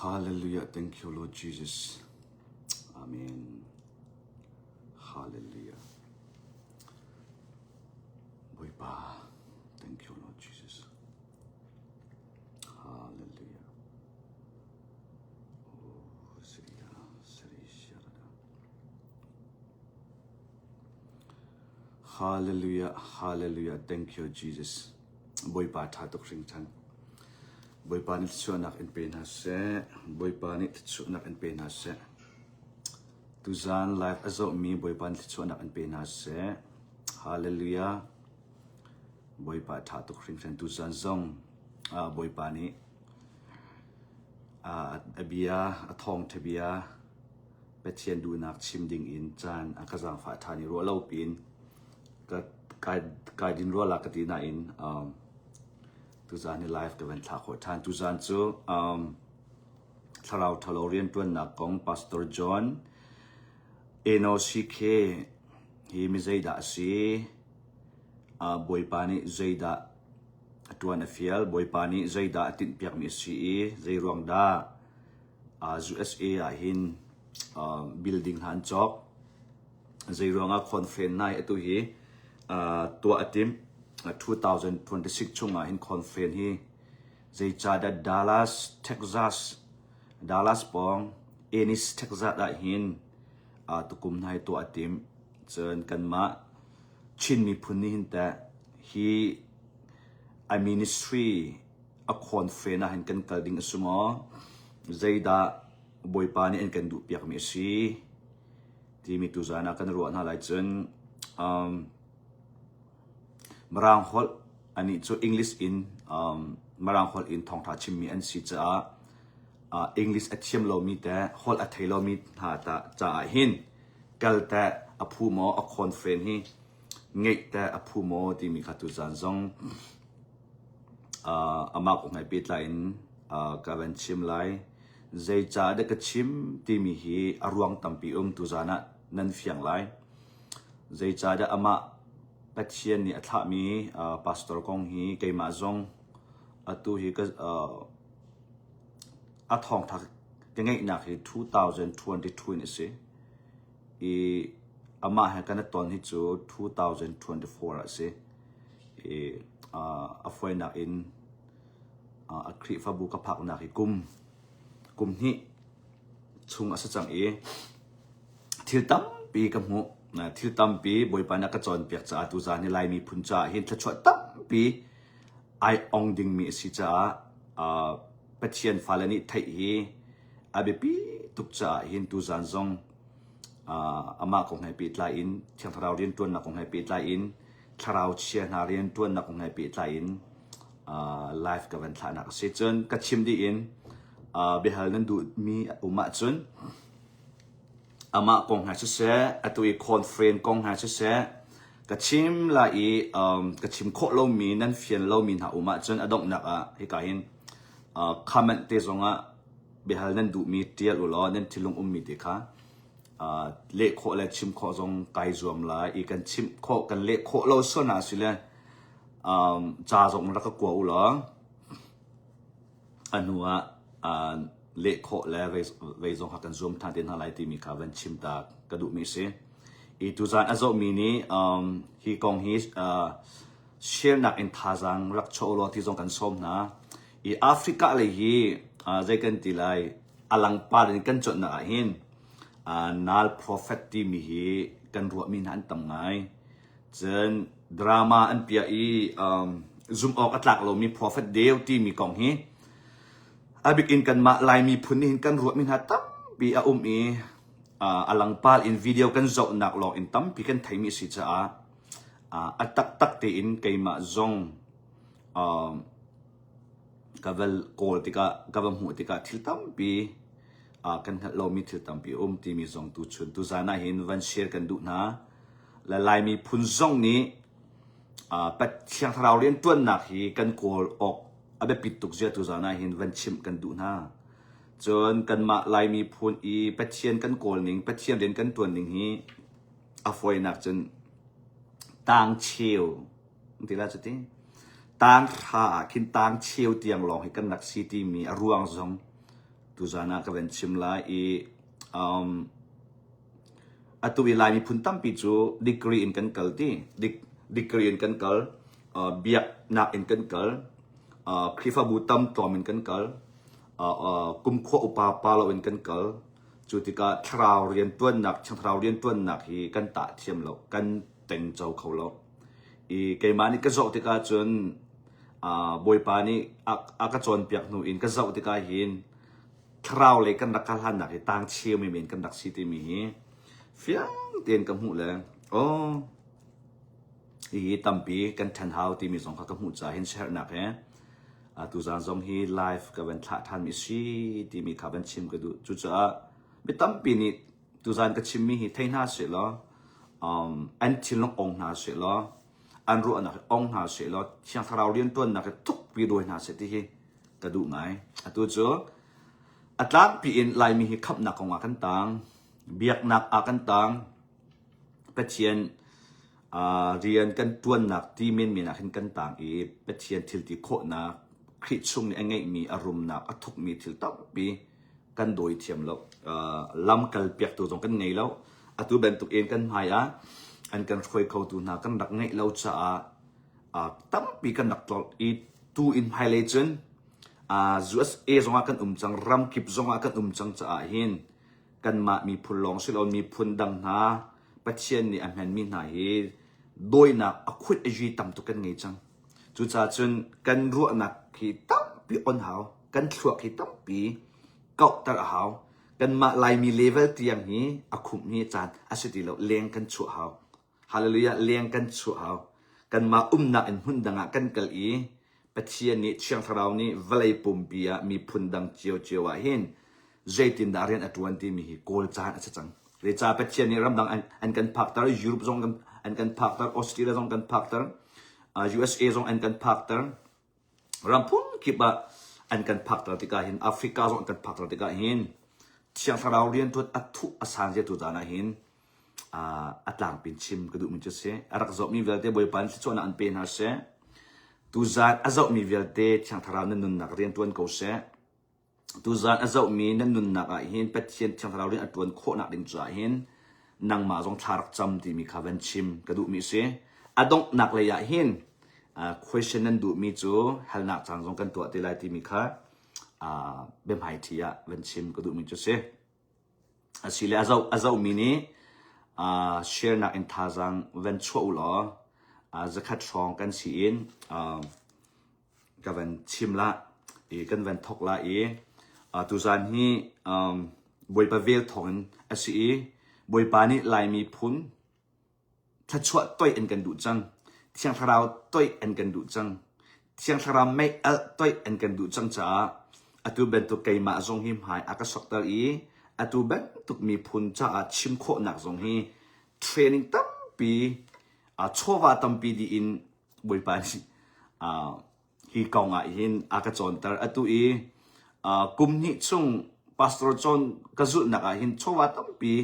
Hallelujah. Thank you, Lord Jesus. Amen. Hallelujah. Bawipa, thank you, Lord Jesus. Hallelujah. Oh, Sriya, Sri Sharada. Hallelujah, hallelujah. Thank you, Jesus. Bawipa ṭha tuk hringhran. Bawipa nih thluachuahnak in pe hna seh. Bawipa nih thluachuahnak in pe hna seh. Tuzaan live a zohmi Bawipa nih thluachuahnak in pe hna seh. Hallelujah. Bawipa ṭha tuk hringhran. Tuzaan zong ah Bawipa nih a bia, a thawngṭha bia Pathian duhnak chim ding in caan a ka zaangfah ṭhan i ruah lo piin ka kai, kai din rua la ka ti nain um, tuzaan hi live ka van thlah khawh ṭhan. Tuzaan cu um, thlarau ṭhalo rianṭuannak kong Pastor John NOCK hi mi zeidah a si? Uh, Bawipa nih zeidah a ṭuan a fial? Bawipa nih zeidah a tinhpiakmi a si i zei ruang dah uh, USA ah hin uh, building hna an cawk? Zei ruangah conference nai atu hi uh, tuah a timh? 2026 chungah hin conference hi zeicahdah Dallas, Texas, Dallas pawng Ennis, Texas ah hin uh, tukum hna hi tuah a timh. Cun kanmah Chin miphun nih hin teh hi a ministry a conference ah hin kan kal ding a si maw? Zeidah Bawipa nih an kan duhpiakmi a si? Timi tuzaan ah kan ruah hna lai cun um, Mirang holh anih cu English in um, Mirang holh in thawngṭha chimmi an si caah uh, English a thiam lomi te holh a thei lomi hna ta caah hin kal teh a phu maw a conference hi ngeih teh a phu maw timi kha tuzaan zong uh, amah kong he pehtlai in uh, ka van chim lai. Zeicah dah ka chim timi hi a ruang tampi um tuzaan ah nan fiang lai. Zeicahdah amah Pathian nih a thlahmi uh, pastor kong hi keimah zong atu hi ka uh, a thawngtha ka ngeihnak hi 2022 in a si. I amah he kan i ton hi cu 2024 ah a si. I uh, a fawinak in uh, a Khrihfabu ka phaknak hi kum kum hnih chung a si cang i Thil tampi ka hmuh. Thil tampi Bawipa nih a ka cawnpiak caah tuzaan hi Lai miphun caah hin thluachuah tampi ai ong dingmi a si caah uh, Pathian fale nih theih hi a biapi tuk caah hin tuzaan zong uh, amah kong he pehtlai in Thiang Thlarau rianṭuannak kong he pehtlai in thlarau chia hna rianṭuannak kong he pehtlai in uh, live ka van thlahnak a si. Cun ka chim dih in uh, biahal nan duhmi a um ahcun Amah kong he siseh, atu i conference kong he siseh, ka chim lai i um, ka chim khawh lomi, nan fian lomi hna um ahcun a donghnak ah hika hin uh, comment te zongah biahal nan duhmi ṭial u law nan thinlung ummi te kha uh, leh khawh le chim khawh zong kai zuam lai i kan chimh khawh kan leh khawh lo sual hna si le um, ca zong rak ka kua u law A hnu ah leh khawh le vei zong kha kan zuam ṭhan te hna lai timi kha van chim ta ka duhmi a si. I tuzaan a zohmi nih um, hi kong hi uh, share nak in thazaang rak chuah u law ti zong kan sawm hna. I Africa lei hi uh, zei kan ti lai a langpar in kan cuanhnak ah hin uh, Nal Prophet timi hi kan ruahmi hna an tam ngai. Cun drama an piah i um, zumh awk a tlak lomi prophet deu timi kong hi a bik in kanmah Laimi phun nih hin kan ruahmi hna tampi a um i uh, a langpal in video kan zohnak lawng in tampi kan theimi a si caah uh, a taktak tein keimah zong um, ka val kawl tikah ka va hmuh tikah thil tampi uh, kan hngalh lomi thil tampi a um timi zong tu chun tu zan ah hin van share kan duh hna le Laimi phun zong nih uh, Pathian Thlarau rianṭuannak hi kan kawl awk a biapit tuk zia tu zan ah hin van chimh kan duh hna. Cun kanmah Laimi phun i Pathian kan kawl ning, Pathian rian kan ṭuan ning hi a fawinak cun tang cheu ti la cuti tang hra ah khin tang cheu tiang lawng hi kan rak si timi a ruang zong. tuzan ah ka van chim lai i um, atu i Lai miphun tampi cu degree in kan kal ti degree in kan kal uh, biaknak in kan kal uh, Khrihfabu tam tlawm in kan kal uh, uh, kumkhua upa pa lo in kan kal cu tikah thlarau riantuannak thlarau riantuannak hi kan tah thiam lo kan tengco kho lo i keimah nih ka zoh tikah cun uh, Bawipa nih a, a ka cawnpiak hnu in ka zoh tikah hin thlarau lei kan rak hlannak hi tang cheu mi men kan rak si timi hi fiang tein ka hmuh le oh hi tampi kan ṭhan hau timi zong kha ka hmuh caah hin siaherhnak he tuzaan zong hi live ka van thlah ṭhan mi si timi kha van chim ka duh. Cucaah mi tampi nih tuzaan ka chimmi hi thei hna seh law um, an thinlung ong hna seh law an ruahnak hi ong hna seh law Thiang Thlarau rianṭuannak hi thukpi dawi hna seh ti hi ka duh ngai. Atu cu a tlangpi in Laimi hi khamhnak kong ah kan tang, biaknak ah kan tang, Pathian rian kan ṭuannak ti menmen ah khin kan tang i Pathian thil ti khawhnak Khrih chung nih a ngeihmi a rumnak a thukmi thil tampi kan dawi thiam lo. Lam kal piaktu zong kan ngei lo. Atu bantuk in kan hmai ah an kan hruai khotu hna kan rak ngeih lo caah tampi kan rak tlolh i tu in hmailei cun USA zong ah kan um cang, ramkip zong ah kan um cang caah hin kanmah miphun lawng si lo miphun dang hna Pathian nih a hmanmi hna hi dawinak a khut a yi tam tuk kan ngei cang. Cucaah cun kan ruahnak hi tampi on hau, kan thluak hi tampi kauhter a hau. Kanmah Laimi level tiang hi a khumh hi caan a si ti lo, leng kan chuah hau. Hallelujah, leng kan chuah hau. Kanmah umnak in hmun dang ah kan kal i Pathian nih Thiang Thlarau nih vawlei pumpi ah miphun dang ciocio ah hin zeitindah rian a ṭuan timi hi kawl caan a si cang. Zeicah Pathian nih ramdang an, an kan phakter, Europe zong an kan phakter, Australia zong kan phakter, USA zong an kan phakter, ram phunkip ah an kan phakter tikah hin Africa zong an kan phakter tikah hin Thiang Thlarau rianṭuan a thuh a san zia tu caan ah hin a tlangpin chim ka duhmi cu si. A rak zohmi vialte Bawipa nih thluachuahnak an pe hna seh. Tuzaan a zohmi vialte Thiang Thlarau nan nunnak rian ṭuan ko seh. Tuzaan a zohmi nan nunnak ah hin Pathian Thiang Thlarau rian a ṭuan khawhnak ding caah hin nangmah zong thla rak cam timi kha van chim ka duhmi a si. A donghnak lei ah hin question nan duhmi cu halnak caan zong kan tuah te lai timi kha biahmaiṭhi ah van chim ka duhmi cu a si. Asile a zoh a zohmi nih uh, share nak in thazaang van chuah u law uh, zakhat hrawng kan si in uh, ka van chim la i kan van thok la i uh, tuzaan hi um, Bawipa vel thawng in a si i Bawipa nih Laimi phun Thluachuah toih an kan duh cang. Thiang Thlarau toih an kan duh cang. Thiang Thlarau mei alh toih an kan duh cang caah atu bantuk keimah zong hi hmai a ka sokter i atu bantuk miphun caah chim khawhnak zong hi training tampi chawva tampi dih in Bawipa nih hi kong ah hin a ka cawnter. Atu i kum hnih chung pastor cawn ka zulhnak ah hin chawva tampi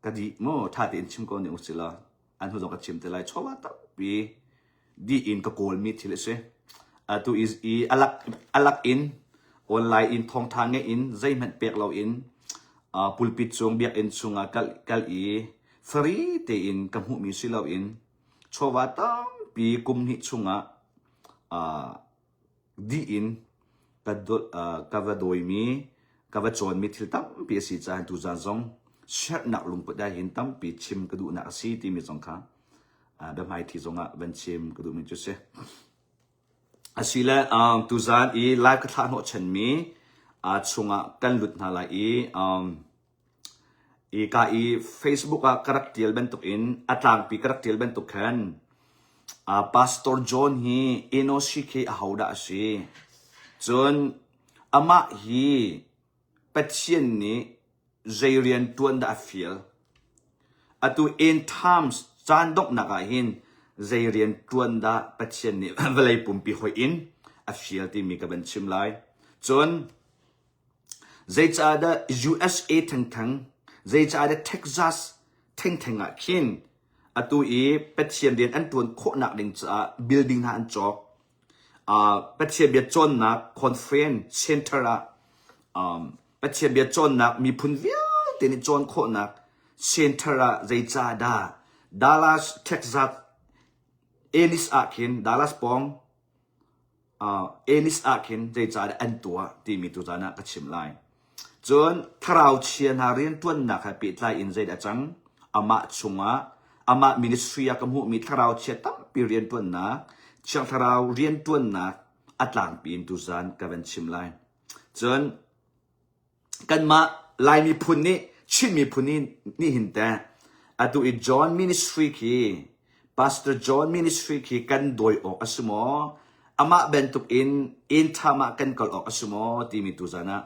ka dih maw ṭha tein chim ko ning usih law an hnu zong ka chim te lai chawva tampi dih in ka kawlmi thil a si atu i, i alak alak in online in thawngṭha ngeih in zeihmanh pek lo in uh, pulpit cung biakinn chungah kal kal i free tein ka hmuhmi si lo in chawva tampi kum hnih chungah uh, dih in ka, ka va dawimi, ka va cawnmi thil tampi a si caah tuzaan zong sernak lungput ah hin tampi chim ka duhnak a si timi zong kha biahmaithi zongah van chim ka duhmi cu si. Asile um, tuzaan i live ka thlah hnawh chanmi uh, chungah kan lut hna lai i um, I ka i Facebook ah ka rak tial bantuk in a tlangpi ka rak tial bantuk khan uh, Pastor John hi Enoshi khi ahodah a si? Cun amah hi Pathian nih zei rian tuan dah a fial? Atu end times caan donghnak ah hin zei rian tuan dah Pathian nih vawlei pumpi hoih in a fial timi ka van chim lai. Cun Zeicahdah USA thengtheng, zeicahdah Texas thengtheng ah khin atu i Pathian rian an ṭuan khawhnak ding caah building hna an cawk. Uh, Pathian bia cawnnak conference center ah. Um, Pathian bia cawnnak miphun vialte nih cawn khawhnak center ah zeicahdah Dallas, Texas, Ennis ah khin Dallas pawng uh, Ennis ah khin zeicahdah an tuah timi tuzan ah ka chim lai. Cun thlarau chia hna rianṭuannak he pehtlai in zeidah a cang? Amah chungah amah ministry ah ka hmuhmi thlarau chia tampi rianṭuannak, Thiang Thlarau rianṭuannak a tlangpi in tuzan ka van chim lai. Cun kanmah Lai miphun nih Chin miphun nih nih hin teh atu i John Ministry khi Pastor John Ministry khi kan dawi awk a si maw? Amah bantuk in inn ṭham ah kan kal awk a si maw timi tuzan ah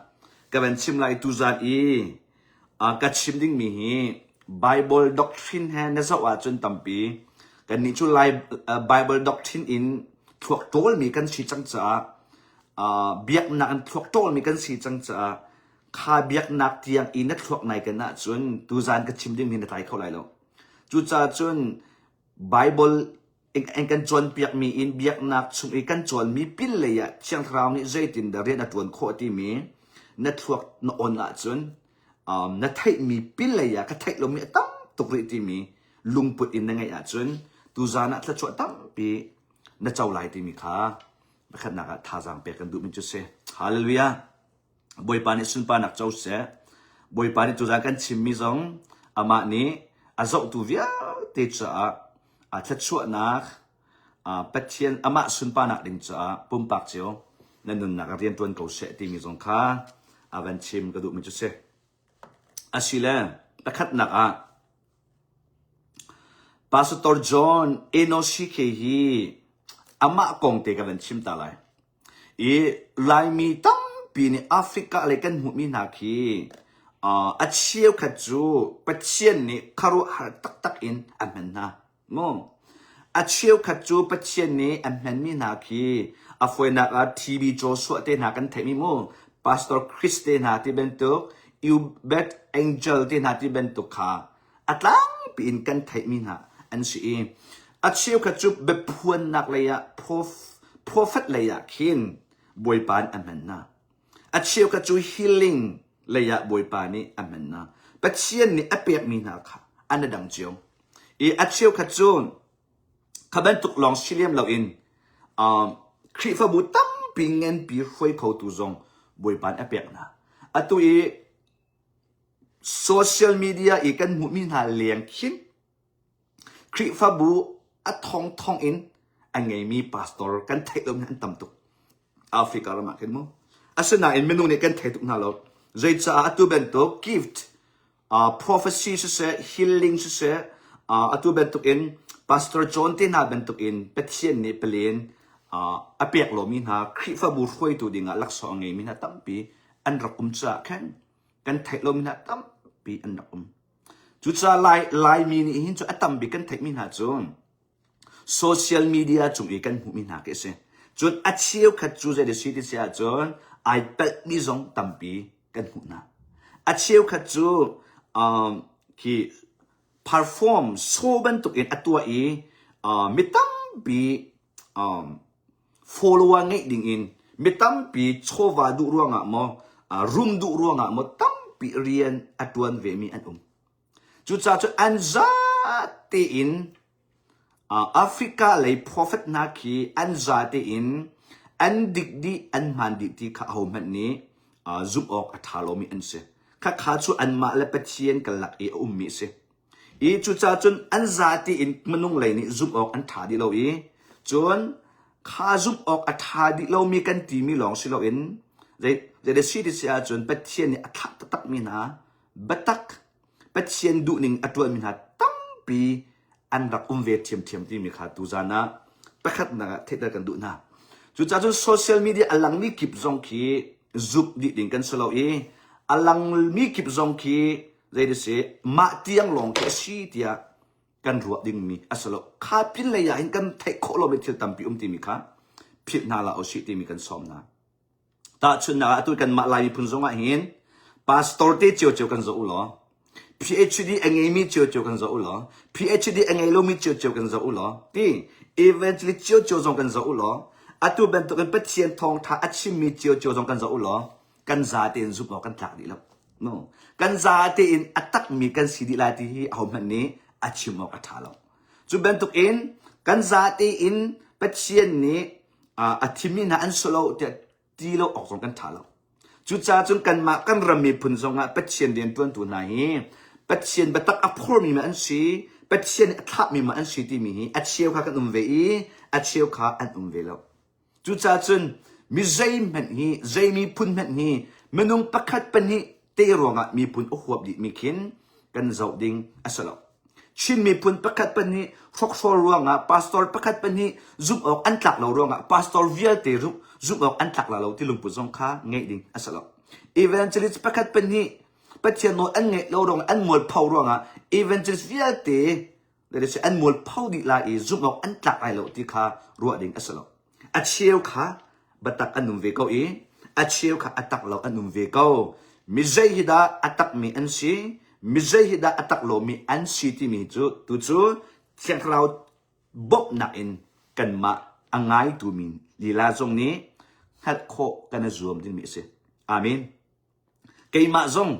ka van chim lai tuzan i uh, ka chim dingmi hi Bible doctrine he na zoh ahcun tampi kannih cu Lai uh, Bible doctrine in thluak ṭawlmi kan si cang caah uh, biaknak in thluak ṭawlmi kan si cang caah kha biaknak tiang i na thluak nai kan ahcun tuzan ka chim ding hi na tlai kho lai lo. Cucaah cun Bible in kan cawnpiakmi in biaknak chung i kan cawnmi pin lei ah Thiang Thlarau nih zeitindah rian a ṭuan khawh timi na thluak na on ahcun um, na theihmi pin lei ah ka theih lomi a tam tuk rih timi lungput in na ngeih ahcun tuzan ah thluachuah tampi na co lai timi kha pakhatnak ah thazaang pek kan duhmi cu si. Hallelujah! Bawipa nih sunparnak co seh. Bawipa nih tuzan kan chimmi zong amah nih a zohtu vialte caah a thluachuahnak Pathian amah sunparnak ding caah pumpak cio na nunnak ah rian ṭuan ko seh timi zong kha a van chim ka duhmi cu si. Asile pakhatnak ah Pastor John Enoshike hi amah kong te ka van chim ta lai. I Laimi tampi nih Africa lei kan hmuhmi hna khi uh, a cheukhat cu Pathian nih khuaruahhar taktak in a hman hna. Mu. A cheukhat cu Pathian nih a hmanmi hna khi a fawinak ah TB Joshua te hna kan theihmi mu, Pastor Chris te hna ti bantuk, Ubet Angel te hna ti bantuk kha a tlangpi in kan theihmi hna an si i a cheukhat cu biaphuannak lei ah prophet lei ah khin Bawipa nih a hman hna. A cheukhat cu healing lei ah Bawipa nih a hman hna. Pathian nih a pekmi hna kha an i dang cio. I a cheukhat cu kha bantuk lawng si lem loin um, Khrihfabu tampi nganpi hruai khotu zong Bawipa nih a pek hna. Atu i Social media i kan hmuhmi hna leng khin Khrihfabu a thongthong in a ngeimi pastor kan theih lomi an tam tuk. Africa ram ah khin mu. Asinain minung nih kan thei tuk hna lo. Zeicaah atu bantuk gift, uh, prophecy siseh, healing siseh, uh, atu bantuk in Pastor John te hna bantuk in Pathian nih palen uh, a pek lomi hna Khrihfabu hruaitu dingah laksawng a ngeimi hna tampi an rak um caah khan kan theih lomi hna tampi an rak um. Cucaah Lai, Laimi nih hin cu a tam bik kan theihmi hna cu social media cung i kan hmuhmi hna khi a si. Cun a cheukhat cu zei si ti si ahcun ai palhmi zong tampi kan hmuh hna. A cheukhat cu um, khi perform show bantuk in a tuah i uh, mi tampi um, follower ngeih ding in mi tampi chawva duh ruangah maw rum duh ruangah maw tampi rian a tuan ve mi an um. Cucaah cun an za tein Africa lei prophet hna khi an za tein an dik dih an hmaan dih ti kha ahohmanh nih zumh awk a ṭha lomi an si. Khakha cu anmah le Pathian karlak i a ummi a si. I cucaah cun an zate in minung lei nih zumh awk an ṭha dih lo i cun kha zumh awk a ṭha dih lomi kan timi lawng si loin zei zei si ti si ahcun Pathian nih a thlah taktakmi hna biatak Pathian duhning a ṭuanmi hna tampi an rak um ve ṭhiamṭhiam timi kha tuzan ah pakhatnak ah theihter kan duh hna. Cucaah cun social media a langmi kip zong khi zumh dih ding kan si lo i a langmi kip zong khi zei si mah tiang lawng khi a si tiah kan ruah dingmi a si lo. Kha pin lei ah hin kan theih khawh lomi thil tampi um timi kha philh hna hlah usih timi kan sawm hna. Tahchunhnak ah atu kanmah Lai miphun zong ah hin pastor te ciocio kan zoh u law PhD a ngeimi ciocio kan zoh u law PhD a ngei lomi ciocio kan zoh u law ti evangelist ciocio zong kan zoh u law atu bantukin Pathian thawngtha a chimmi ciocio zong kan zoh u law. kan za tein zumh awk kan tlak dih lo. No. Kan za tein a takmi kan si dih lai ti hi ahohmanh nih a chim awk a ṭha lo. Cu bantuk in kan za tein Pathian nih a thimmi hna an si lo tiah ti lo awk zong kan ṭha lo. Cucaah cun kanmah kan ram miphun zongah Pathian rianṭuantu hna hi Pathian biatak a phormi ma an si, Pathian nih a thlahmi ma an si timi hi a cheu kha kan um ve i a cheu kha an um ve lo. Cucaah cun mi zeihmanh hi, zei miphun hmanh hi minung pakhat pahnih te ruangah miphun a huap dihmi khin kan zoh ding a si lo. Chin miphun pakhat pahnih hrokhrawl ruangah pastor pakhat pahnih zumh awk an tlak lo ruangah pastor vialte zumh awk an tlak la lo ti lungput zong kha ngeih ding a si lo. Evangelist pakhat pahnih Pathian nawl an ngeih lo ruangah an mualpho ruangah evangelist vialte an mualpho dih lai i zumh awk an tlak lai lo ti kha ruah ding a si lo. A cheu kha biatak an um ve ko i a cheu kha a tak lo an um ve ko. Mi zei hi dah a takmi an si, mi zei hi dah a tak lomi an si timi cu tu cu Thiang Thlarau bawmhnak in kanmah a ngaitu mi lila zong nih hngalh khawh kan i zuam dingmi a si. Amen. Keimah zong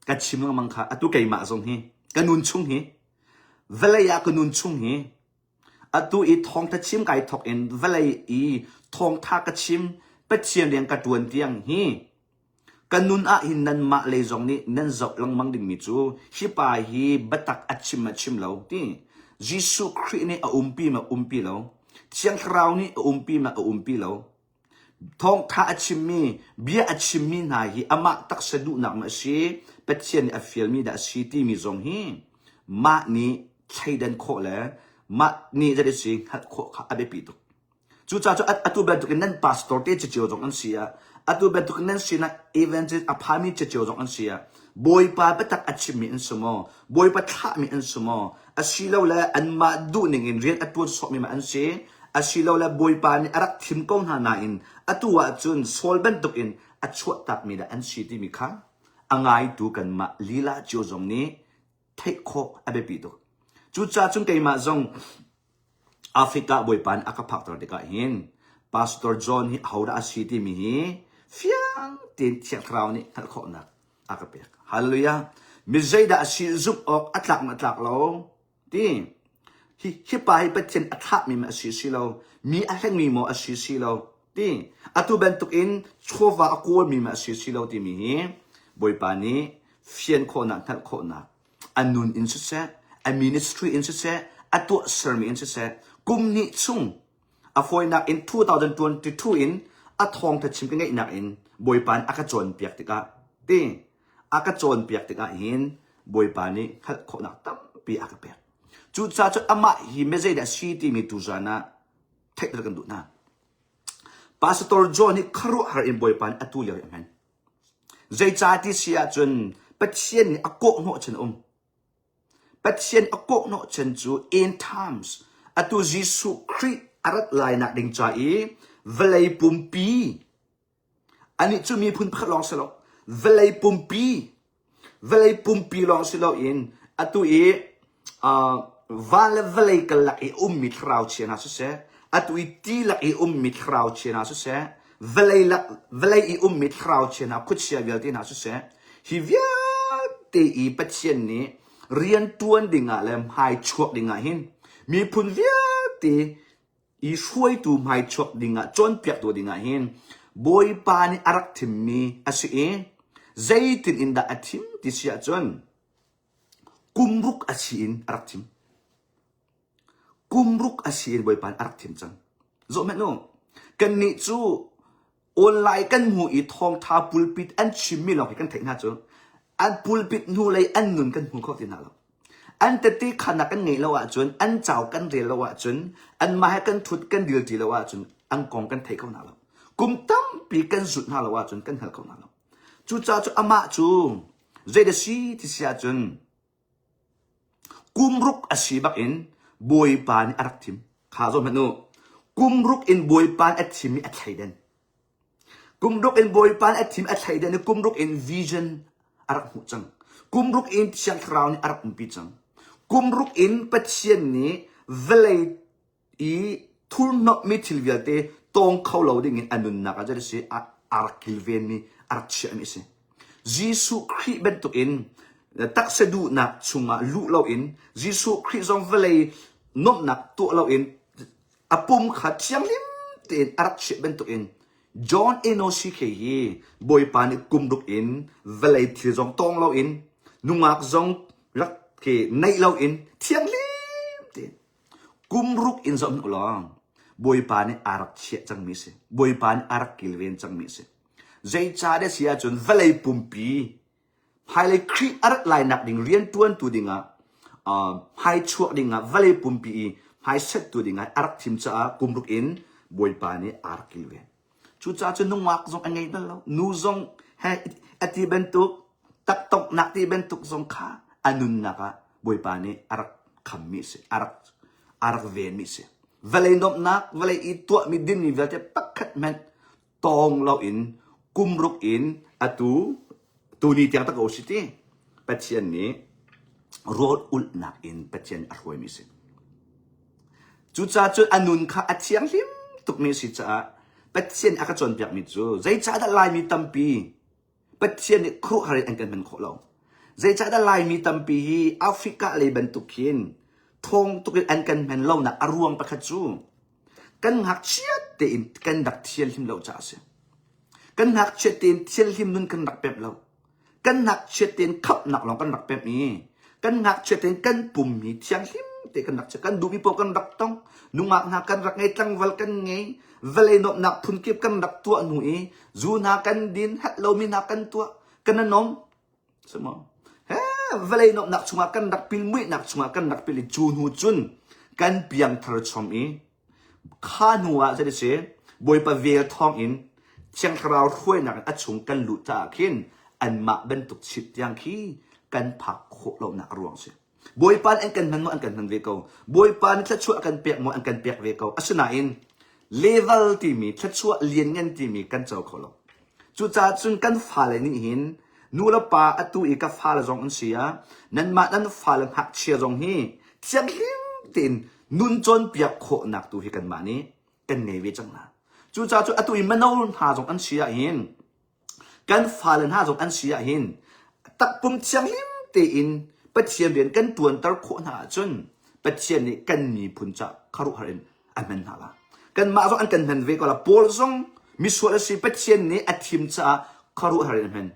ka chim lengmang kha atu keimah zong hi ka nun chung hi vawlei ah ka nun chung hi Atu i thawngtha chim kai thawk in vawlei i thawngtha ka chim Pathian rian ka ṭuan tiang hi ka nun ah hin nanmah lei zong nih nan zoh lengmang dingmi cu hi pa hi biatak a chim ma chim lo ti Jesuh Khrih nih a umpi ma umpi lo Thiang Thlarau nih a umpi ma a umpi lo Thawngtha a chimmi, bia a chimmi hna hi amah taksa duhnak ma a si, Pathian nih a fialmi dah a si timi zong hi mah nih thleidan khawh le mah nih zei si hngalh khawh kha a biapi tuk. Cucaah cu atu bantukin nan pastor te cio zong an si ah, atu bantukin nan sinah evangelist a phami cio zong an si ah, Bawipa biatak a chimmi an si maw? Bawipa thlahmi an si maw? Asilole anmah duhning in rian a ṭuan sawhmi ma an si? Asilole Bawipa nih a rak thim ko hna nain atu ahcun Saul bantukin a chuahtakmi dah an si timi kha a ngaitu kanmah lila cio zong nih theih khawh a biapi tuk. Cucaah cun keimah zong Africa Bawipa nih a ka phakter tikah hin Pastor John hi ahodah a si timi hi fiang tein Thiang Thlarau nih hngalh khawhnak a ka pek. Hallelujah. Mi zeidah a si zumh awk a tlak ma tlak lo ti. Hi, hi pa hi Pathian a thlahmi ma a si si lo, mi a hlengmi maw a si si lo ti. Atu bantuk in chawva a kawlmi ma a si si lo timi hi Bawipa nih fian khawhnak, hngalh khawhnak a nun in siseh, a ministry in siseh, a tuahsermi in siseh, kum hnih chung a fawinak in 2022 in a thawngtha chim ka ngeihnak in Bawipa nih a ka cawnpiak tikah ti a ka cawnpiak tikah hin Bawipa nih hngalh khawhnak tampi a ka pek. Cucaah cu amah hi mezeidah si timi tuzan ah theihter kan duh hna. Pastor John hi khuaruahhar in Bawipa nih atu lio hi a hman. Zeicah ti si ahcun Pathian nih a kawhhnawh chan a um. Pathian a kawhhnawh chan cu end times atu Jesuh Khrih a rat lainak ding ca i vawlei pumpi anih cu miphun pakhat lawng si lo vawlei pumpi Vawlei pumpi lawng si loin atu i uh, van le vawlei karlak i ummi thlarau chia hna siseh, atu i ti lak i ummi thlarau chia hna siseh, vawlei lak vawlei i ummi thlarau chia hna khuachia vialte hna siseh, hi vialte i Pathian nih rian ṭuan dingah le hmai chuak dingah hin miphun vialte i hruaitu hmaichuak dingah cawnpiaktu dingah hin Bawipa nih a rak thimmi a si i zeitin in dah a thim ti si ahcun kum ruk a si in a rak thim. Kum ruk a si in Bawipa nih a rak thim cang. Zoh hmanh u, kannih cu online kan hmu i thawngtha pulpit an chimmi lawng hi kan theih hna cu an pulpit hnulei an nun kan hmu kho ti hna lo. An tete khanak kan ngeih lo ahcun, an cau kan rel lo ahcun, anmah he kan thut kan dil ti lo ahcun an kong kan thei kho hna lo. Kum tampi kan zulh hna lo ahcun kan hngal kho hna lo. Cucaah cu amah cu zeidah si ti si ahcun Kum ruk a si bak in Bawipa nih a rak thim. Kha zawn hmanh u. Kum ruk in Bawipa nih a thim i a thleiden. Kum ruk in Bawipa nih a thim a thleiden i kum ruk in vision a rak hmuh cang. Kum ruk in Thiang Thlarau nih a rak umpi cang. Kum ruk in Pathian nih vawlei i thurhnawmhmi thil vialte tawng kho lo dingin a nunnak ah zei a si a rak kilvenmi a. a rak chiahmi a si. Jesuh Khrih bantukin taksa duhnak chungah luh loin Jesuh Khrih zong vawlei nuamhnak tuah loin a pum kha thianghlim tein a rak chiah bantukin John Enosi khi hi Bawipa nih kum ruk in vawlei thil zong tawng loin nungak zong rak khi neih loin thianghlim tein kum ruk in zoh hnu lawng Bawipa nih aa rak chiah cangmi a si. Bawipa nih a rak kilven cangmi a si. Zeicah dah si ahcun vawlei pumpi hmailei Khrih a rat lainak ding rianṭuantu dingah uh, hmaichuak dingah vawlei pumpi i hmaisettu dingah a rak thim caah kum ruk in Bawipa nih aa rak kilven. Cucaah cun nungak zong a ngei bal lo. Nu zong he a ti bantuk taktoknak ti bantuk zong kha a nunnak ah Bawipa nih a rak khammi a si, a rak a rak venmi a si. Vawlei nuamhnak, vawlei i tuahmi dinmi vialte pakhat hmanh tawng loin kum ruk in atu tuni tiang tak ko si ti Pathian nih rawl ulhnak in Pathian a hruaimi si. Cucaah cun a nun kha a thianghlim tukmi a si caah Pathian a ka cawnpiakmi cu zeicahdah Laimi tampi Pathian nih khuaruahhar in an kan hman khawh lo. Zeicahdah Laimi tampi hi Africa lei bantuk hin thawng tuk in an kan hman lonak a ruang pakhat cu kan ngakchiat tein kan rak thianhlim lo caah a si. Kan ngakchiat tein thianhlim nun kan rak pemh lo. Kan ngakchiat tein khamhnak lawng kan rak pemh i kan ngakchiat tein kan pum hi thianghlim te kan rak kan duhmi paoh kan rak tong. Nungak hna kan rak ngei, tlangval kan ngei, vawlei nuamhnak phunkip kan rak tuah hnu i zu hna kan din, hat lomi hna kan tuah, kan anom. Simo. He vawlei nuamhnak chungah kan rak pil muihnak chungah kan rak pil i cu hnu cun kan piangthar chom i kha hnu ah zei si Bawipa vel thawng in Thiang Thlarau hruainak in a chung kan luh caah khin anmah bantuk chit tiang khi kan phak khawh lonak a ruang si. Bawipa nih an kan hman maw an kan hman ve ko. Bawipa nih thluachuah a kan pek maw an kan pek ve ko. Asinain level timi thluachuah lianngan timi kan co kho lo. Cucaah cun kan fale nih hin nu le pa atu i ka fale zong an si ah nanmah nan fale ngakchia zong hi thianghlim tein nun cawnpiak khawhnak tu hi kanmah nih kan ngei ve cang hna. Cucaah cu atu i mino hna zong an si ah hin kan fale hna zong an si ah hin takpum thianghlim tein Pathian rian kan ṭuanter khawh hna ahcun Pathian nih kan miphun ca khuaruahhar in a hman hna la. Kanmah zong an kan hman ve ko la. Paul zong misual a si Pathian nih a thim caah khuaruahhar in a hman.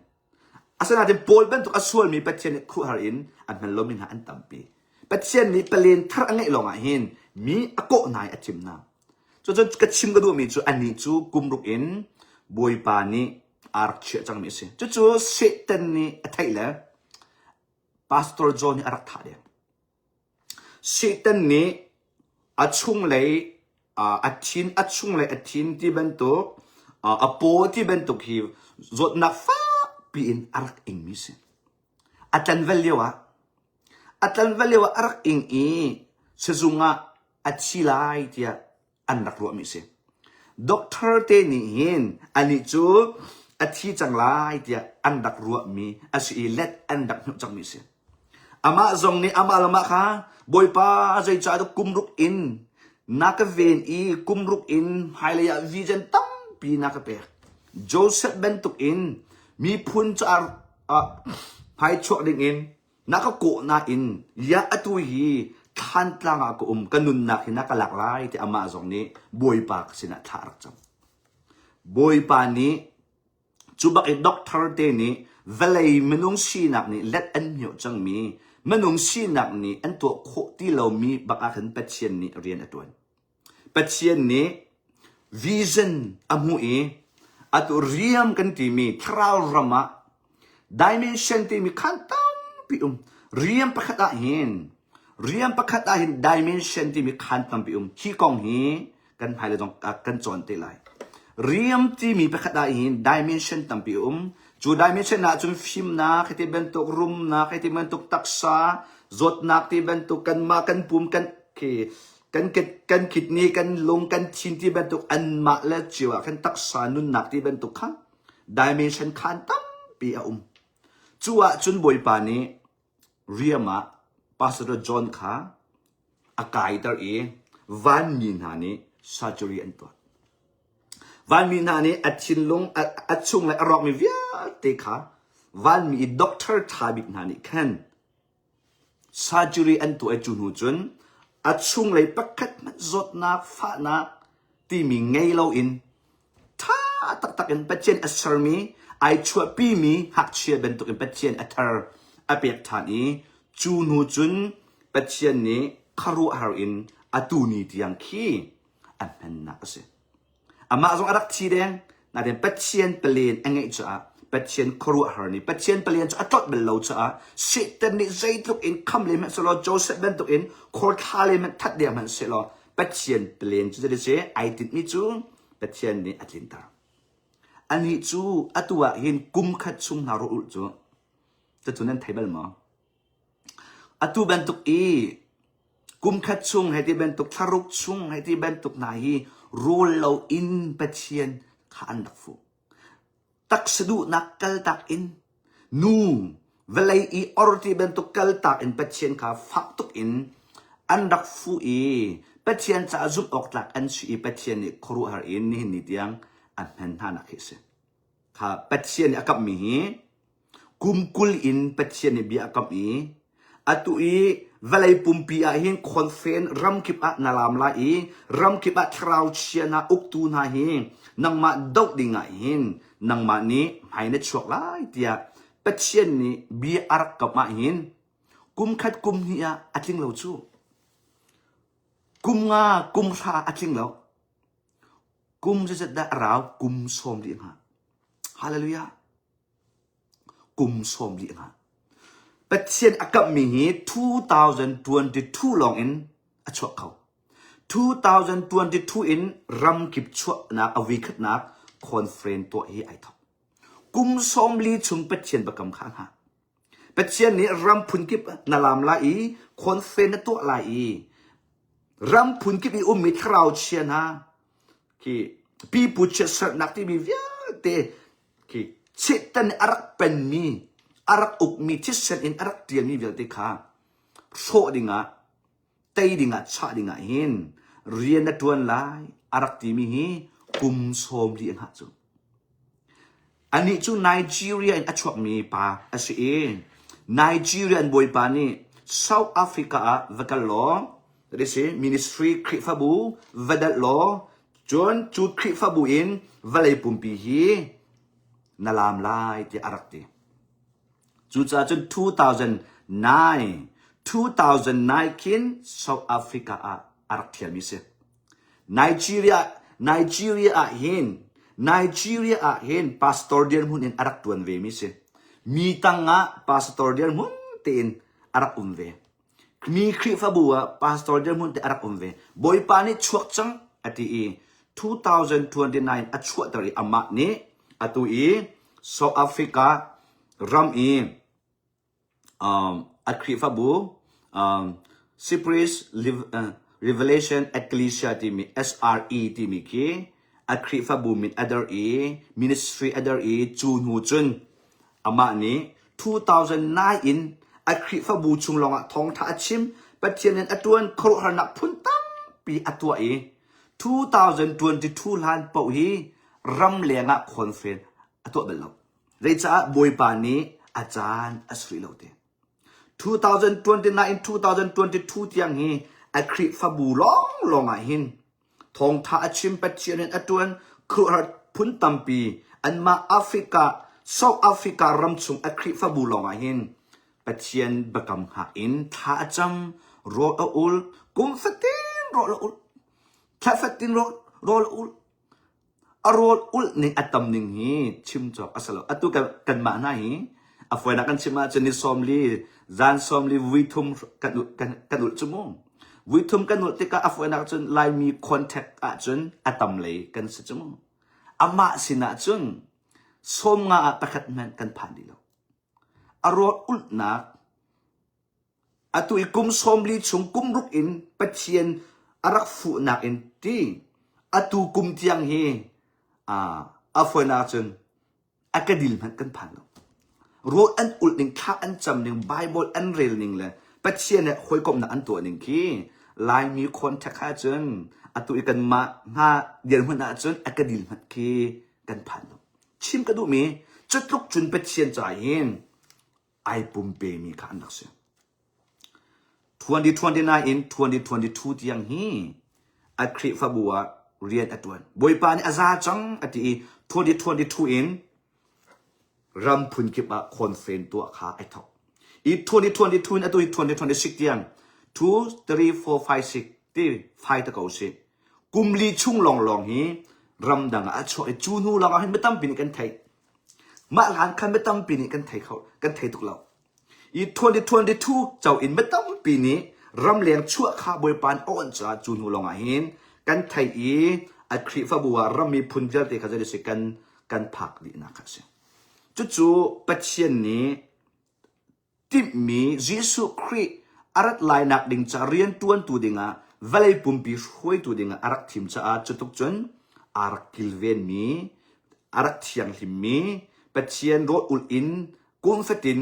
Asinain Paul bantuk a sualmi Pathian nih khuaruahhar in a hman lomi hna an tampi. Pathian nih palen thar a ngeih lawngah hin mi a kawh hna i a thim hna. Cucun ka chim ka duhmi cu anih cu kum ruk in Bawipa nih aa rak chiah cangmi a si. Cucu Satan nih a theih le Pastor John nih a rak thah deng. Satan nih a chunglei a thin a chunglei a thin ti bantuk a paw ti bantuk hi zawtnak fakpi in a rak ingmi si. A tlanval lio ah a tlanval lio ah a rak ing i sizung ah a thi lai tiah an rak ruahmi a si. Doctor te nih hin anih cu a thi cang lai tiah an rak ruahmi a si i let an rak hmuh cangmi a si. Amah zong nih amah le mah kha Bawipa zeicah dah kum ruk in na ka ven i kum ruk in hmailei ah vision tampi na ka pek. Joseph bantuk in miphun caah hmaichuak dingin na ka kawh nain ya atu hi thlantlang ah ka um ka nunnak hi na ka lak lai ti amah zong nih Bawipa ka sinah thla a rak cam. Bawipa nih cu bak i doctor te nih vawlei minung sinak nih let an hmioh cangmi minung sinak nih an tuah khawh ti lomi bak ah khan Pathian nih rian a tuan. Pathian nih vision a hmuh i atu riam kan timi thlarau ram ah dimension timi khan tampi um. Riam pakhat ah hin riam pakhat ah hin dimension timi khan tampi um. Hi kong hi kan hmailei zong kan cawn te lai. Riam timi pakhat ah hin dimension tampi um. Cu dimension ah cun fimnak, hiti bantuk rumnak, hiti bantuk taksa, zawtnak ti bantuk kanmah kan pum kan khi kan kan kidney kan lung kan thin ti bantuk anmah le cio ah khan taksa nunnak ti bantuk kha dimension khan tampi a um cu ah cun bawipa nih riam ah pastor John kha a kaiter i vanmi hna nih surgery an tuah. Vanmi hna nih a thinlung a chung le a rawkmi vialte kha vanmi i doctor ṭha bik hna nih khan surgery an tuah i cu hnu cun a chunglei pakhat hmanh zawtnak fahnak timi ngei loin ṭha taktak in Pathian a sermi ai chuahpimi ngakchia bantukin Pathian a thar a pek ṭhan i cu hnu cun Pathian nih khuaruahhar in atu ni tiang khi a hmannak a si. Amah zong a rak thi deng, nain Pathian palen a ngeih caah Pathian khuaruahhar nih Pathian palen cu a tlolh bal lo caah Satan nih zeitluk in kham le hmanh sehlaw Joseph bantuk in khor thla le hmanh that deng hmanh sehlaw Pathian palen cu zei si ai tinhmi cu Pathian nih a tlinter. Anih cu atu ah hin kum khat chung hna rawh ulh cu cucu nan thei bal maw? Atu bantuk i kum khat chung hei ti bantuk thlaruk chung hei ti bantuk hna hi rawl loin Pathian kha an rak fuh. Taksa duhnak kaltak in nu vawlei i or ti bantuk kaltak in Pathian kha fak tuk in an rak fuh i Pathian caah zumh awk tlak an si i Pathian nih khuaruahhar in nihin ni tiang a hman hna nak hi a si. Kha Pathian nih a kamhmi hi Kum 20 in Pathian nih bia a kamh i atu i vawlei pumpi ah hin khonfen ramkip ah na laam lai i ramkip ah thlarau chia hna uktu hna hi nangmah doh ding ah hin nangmah nih hmai na chuak lai tiah Pathian nih bia a rak kamh ah hin kum khat kum hnih ah a tling lo cu. Kum nga kum hra a tling lo. Kum zeizat dah a rau? Kum sawm dih hnga. Hallelujah. Kum 40 hnga. Pathian a kamhmi hi 2022 lawng in a chuak kho. 2022 in ramkip chuahnak a vuikhatnak conference tuah hi ai thok. Kum 40 chung Pathian biakam kha hnga. Pathian nih ram phunkip na lam lai i conference na tuah lai i ram phunkip i ummi thlarau chia hna khi pipu chiatserhnak timi vialte khi Satan nih a rak penmi a rak ukmi thisen in a rak ṭialmi vialte kha hrawh dingah tei dingah chah dingah hin rian na ṭuan lai a rak timi hi kum 40 a hngah cu. Anih cu Nigeria in a chuakmi pa a si i Nigerian bawipa nih South Africa ah va kal law si ministry Khrihfabu va dalh law cun cu Khrihfabu in vawlei pumpi hi na laam lai tiah a rak ti. Cucaah cun 2009 2009 khin South Africa ah a rak thialmi si. Nigeria Nigeria ah hin Nigeria ah hin pastor dirhmun in a rak tuan ve mi si. Mi tang ah pastor dirhmun tein a rak um ve. Mi Khrihfabu ah pastor dirhmun te a rak um ve. Bawipa nih chuak cang a ti i 2029 a chuahter i amah nih atu i South Africa ram i um, a Khrihfabu um, Cyprus uh, Revelation Ecclesia timi SRE timi khi a Khrihfabu min a der i ministry a der i cu hnu cun amah nih 2009 in a Khrihfabu chung lawngah thawngtha a chim Pathian in a tuan khuaruahharnak phun tampi a tuah i 2022 hlan paoh hi ram lengah conference a tuah bal lo. Zeicah Bawipa nih a caan a sui lo ti. 2029 in 2022 tiang hi a Khrihfabu lawnglawng ah hin thawngtha a chim Pathian in a tuan khuaruahhar phun tampi anmah Africa South Africa ram chung a Khrihfabu lawng ah hin Pathian biakam hngak in thla a cam rawl a ul kum fatin rawl a ul thla fatin rawl a ul A rawl ulh ning a tam ning hi chim cawk a si lo. Atu kan kanmah hna hi a fawinak kan chim ahcun ni 40 zan 40 vui thum kan kan kan ulh cu mu. Vui thum kan ulh tikah a fawinak cun Laimi contact ahcun a tam lei kan si cu mu. Amah sinah cun 50 ah pakhat hmanh kan phan dih lo. A rawl ulhnak Atu i kum 40 chung kum ruk in Pathian a rak fuhnak in ti atu kum tiang hi a fawinak cun a ka dil hmanh kan phan lo. Rawl an ulh ning, thla an cam ning, Bible an rel ning le Pathian he hawikomhnak an tuah ning khi Laimi contact ah cun Atu i kanmah hna dirhmun ahcun a ka dil hmanh khi kan phan lo. Chim ka duhmi cutluk cun Pathian ca hin ai pumpemi kha an rak si. 2029 in 2022 tiang hi a Khrihfabu ah rian a ṭuan. Bawipa nih a za cang a ti i 2022 in ram phunkip ah conference tuah kha ai thawk. I 2022 in atu hi 2026 tiang 2, 3, 4, 5, 6 ti fai ta ko si. Kum li chung lawnglawng hi ramdang ah a chuak i cu hnu lawng ah hin mi tampi nih kan theih. Mah hlan khan mi tampi nih kan thei kho kan thei tuk lo. I 2022 co in mi tampi nih ramleng chuah kha Bawipa nih a onh caah cu hnu lawng ah hin kan theih i a Khrihfabu ah ram miphun vialte kha zei si kan kan phak dihnak kha a si. Cucu Pathian nih timhmi Jesuh Khrih a rat lainak ding ca rianṭuantu dingah vawlei pumpi hruaitu dingah a rak thim caah cutuk cun aa rak kilvenmi, a rak thianghlimmi, Pathian rawl ulh in kum fatin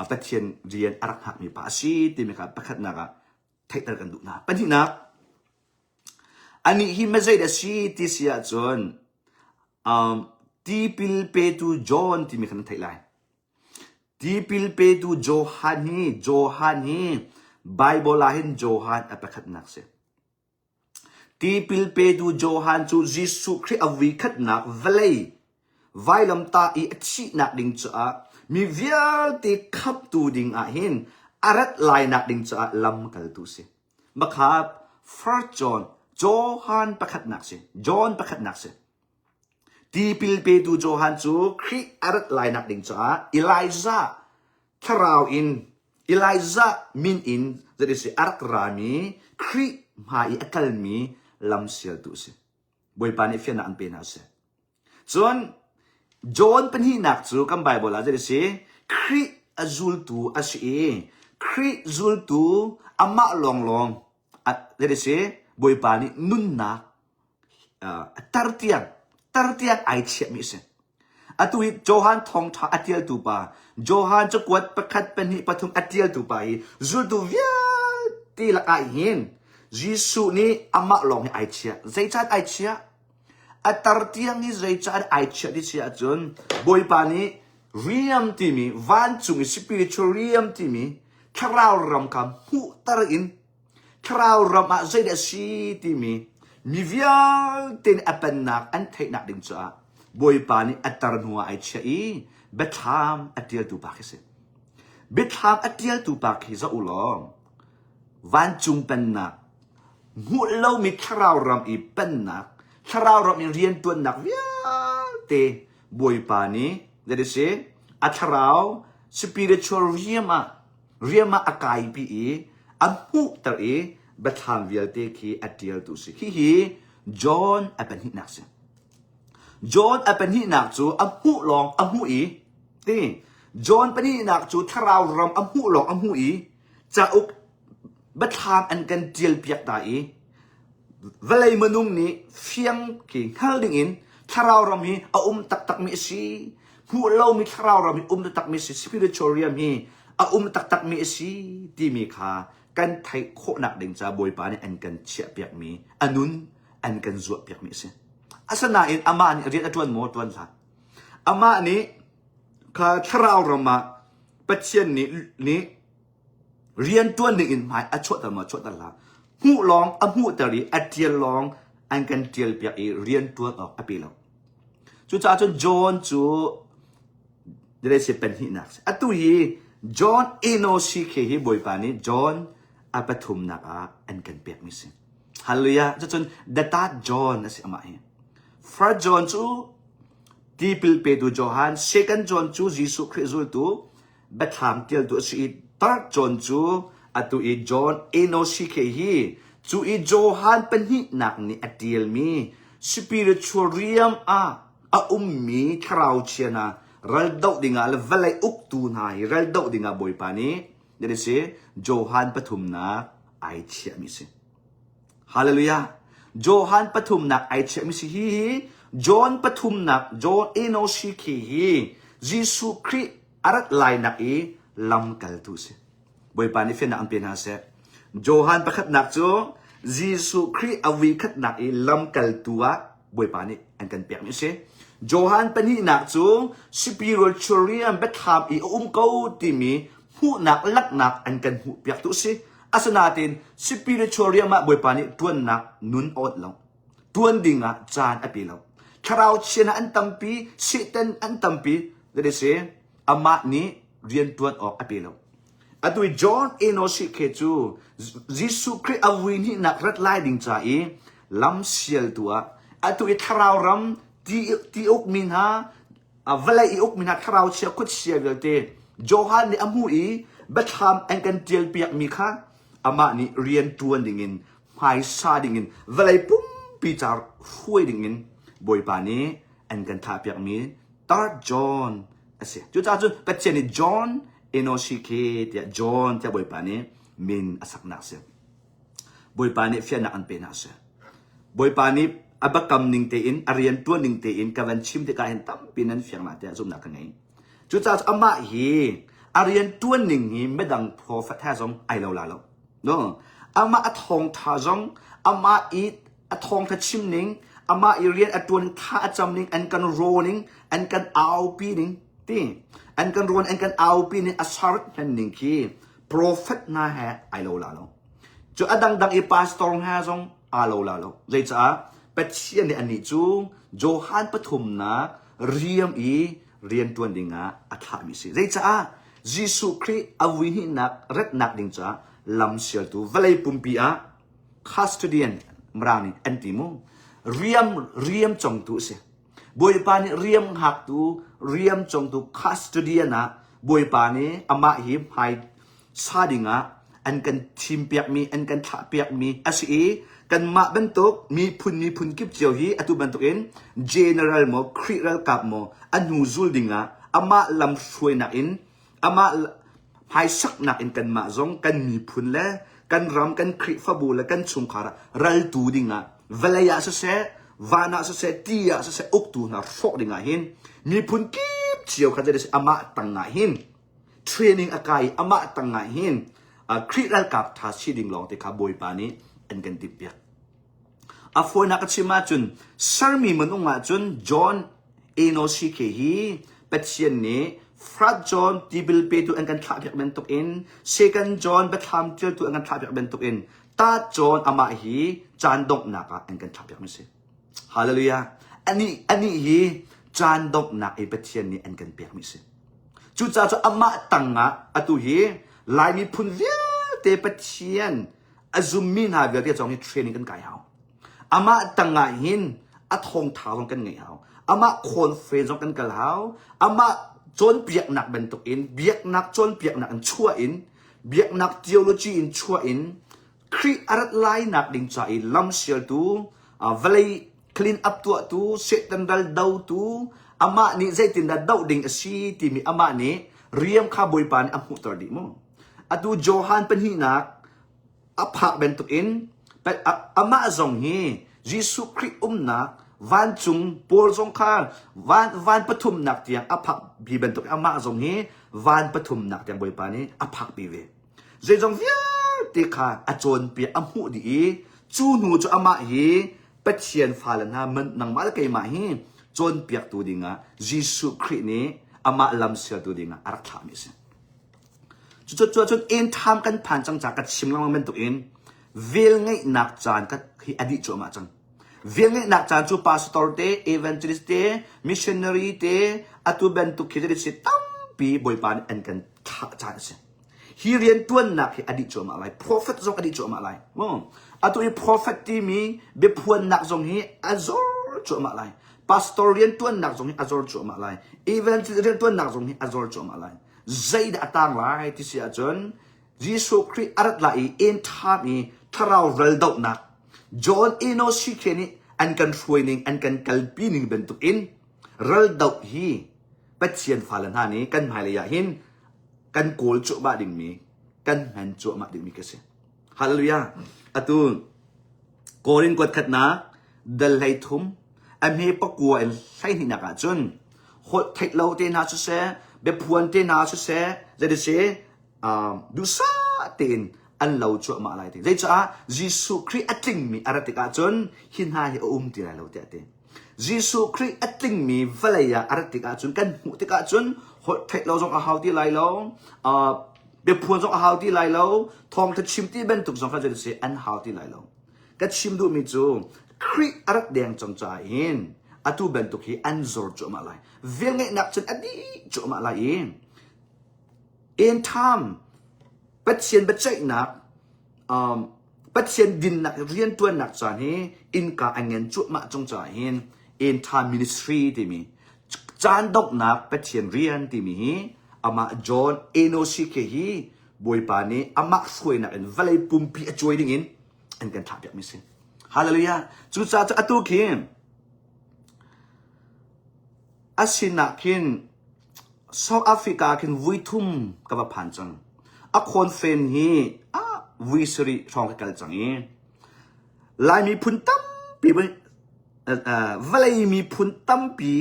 Pathian rian a rak hngakmi pa a si timi kha pakhatnak ah theihter kan duh hna. Pahnihnak, anih hi mazei dah si ti si ahcun um, tipil petu John timi kha nan theih lai. Tipil petu Johan hi Johan hi Bible ah hin Johan a pakhatnak si. Tipil petu Johan cu Jesuh Khrih a vuikhatnak vawlei vailamtah i a thihnak ding caah mi vialte khamhtu ding ah hin a rat lainak ding caah lamkaltu si. Makha First John, Johan pakhatnak si. John pakhatnak si. Tipil petu Johan cu Khrih a rat lainak ding caah Elijah thlarau in Elijah min in zati si a rak rami Khrih hmai i a kalmi lamsialtu a si. Bawipa nih fiannak an pe hna seh. Cun John pahnihnak cu kan Bible ah zati si Khrih a zultu a si i Khrih zultu amah lawnglawng zati si Bawipa nih nunnak tar tiang tar tiang ai chiahmi a si. Atu hi Johan thawngṭha a ṭialtu pa, Johan cakuat pakhat, pahnih, pathum a ṭialtu pa hi zultu vialte lakah hin Jesuh nih amah lawng hi ai chiah. Zeicah ai chiah? A tar tiang hi zeicah ai chiah ti si ahcun Bawipa nih riam timi vancung i spiritual riam timi thlarau ram kha hmuhter in Thlarau ram ah zeidah a si timi mi vialte nih a pennak an theihnak ding caah Bawipa nih a tar hnu ah ai chiah i biathlam a ṭialtu pa khi si. Biathlam a ṭialtu pa khi zoh u law vancung pennak hmuh lomi thlarau ram i pennak thlarau ram i rianṭuannak vialte Bawipa nih zeidah si a thlarau spiritual realm ah riam ah a kaipi i a hmuhter i biathlam vialte khi a ṭialtu si. Hihi John a pahnihnak si. John a pahnihnak cu a hmuh lawng a hmuh i ti John pahnihnak cu thlarau ram a hmuh lawng a hmuh i cauk biathlam an kan ṭialpiak ta i vawlei minung nih fiang khi hngal dingin thlarau ram hi a um taktakmi a si hmuh lomi thlarau ram hi um taktakmi a si spiritual realm hi a um taktakmi a si timi kha kan theih khawhnak ding ca Bawipa nih an kan chiahpiakmi a nun an kan zuahpiakmi a si asinain amah nih rian a ṭuan maw ṭuan hlah amah nih kha thlarau ram ah Pathian nih nih Rianṭuan dingin hmai a chuahter maw chuahter hlah. Hmuh lawng a hmuhter i a ṭial lawng an kan ṭialpiak i rianṭuan awk a pe lo. Cucaah cun John cu si pahnihnak si. Atu hi John Enosi khi hi Bawipa nih John a pathumnak ah an kan pekmi si. Hallelujah. Cucun the third John a si amah hi. First John cu tipil petu Johan, second John cu Jesuh Khrih zultu, biathlam tialtu a si i Third John cu atu i John Enosike hi cu i Johan pahnihnak nih a tialmi spiritual realm ah a ummi thlarau chia hna ral doh dingah le vawlei uktu hna hi ral doh dingah Bawipa nih that is Johan pathumnak ai chiahmi si. Hallelujah. Johan pathumnak ai chiahmi si hi hi John pathumnak John Enosike hi Jesuh Khrih a rat lainak i lamkaltu si. Bawipa nih fiannak an pe hna seh. Johan pakhatnak cu Jesuh Khrih a vuikhatnak i lamkaltu ah Bawipa nih an kan pekmi a si. Johan pahnihnak cu spiritual rian biathlam i a um ko timi hmuhnak langhnak an kan hmuhpiaktu a si. Asinain spiritual rian ah Bawipa nih ṭuannak nun a awnh lo. Ṭuan ding ah caan a pe lo. Thlarau chia an tampi, Satan an tampi, that is amah nih rian ṭuan awk a pe lo. Atu i John Enosh khe cu Jesuh Khrih a vui hnihnak rat lai ding ca i lam sialtu ah atu i thlarau ram ti, ti ukmi hna vawlei i ukmi hna thlarau chia khuachia vialte Johan nih a hmuh i biathlam an kan ṭialpiakmi kha amah nih rian ṭuan dingin hmaisa dingin vawlei pumpi ca hruai dingin Bawipa nih an kan thlahpiakmi Third John a si. Cucaah cun Pathian nih John Enoshike tiah John tiah Bawipa nih min a saknak a si. Bawipa nih fiannak an pe hna a si. Bawipa nih a biakam ning tein a rian tuan ning tein ka van chim tikah hin tampi nan fiang la tiah zumhnak ka ngei. Cucaah amah hi a rian tuan ning hi midang prophet he zong ai lo la lo. No. Amah a thawngtha zong amah i a thawngtha chim ning amah i rian a tuan tha a cam ning an kan raw ning an kan aupi ning ti an kan rawn an kan aupi ning a sarat hman ning khi prophet hna he ai lo la lo cu a dangdang i pastor hna zong aa lo la lo zeicaah Pathian nih anih cu Johan pathumnak riam i rian tuan dingah a thlahmi si zeicaah Jesuh Khrih a vuihnihnak retnak ding caah lam sialtu vawlei pumpi ah custodian mirang nih an ti mu riam riam congtu a si Bawipa nih riam hngaktu riam congtu custodian ah Bawipa nih amah hi hmai sa dingah an kan thimpiakmi an kan thlahpiakmi a si i kanmah bantuk miphun miphun kip cio hi atu bantukin general maw Khrih ralkap maw a hnu zul dingah amah lam hruainak in Amah hmaisaknak in kanmah zong kan miphun le kan ram kan Khrihfabu le kan chungkhar ah raltu dingah vawlei ah siseh van ah siseh ti ah siseh uktu hna hrawh dingah hin miphun kip cio kha zei amah tangah hin training a kai amah tangah hin Khrih ralkap tha si ding lawng te kha Bawipa nih an kan timhpiak. A fawinak ka chim ahcun sermi minung ahcun John Enosike hi Pathian nih Frat John tipil petu an kan thlahpiak bantukin Second John biathlam ṭialtu an kan thlahpiak bantukin Third John amah hi caan donghnak ah an kan thlahpiak mi si. Hallelujah. Anih anih hi caan donghnak i Pathian nih an kan pek mi si. Cucaah cu amah tangah atu hi Lai miphun vialte Pathian a zummi hna vialte zong hi training kan kai hau. Amah tangah hin a thawngtha zong kan ngeih hau. Amah conference zong kan kal hau. Amah cawnpiaknak bantuk in biaknak cawnpiaknak in chuah in biaknak theology in chuah in Khrih a rat lainak ding ca i lamsialtu vawlei clean up tuahtu Satan ral dotu amah nih zeitindah doh ding a si timi amah nih riam kha Bawipa nih a hmuhter dih mu. Atu Johan pahnihnak a phak bantukin amah zong hi Jesuh Khrih umnak vancung pawl zong kha van, van pathumnak tiang a phak bi bantuk amah zong hi van pathumnak tiang Bawipa nih a phak pi ve. Zeizong vialte kha a cawnpiak a hmuh dih i cu hnu cu amah hi Pathian fale hna nangmah le keimah hi cawnpiaktu dingah Jesuh Khrih nih amah lam sialtu dingah a rak thlahmi a si. Cucu end time kan phan cang ca ka chim lengmang bantuk in velngeihnak caan ka hi a dih cuahmah cang. Velngeihnak caan cu pastor te, evangelist te, missionary te, atu bantuk khi si tampi Bawipa nih an kan thlah caan a si. Hi rian tuannak hi a dih cuahmah lai. Prophet zong a dih cuahmah lai. Atu i prophet timi biaphuannak zong hi a zor cuahmah lai. Pastor rian tuannak zong hi a zor cuahmah lai. Evangelist rian tuannak zong hi a zor cuahmah lai. Zeidah a tang lai ti si ahcun Jesuh Khrih a rat lai i end time i thlarau ral dohnak John Enos Shikhe nih an kan hruai ning an kan kalpi ning bantuk in ral doh hi Pathian fale hna nih kan hmailei ah hin kan kawl cuahmah dingmi kan hman cuahmah dingmi ka si. Hallelujah. Atu Korin kuat khatnak dal hlei thum a hme pakua in hleihnihnak ah cun holh theih lo te hna siseh biaphuan te hna siseh zeiti si duhsah tein An lo cuahmah lai ti. Zeicah Jesuh Khrih a tlingmi a rat tikah cun hi hna hi a um ti lai lo tiah a ti. Jesuh Khrih a tlingmi vawlei ah a rat tikah cun kan hmuh tikah cun holh theih lo zong a hau ti lai lo, uh, biaphuan zong a hau ti lai lo, thawngtha chim ti bantuk zong kha si an hau ti lai lo. Ka chim duhmi cu Khrih a rat deng cang caah hin atu bantuk hi an zor cuahmah lai. Velngeihnak cun a dih cuahmah lai i end time Pathian biaceihnak um, Pathian dinnak riantuannak caan hi innka a ngen cuahmah cung caah hin end time ministry timi caan donghnak Pathian rian timi hi amah John Enosike hi Bawipa nih amah hruainak in vawlei pumpi a cuai ding in an kan thlah piakmi si. Hallelujah. Cucaah cu atu khi a sinah khin South Africa khin vui thum ka va phan cang. A khawnfen hi ah vui sarih hrawng ka kal cang i Lai miphun tampi vawlei miphun tampi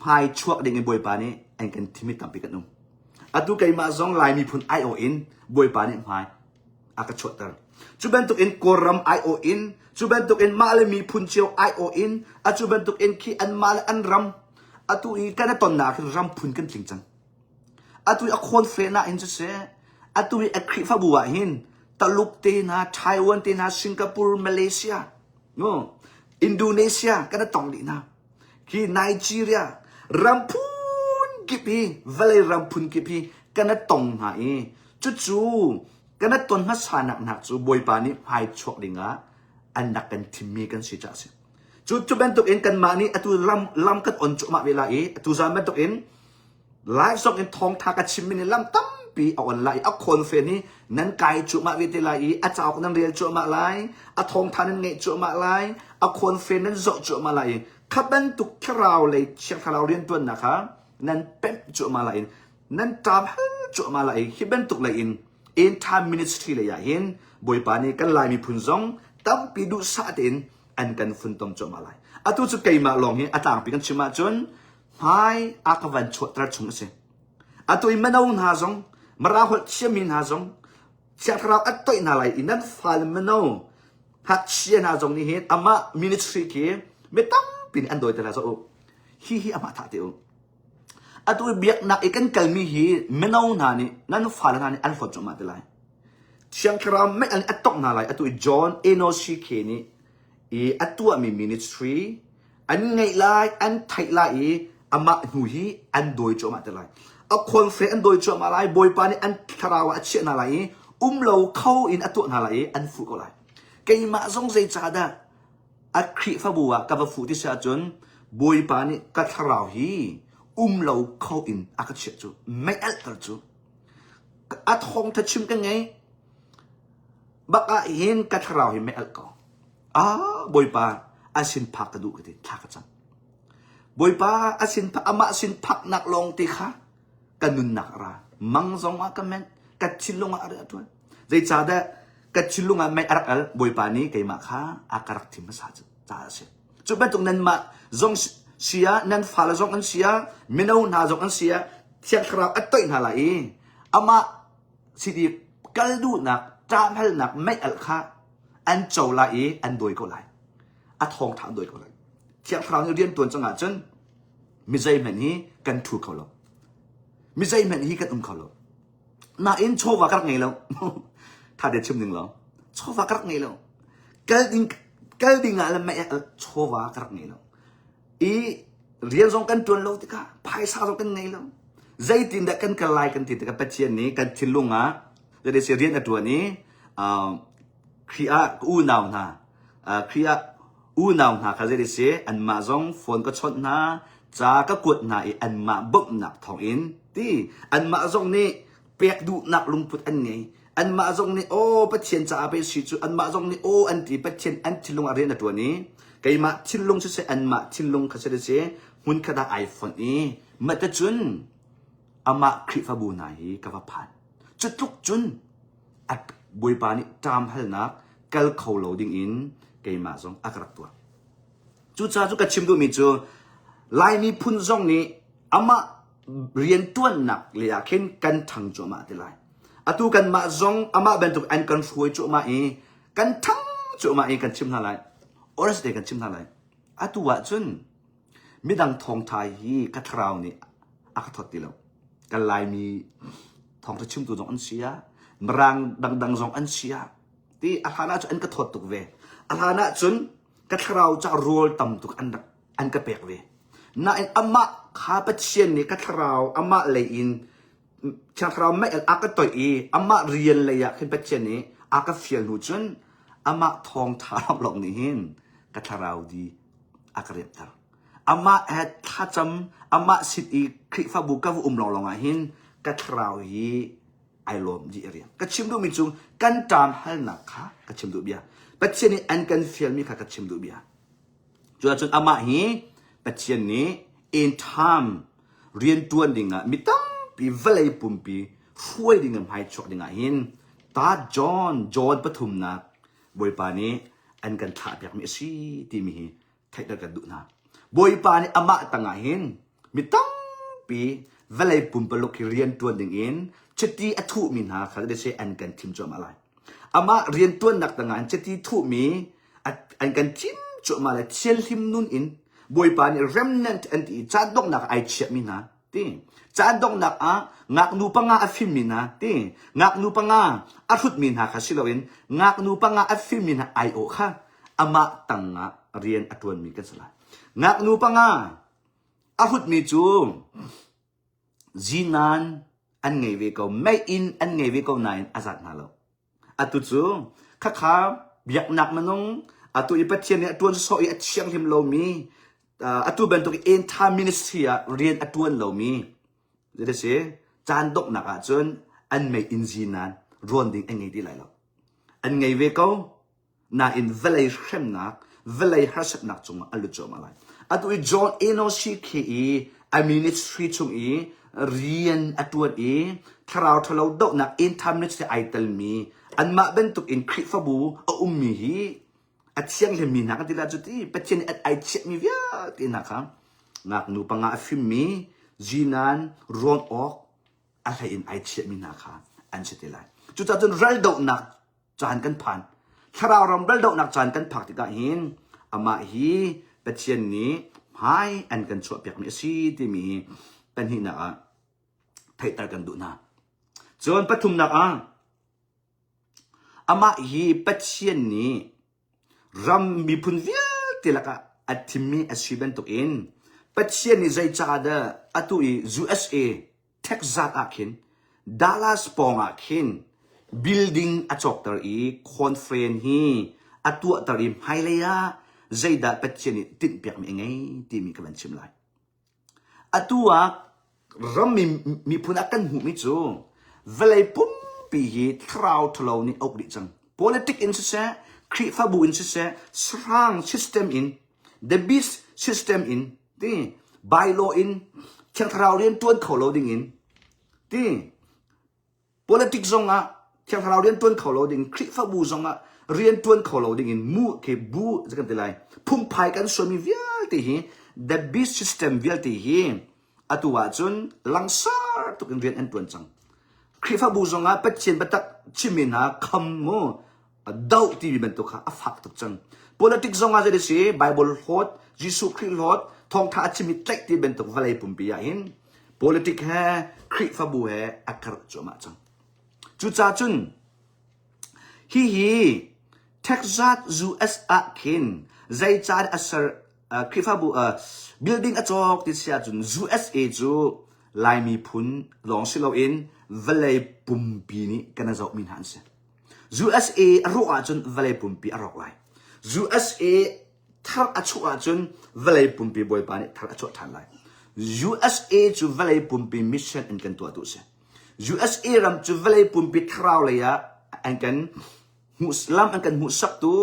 hmai chuak ding in Bawipa nih an kan thim i tampi kan um. Atu keimah zong Lai miphun aiawh in Bawipa nih hmai a ka chuahter. Cu bantuk in Kawlram aiawh in, cu bantuk in mah le miphun cio aiawh in, a cu bantuk in khi anmah le an ram atu i kan i tonnak hin ram phun kan tling cang. Atu i a khawn fehnak in siseh, atu i a Khrihfabu ah hin Taluk te hna, Taiwan te hna, Singapore, Malaysia, no, Indonesia kan i tong dih hna. Khi Nigeria ram phun kip hi vawlei ram phun kip hi kan i tong hna i cucu kan i ton hmasa nak nak cu Bawipa nih hmai chuak dingah an rak kan thimmi kan si caah a si. Cu cu bantuk in kanmah nih atu lam lam kan on cuahmah ve lai i atu zan bantuk in live zong in thawngtha ka chimmi nih lam tampi a on lai i a khawn fen hi nan kai cuahmah ve te lai i a cauk nan rel cuahmah lai a thawngtha nan ngeih cuahmah lai a khawn fen nan zoh cuahmah lai i kha bantuk thlarau lei thiang thlarau riantuannak kha nan pemh cuahmah lai i nan ṭam hal cuahmah lai i hi bantuk lei in end time ministry lei ah hin Bawipa nih kan Lai miphun zong tampi duhsah tein an kan funtom cuahmah lai. Atu cu keimah lawng hi a tlangpi kan chim ahcun hmai a ka van chuahter chung a si. Atu i mino hna zong, Mara holh thiammi hna zong, Thiang Thlarau a toih hna lai i nan fale mino ngakchia hna zong nih hin amah ministry khi mi tampi nih an dawi te lai zoh u. Hi hi amah thah te u. Atu i biaknak i kan kalmi hi mino hna nih nan fale hna nih an hlawt cuahmah te lai. Thiang Thlarau mei an a tongh hna lai. Atu i John Enoshike nih i a tuahmi ministry an ngeih lai, an theih lai i amah hnu hi an dawi cuahmah te lai. A khawnfre an dawi cuahmah lai. Bawipa nih an thlarau ah a chiah hna lai i um lo kho in a tuah hna lai i an fuh ko lai. Keimah zong zeicahdah a Khrihfabu ah ka va fuh ti si ahcun Bawipa nih ka thlarau hi um lo kho in a ka chiah cu mei alhter cu A thawngtha chim ka ngei. Bak ah hin ka thlarau hi mei alh ko. Ah, Bawipa, a sin phak ka duh ka ti. Thla ka cam. Bawipa, a sin phak, amah sin phaknak lawng te kha ka nunnak a ra. Mang zong ah ka menh, ka thinlung ah a rak ṭuan. Zeicahdah ka thinlung ah mei a rak al, Bawipa nih keimah kha a ka rak thim hmasa caah a si. Cu bantuk nanmah zong si ah, nan fale zong an si ah, mino hna zong an si ah, Thiang Thlarau a toih hna lai i amah sin i kal duhnak, ṭahmalnak mei-alh kha an co lai i an dawi ko lai. A thawngṭha an dawi ko lai. Thiang Thlarau nih rian ṭuan cang ahcun mi zeihmanh hi kan ṭhu kho lo. Mi zeihmanh hi kan um kho lo. Nain chawva ka rak ngei lo. Tha te chim ning law. Chawva ka rak ngei lo. Kal ding kal ding ah le mei chawva ka rak ngei lo. I rian zong kan tuan lo tikah phaisa zong kan ngei lo. Zeitin dah kan kal lai kan ti tikah Pathian nih kan thinlung ah jadi si rian a tuan i Khrih ah ka unau hna Khrih ah unau hna kha zei si anmah zong phone ka chawnh hna ca ka kuat hna i anmah bawmhnak thawngin ti anmah zong nih pek duhnak lungput an ngei anmah zong nih aw Pathian caah pei si cu anmah zong nih aw an ti Pathian an thinlung ah rian a tuan i keimah thinlung siseh anmah thinlung kha si si hmunkhat ah ai fonh i matacun amah Khrihfabu hna hi ka va phan cu tluk cun a Bawipa nih ṭamhalnak kal kho lo dingin keimah zong a ka rak tuah. Cucaah cu ka chim duhmi cu Lai miphun zong nih amah rianṭuannak lei ah khin kan ṭhang cuahmah te lai. Atu kanmah zong amah bantuk an kan hruai cuahmah i kan ṭhang cuahmah i kan chim hna lai. Honest te kan chim hna lai. Atu ahcun midang thawngṭha hi ka thlarau nih a ka thawt ti lo. Kan Laimi thawngṭha chimtu zong an si ah, Mirang dangdang zong an si ah, ti a hlan ahcun an ka thawt tuk ve. A hlan ahcun ka thlarau ca rawl tam tuk an rak an ka pek ve. Nain amah kha Pathian nih ka thlarau amah lei in Thiang Thlarau mei a ka toih i amah rian lei ah khin Pathian nih a ka fial hnu cun amah thawngṭha lawnglawng nih hin ka thlarau di a ka riamhter. Amah he thlacam, amah sin i Khrihfabu ka va um lawnglawng ah hin ka thlarau hi ai lawm dih a riam. Ka chim duhmi cu kan ṭam halnak kha ka chim duh bia. Pathian nih an kan fialmi kha ka chim duh bia. Cuahcun amah hi Pathian nih end time rianṭuan dingah mi tampi vawlei pumpi hruai ding in hmaichuak dingah hin ta John John pathumnak Bawipa nih an kan thlahpiakmi a si timi hi theihter kan duh hna. Bawipa nih amah tangah hin mi tampi vawlei pumpaluk hi rianṭuan dingin chiti a thuhmi hna kha an kan thim cuahmah lai. Amah rianṭuannak tangah in chiti thuhmi an kan thim cuahmah le thianhlim nun in Bawipa nih remnant an ti i caan donghnak ai chiahmi hna ti caan donghnak ah ngaknu panga a fimmi hna ti ngaknu panga a hrutmi hna kha si loin ngaknu panga a fimmi hna aiawh kha amah tangah rian a ṭuanmi kan si lai. Ngaknu panga a hrutmi cu zinan an ngei ve ko, meiinn an ngei ve ko nain a zat hna lo. Atu cu khakha biaknak minung atu i Pathian nih a ṭuan sawh i a thianghlim lomi atu bantuk i end time ministry ah rian a ṭuan lomi zei si caan donghnak ahcun an meiinn zinan rawn ding an ngei ti lai lo. An ngei ve ko. Nain vawlei hremnak, vawlei harsatnak cungah a lut cuahmah lai. Atu i John Enos khi i a ministry chung i rian a ṭuan i thlarau ṭhalo dohnak end time ministry ai telmi anmah bantuk in Khrihfabu a ummi hi a thianghlimmi hna kan ti lai cu ti Pathian nih ai chiahmi vialte hna kha ngaknu panga a fimmi zinan rawn awk a hlei in ai chiahmi hna kha an si te lai. Cucaah cun raldohnak caan kan phan. Thlarau ram raldohnak caan kan phak tikah hin amah hi Pathian nih hmai an kan chuahpiakmi a si timi hi pahnihnak ah theihter kan duh hna. Cun pathumnak ah amah hi Pathian nih ram miphun vialte lakah a thimmi a si bantukin Pathian nih zeicahdah atu i USA Texas ah khin Dallas pawng ah khin building a cawkter i conference hi a tuahter i hmailei ah zeidah Pathian nih tinhpiakmi a ngei timi ka van chim lai. Atu ah ram miphun ah kan hmuhmi cu vawlei pumpi hi thlarau ṭhalo nih a uk dih cang. Politic in siseh, Khrihfabu in siseh, sahrang system in, the beast system in ti bylaw in Thiang Thlarau rian ṭuan kho lo ding in ti politics zong ah Thiang Thlarau rian ṭuan kho lo ding Khrihfabu zong ah rian ṭuan kho lo ding in mu ke bu kan ti lai phungphai kan sualmi vialte hi the beast system vialte hi atu ahcun langsar tuk in rian an ṭuan cang Khrihfabu zong ah Pathian biatak chimmi hna kham mu doh timi bantuk kha a fak tuk cang. Politics zong ah zei si Bible hlawt, Jesuh Khrih hlawt, thawngtha a chimmi tlaih ti bantuk vawlei pumpi ah hin politic he Khrihfabu he a karh cuahmah cang. Cucaah cun hihi Texas US ah khin zeicah a ser Khrihfabu building a cawk ti si ahcun USA cu Lai miphun lawng si loin vawlei pumpi nih kan i zohmi hna an si. USA a rawh ahcun vawlei pumpi a rawk lai. USA thar a chuah ahcun vawlei pumpi Bawipa nih thar a chuah ṭhan lai. USA cu vawlei pumpi mission an kan tuahtu a si. USA ram cu vawlei pumpi thlarau lei ah an kan hmuh lam an kan hmuhsaktu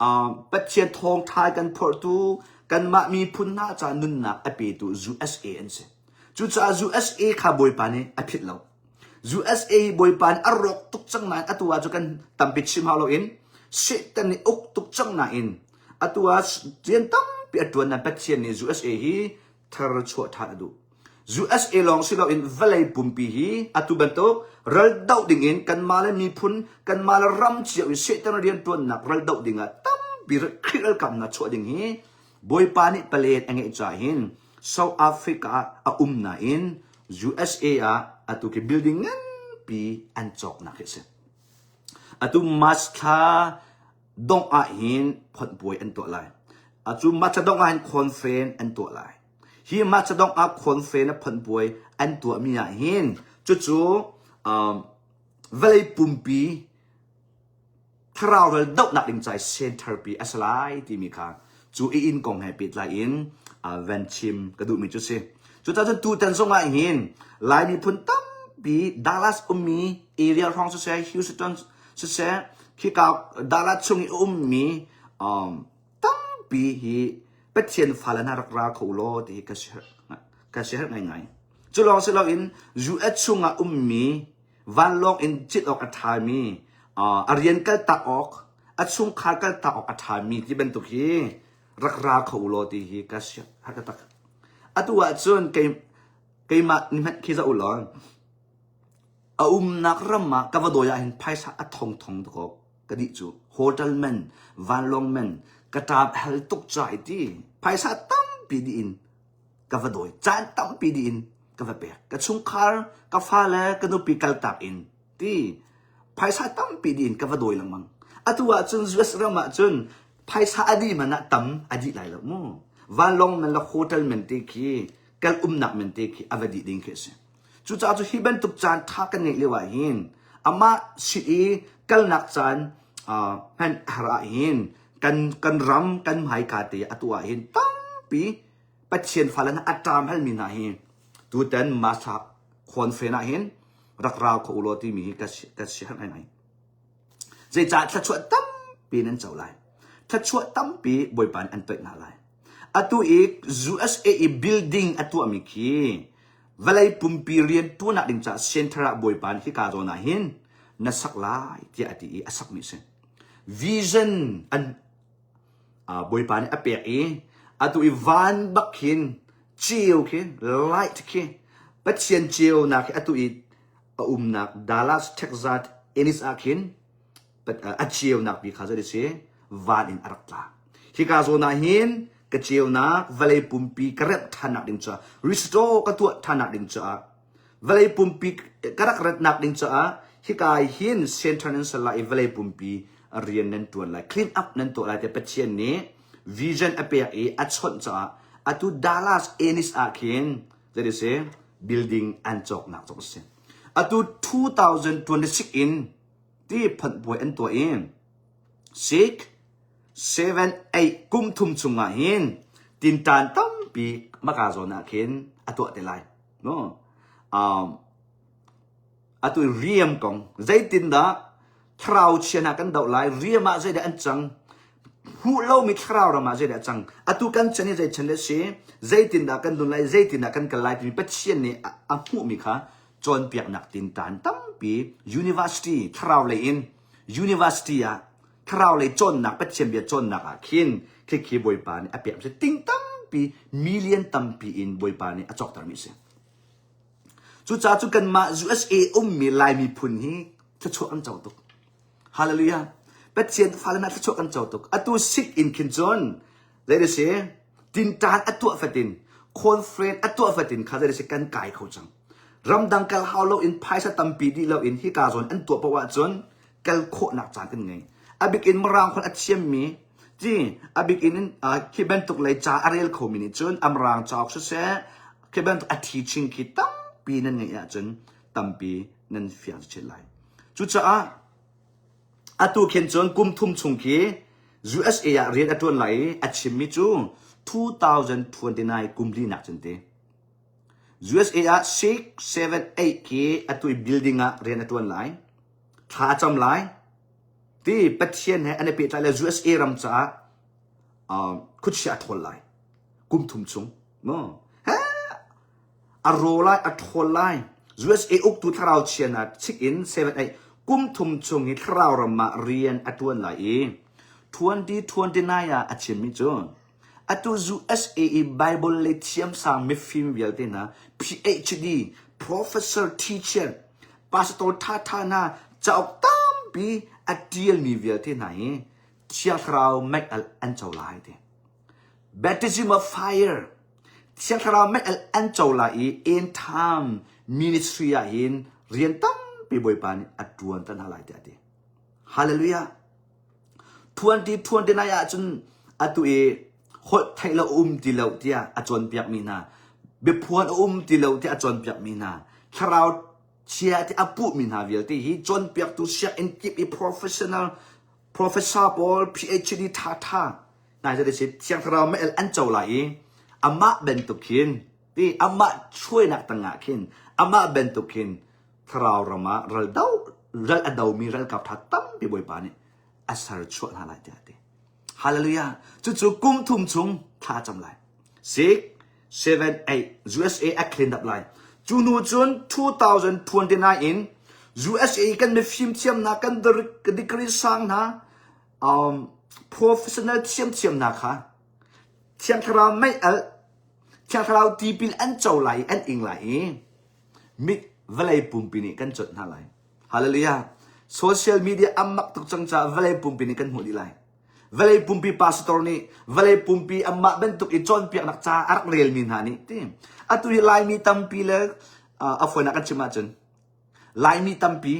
uh, Pathian thawngṭha kan phorhtu kanmah miphun hna ca nunnak a petu USA an si. Cucaah USA kha Bawipa nih a philh lo. USA hi Bawipa nih a rawk tuk cang nain atu ah cu kan tampi chim hau loin Satan nih uk tuk cang nain atu ah rian tampi a ṭuan nain Pathian nih USA hi thar chuah ṭhan a duh. USA lawng si loin vawlei pumpi hi atu bantuk ral doh dingin kanmah le miphun kanmah le ram cio i Satan riantuannak ral doh dingah tampi Khrih ralkap hna chuah ding hi Bawipa nih palen a ngeih caah hin South Africa ah a um nain USA ah atu khi building nganpi an cawknak hi a si. Atu March thla dongh ah hin phonhpuai an tuah lai. Atu March thla dongh ah hin conference an tuah lai. Hi March thla dongh ah conference le phonhpuai an tuahmi ah hin cucu um, vawlei pumpi thlarau ral dohnak ding cai center pi a si lai timi kha cu i inn kong he pehtlai in van chim ka duhmi cu si. Cucaah cun tutan zong ah hin Lai miphun tampi Dallas ummi area hrawng siseh Houston siseh khika Dallas chung i ummi um, tampi hi Pathian fale hna rak ra kho law ti hi ka si ka si herh ngaingai. Cu lawng si loin US chungah ummi vanlawng in cit awk a ṭhami, a rian kaltak awk, a chungkhar kaltak awk a ṭhami ti bantuk hi rak ra kho u law ti hi ka har ka tak. Atu ahcun kei, keimah ni hmanh khi zoh u law, a umnak ram ah ka va dawi ah hin phaisa a thong thong dawk ka dih cu hotel man vanlawng man ka ṭap hal tuk ca i ti phaisa tampi dih in ka va dawi caan tampi dih in ka va pek ka chungkhar ka fale ka nupi kaltak in ti phaisa tampi dih in ka va dawi lengmang atu ahcun US ram ahcun phaisa a dih man ah tam a dih lai lo mu vanlawng man le hotel man te khi kal umnak man te khi a va dih ding khi a si cucaah cu hi bantuk caan tha kan ngeih lio ah hin amah si i kalnak caan hmanh har ah hin kan kan ram kan hmaika te atu ah hin tampi Pathian fale hna a ṭam halmi hna hi tutan Masa conference ah hin rak rau kho ulaw timi hi ka ka si har ngai Zeicah thluachuah tampi nan co lai. Thluachuah tampi Bawipa nih an toih hna lai. Atu i USA i building a tuahmi khi vawlei pumpi rian tuahnak ding caah center ah Bawipa nih hika zawn ah hin na sak lai tiah a ti i a sakmi a si. Vision an Bawipa nih a pek i atu i van bak khin ceu khi light khi Pathian ceunak khi atu i a umnak Dallas Texas Ennis ah khin a ceunak bi kha zei si van in a rak tla hika zawn ah hin ka ceunak vawlei pumpi ka remh ṭhannak ding caah restore ka tuah ṭhannak ding caah Vawlei pumpi ka rak ratnak ding caah hika hin center nan ser lai i vawlei pumpi rian nan tuan lai clean up nan tuah lai te Pathian nih vision a pek i a chawnh caah atu Dallas Ennis ah khin zei si building an cawknak zong a si atu 2026 in ti phanh puai an tuah i 6 7 8 kum thum chungah hin tintan tampi maka zawn ah khin a tuah te lai No. Um, atu riam kong zeitindah thlarau chia hna kan doh lai riam ah zeidah an cang hmuh lomi thlarau ram ah zeidah a cang atu kan chan hi zei chan le si zeitindah kan dun lai zeitindah kan kal lai timi Pathian nih a hmuhmi kha cawnpiaknak tintan tampi university thlarau lei in university ah thlarau lei cawnnak Pathian bia cawnnak ah khin khikhi Bawipa nih a pek si ting tampi million tampi in Bawipa nih a cawktermi a si. Cucaah cu kanmah USA ummi Lai miphun hi thluachuah kan co tuk. Hallelujah. Pathian fale hna thluachuah kan co tuk. Atu sik in khin cun zei si tinṭan a tuah fatin conference a tuah fatin kha zei si kan kai kho cang. Ramdang kal hau lo in phaisa tampi dih lo in hika zawn an tuah paoh ahcun kal khawhnak caan kan ngei. A bik in Mirang holh a thiammi ti a bik in khi bantuk lei ca a rel khomi nih cun a Mirang cauk siseh khi bantuk a teaching khi tampi nan ngeih ahcun tampi nan fiang chin lai. Cucaah atu khin cun kum thum chung khi USA ah rian a ṭuan lai i a chimmi cu 2029 kum linak cun ti. USA ah 6, 7, 8 khi atu i building ah rian a ṭuan lai. Thla a cam lai. Ti Pathian he an i pehtlai le USA ram caah uh, khuachia a ṭhawl lai. Kum thum chung. No. He a ro lai, a ṭhawl lai. USA uktu thlarau chia hna chik in 7, 8 kum thum chung hi thlarau ram ah rian a ṭuan lai i 2029 ah a chimmi cu. Atu USA i Bible lei thiamsang mifim vialte hna, PhD, professor, teacher, pastor ṭhaṭha hna, cauk tampi a ṭialmi vialte hna hi Thiang Thlarau mei-alh an co lai ti. Baptism of fire, Thiang Thlarau mei-alh an co lai i end time ministry ah hin rian tampi Bawipa nih a ṭuan te hna lai tiah a ti. Hallelujah. 2029 ahcun atu i holh theih lo a um ti lo tiah a cawnpiakmi hna, biaphuan a um ti lo tiah a cawnpiakmi hna, thlarau chia tiah a puhmi hna vialte hi cawnpiaktu sianginn kip i professional professor pawl PhD ṭhaṭha hna hi si Thiang Thlarau mei an co lai i amah bantuk khin ti amah hruainak tangah khin amah bantuk khin thlarau ram ah ral do ral a domi ralkap ṭha tampi Bawipa nih a ser chuah hna lai tiah a ti. Hallelujah. Cucu kum thum chung thla cam lai. 6, 7, 8 USA a clean up lai. Cu hnu cun 2029 in USA kan mifim thiamnak kan degree sang hna um, professional thiamthiamnak kha Thiang Thlarau mei alh Thiang Thlarau tipil an co lai i an ing lai i mit vawlei pumpi nih kan conh hna lai. Hallelujah. Social media an mak tuk cang caah vawlei pumpi nih kan hmuh dih lai. Vawlei pumpi pastor nih vawlei pumpi anmah bantuk i cawnpiaknak ca a rak relmi hna nih ti. Atu hi Laimi tampi le uh, a fawinak kan chim ahcun Laimi tampi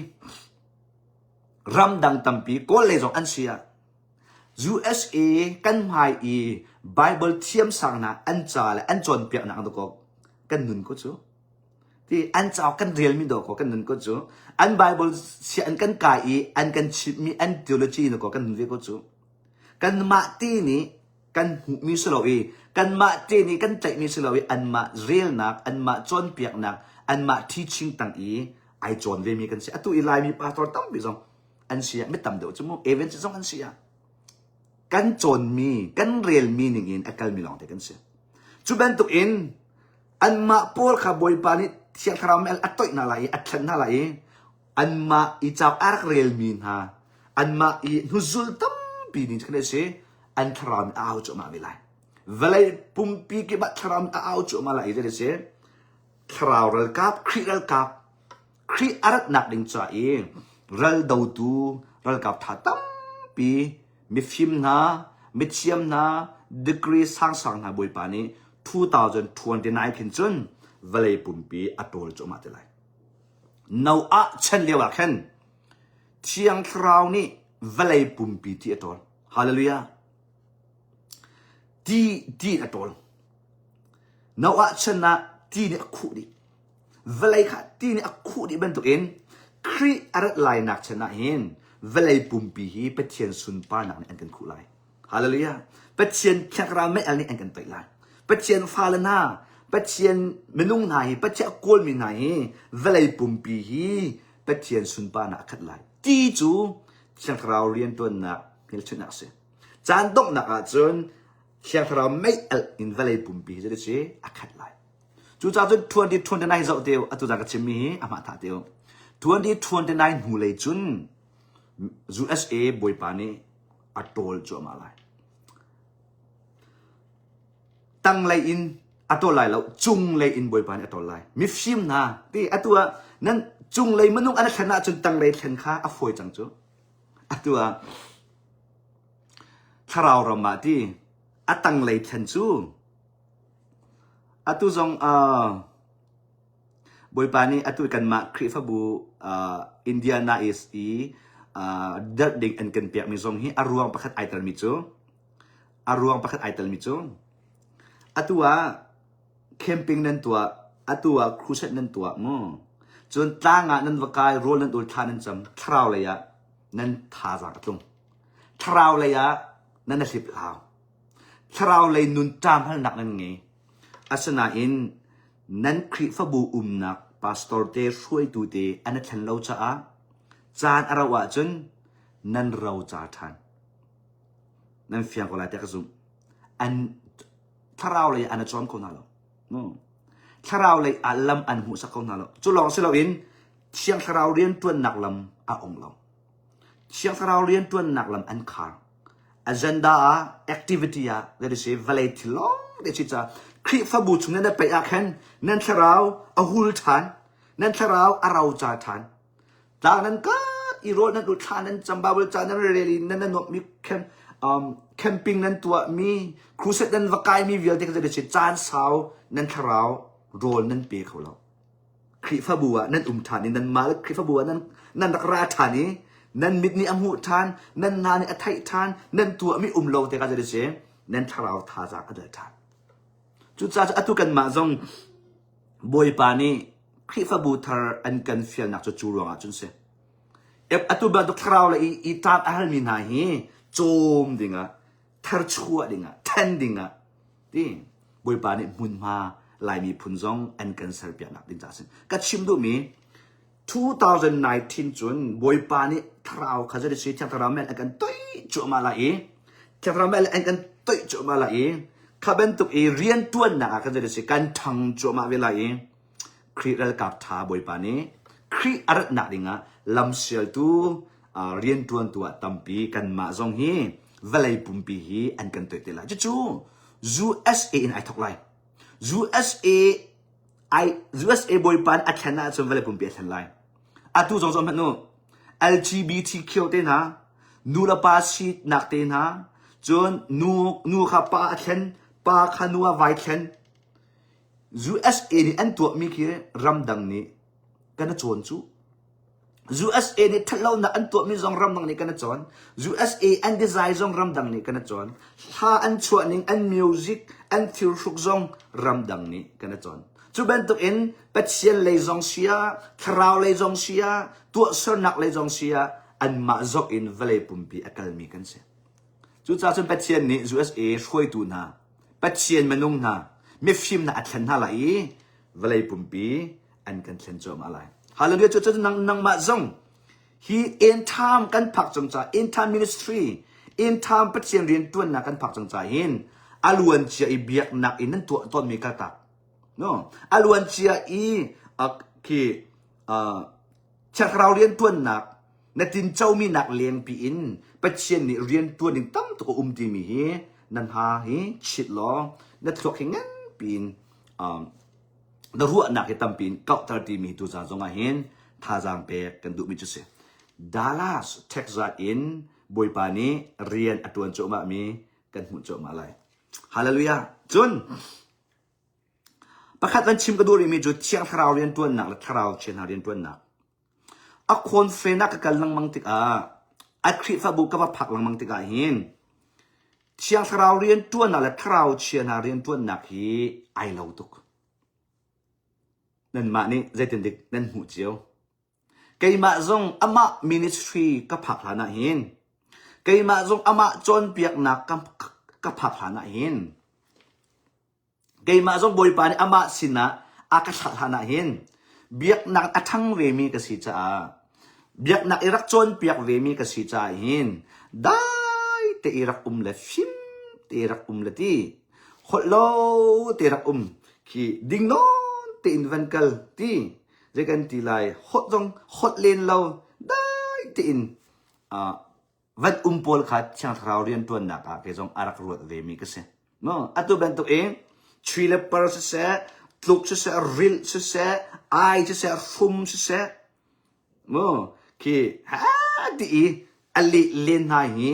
ramdang tampi Kawl lei zong an si ah USA kan hmai i Bible thiamsang hna an ca le an cawnpiaknak dawkaw kan nun ko cu. Ti an cauk kan relmi dawkaw kan nun ko cu. An Bible sia an kan kai i an kan chimhmi an theology dawkaw kan nun ve ko cu. Kanmah te nih kan hmuhmi si lo i kanmah te nih kan tlaihmi si lo i anmah relnak, anmah cawnpiaknak, anmah teaching tang i ai cawn vemi kan si. Atu i Laimi pastor tampi zong an si ah mi tam deuh cu mu event zong an si ah kan cawnmi kan relmi ning in a kalmi lawngte kan si cu bantuk in anmah pawl kha bawipa nih thiang thlarau mel a toih hna lai i a thlen hna lai i anmah i cauk a rak relmi hna anmah i hnuzul tampi ning khan si an thlarau nih a au cuahmah ve lai vawlei pumpi kip ah thlarau nih a au cuahmah lai i si thlarau ralkap Khrih ralkap Khrih a ratnak ding ca i ral dotu ralkap ṭha tampi mifim hna, mithiam hna, degree sangsang hna Bawipa nih 2029 khin cun vawlei pumpi a ṭawl cuahmah te lai. Noah chan lio ah khan Thiang Thlarau nih vawlei pumpi ti a ṭawl. Hallelujah. Ti ti a ṭawl. Noah chan ah ti nih a khuh dih. Vawlei kha ti nih a khuh dih bantukin Khrih a rat lainak chan ah hin vawlei pumpi hi Pathian sunparnak nih an kan khuh lai. Hallelujah. Pathian thiangthlarau mei-al nih an kan toih lai. Pathian fale hna, Pathian minung hna hi, Pathian a kawlmi hna hi vawlei pumpi hi Pathian sunparnak a khat lai. Ti cu thiangthlarau riantuannak hmelchunhnak a si. Caan donghnak ahcun thiangthlarau mei-alh in vawlei pumpi hi zeidah a khat lai. Cucaah cun 2029 zoh te u, atu zan ka chimmi hi a hmah tha te u. 2029 hnu lei cun USA bawipa nih a tawl cuahmah lai. Tanglei in a tawl lai lo, cunglei in bawipa nih a tawl lai. Mifim hna, ti atu ah nan cunglei minung an thlen ahcun tanglei thlen kha a fawi cang cu. Atu ah thlarau ram ah ti a tanglei thlen cu Atu zong uh, Bawipa nih atu kanmah Khrihfabu uh, Indiana is i uh, derh ding an kan pekmi zong hi a ruang pakhat ai telmi cu a ruang pakhat ai telmi cu atu ah camping nan tuah atu ah crusade nan tuah mu cun tlang ah nan va kai rawl nan ul thla nan cam thlarau lei ah nan thazaang a tlung thlarau lei ah nan a hlip hlau Thlarau lei nun ṭamhalnak nan ngei. Asinain nan Khrihfabu umnak pastor te hruaitu te an i thlen lo caah caan a rauh ahcun nan roca ṭhan. Nan fiang ko lai tiah ka zumh. An thlarau lei an i cawm kho hna lo. Thlarau lei ah lam an hmuhsak kho hna lo. Cu lawng si loin Thiang Thlarau rianṭuannak lam a ong lo. Thiang Thlarau rianṭuannak lam an khar. Agenda ah, activity ah, that is vawlei thil lawng te si ca Khrihfabu chung nan peih ah khan nan thlarau a hul ṭhan, nan thlarau a roca ṭhan. Tlang nan kat i rawl nan ul thla nan cam Bible ca nan rel i nan nuamh mi um, camping nan tuah mi crusade nan va kai mi vialte kha si caan sau nan thlarau rawl nan pe kho lo. Khrihfabu ah nan um ṭhan i nanmah le Khrihfabu ah nan, nan rak ra ṭhan i nan mit nih a hmuh ṭhan, nan hna nih a theih ṭhan, nan tuahmi um lo tikah zei si nan thlarau thazaang a dal ṭhan. Cucaah atu kanmah zong Bawipa nih Khrihfabu thar an kan fialnak cu cu ruangah cun si. Atu bantuk thlarau le i, i ṭap a halmi hna hi cawm dingah, tharchuah dingah, ṭhen dingah ti Bawipa nih hmunhma Lai miphun zong an kan serpiaknak ding caah a si. Ka chim duhmi 2019 cun Bawipa nih thlarau kha zei si Thiang Thlarau mel an kan toih cuahmah lai i Thiang Thlarau mel an kan toih cuahmah lai i kha bantuk i riantuannak ah kan zei si kan ṭhang cuahmah ve lai i Khrih ralkap ṭha Bawipa nih Khrih a ratnak dingah lamsialtu rianṭuantu ah tampi kanmah zong hi vawlei pumpi hi an kan toih te lai. Cucu USA in ai thok lai. USA ai USA Bawipa a thlen ahcun vawlei pumpi a thlen lai. Atu zong zong hmanh u LGBTQ te hna nu le pa sinak te hna cun nu nu kha pa a thlen pa kha nu ah vai thlen USA nih an tuahmi khi ramdang nih kan i cawn cu. USA nih ṭhatlonak an tuahmi zong ramdang nih kan i cawn. USA an design zong ramdang nih kan i cawn. Hla an chuah ning, an music, an thilhruk zong ramdang nih kan i cawn. Cu bantuk in Pathian lei zong si ah, thlarau lei zong si ah, tuahsernak lei zong si ah, anmah zoh in vawlei pumpi a kalmi kan si. Cucaah cun Pathian nih USA hruaitu hna, Pathian minung hna, mifim hna a thlen hna lai i vawlei pumpi an kan thlen cuahmah lai. Hallelujah! Cucaah nang, nangmah zong hi end time kan phak cang ca, end time ministry, end time Pathian rian tuannak kan phak cang ca hin a luan cia i biaknak in nan tuah tawnmi kaltak. No, a luan cia i uh, khi uh, Thiang rian tuannak na tincomi nak lengpi in Pathian nih rian tuan ding tam tuk a um timi hi na hna hi chit law na thluak hi nganpi in um, na ruahnak hi tampi in kauhter timi tu zan zong ah hin thazaang pek kan duhmi cu si. Dallas, Texas in Bawipa nih rian a tuan cuahmah mi kan hmuh cuahmah lai. Hallelujah. Cun pakhat kan chim ka duh rihmi cu Thiang Thlarau riantuannak le Thlarau chia hna riantuannak. A khawnfen ah ka kal lengmang tikah a Khrihfabu ka va phak lengmang tikah hin Thiang Thlarau rianṭuannak le thlarau chia hna rianṭuannak hi ai lo tuk. Nanmah nih zeitindik nan hmuh cio. Keimah zong amah ministry ka phak hlan ah hin keimah zong amah cawnpiaknak ka, ka phak hlan ah hin Keimah zong Bawipa nih amah sinah a ka thlah hlan ah hin biaknak a ṭhang vemi ka si caah biaknak i rak cawnpiak vemi ka si caah hin dai te i rak um le fim te i rak um le ti holh lo te rak um khi ding nawn tein van kal ti zei kan ti lai holh zong holh len lo dai tein uh, van um pawl kha Thiang Thlarau rianṭuannak ah kei zong a rak ruat vemi ka si. No, atu bantuk in chui le par siseh, tluk siseh, rilh siseh, ai siseh, hrum siseh, mu khi ha ti i a leh len hna hi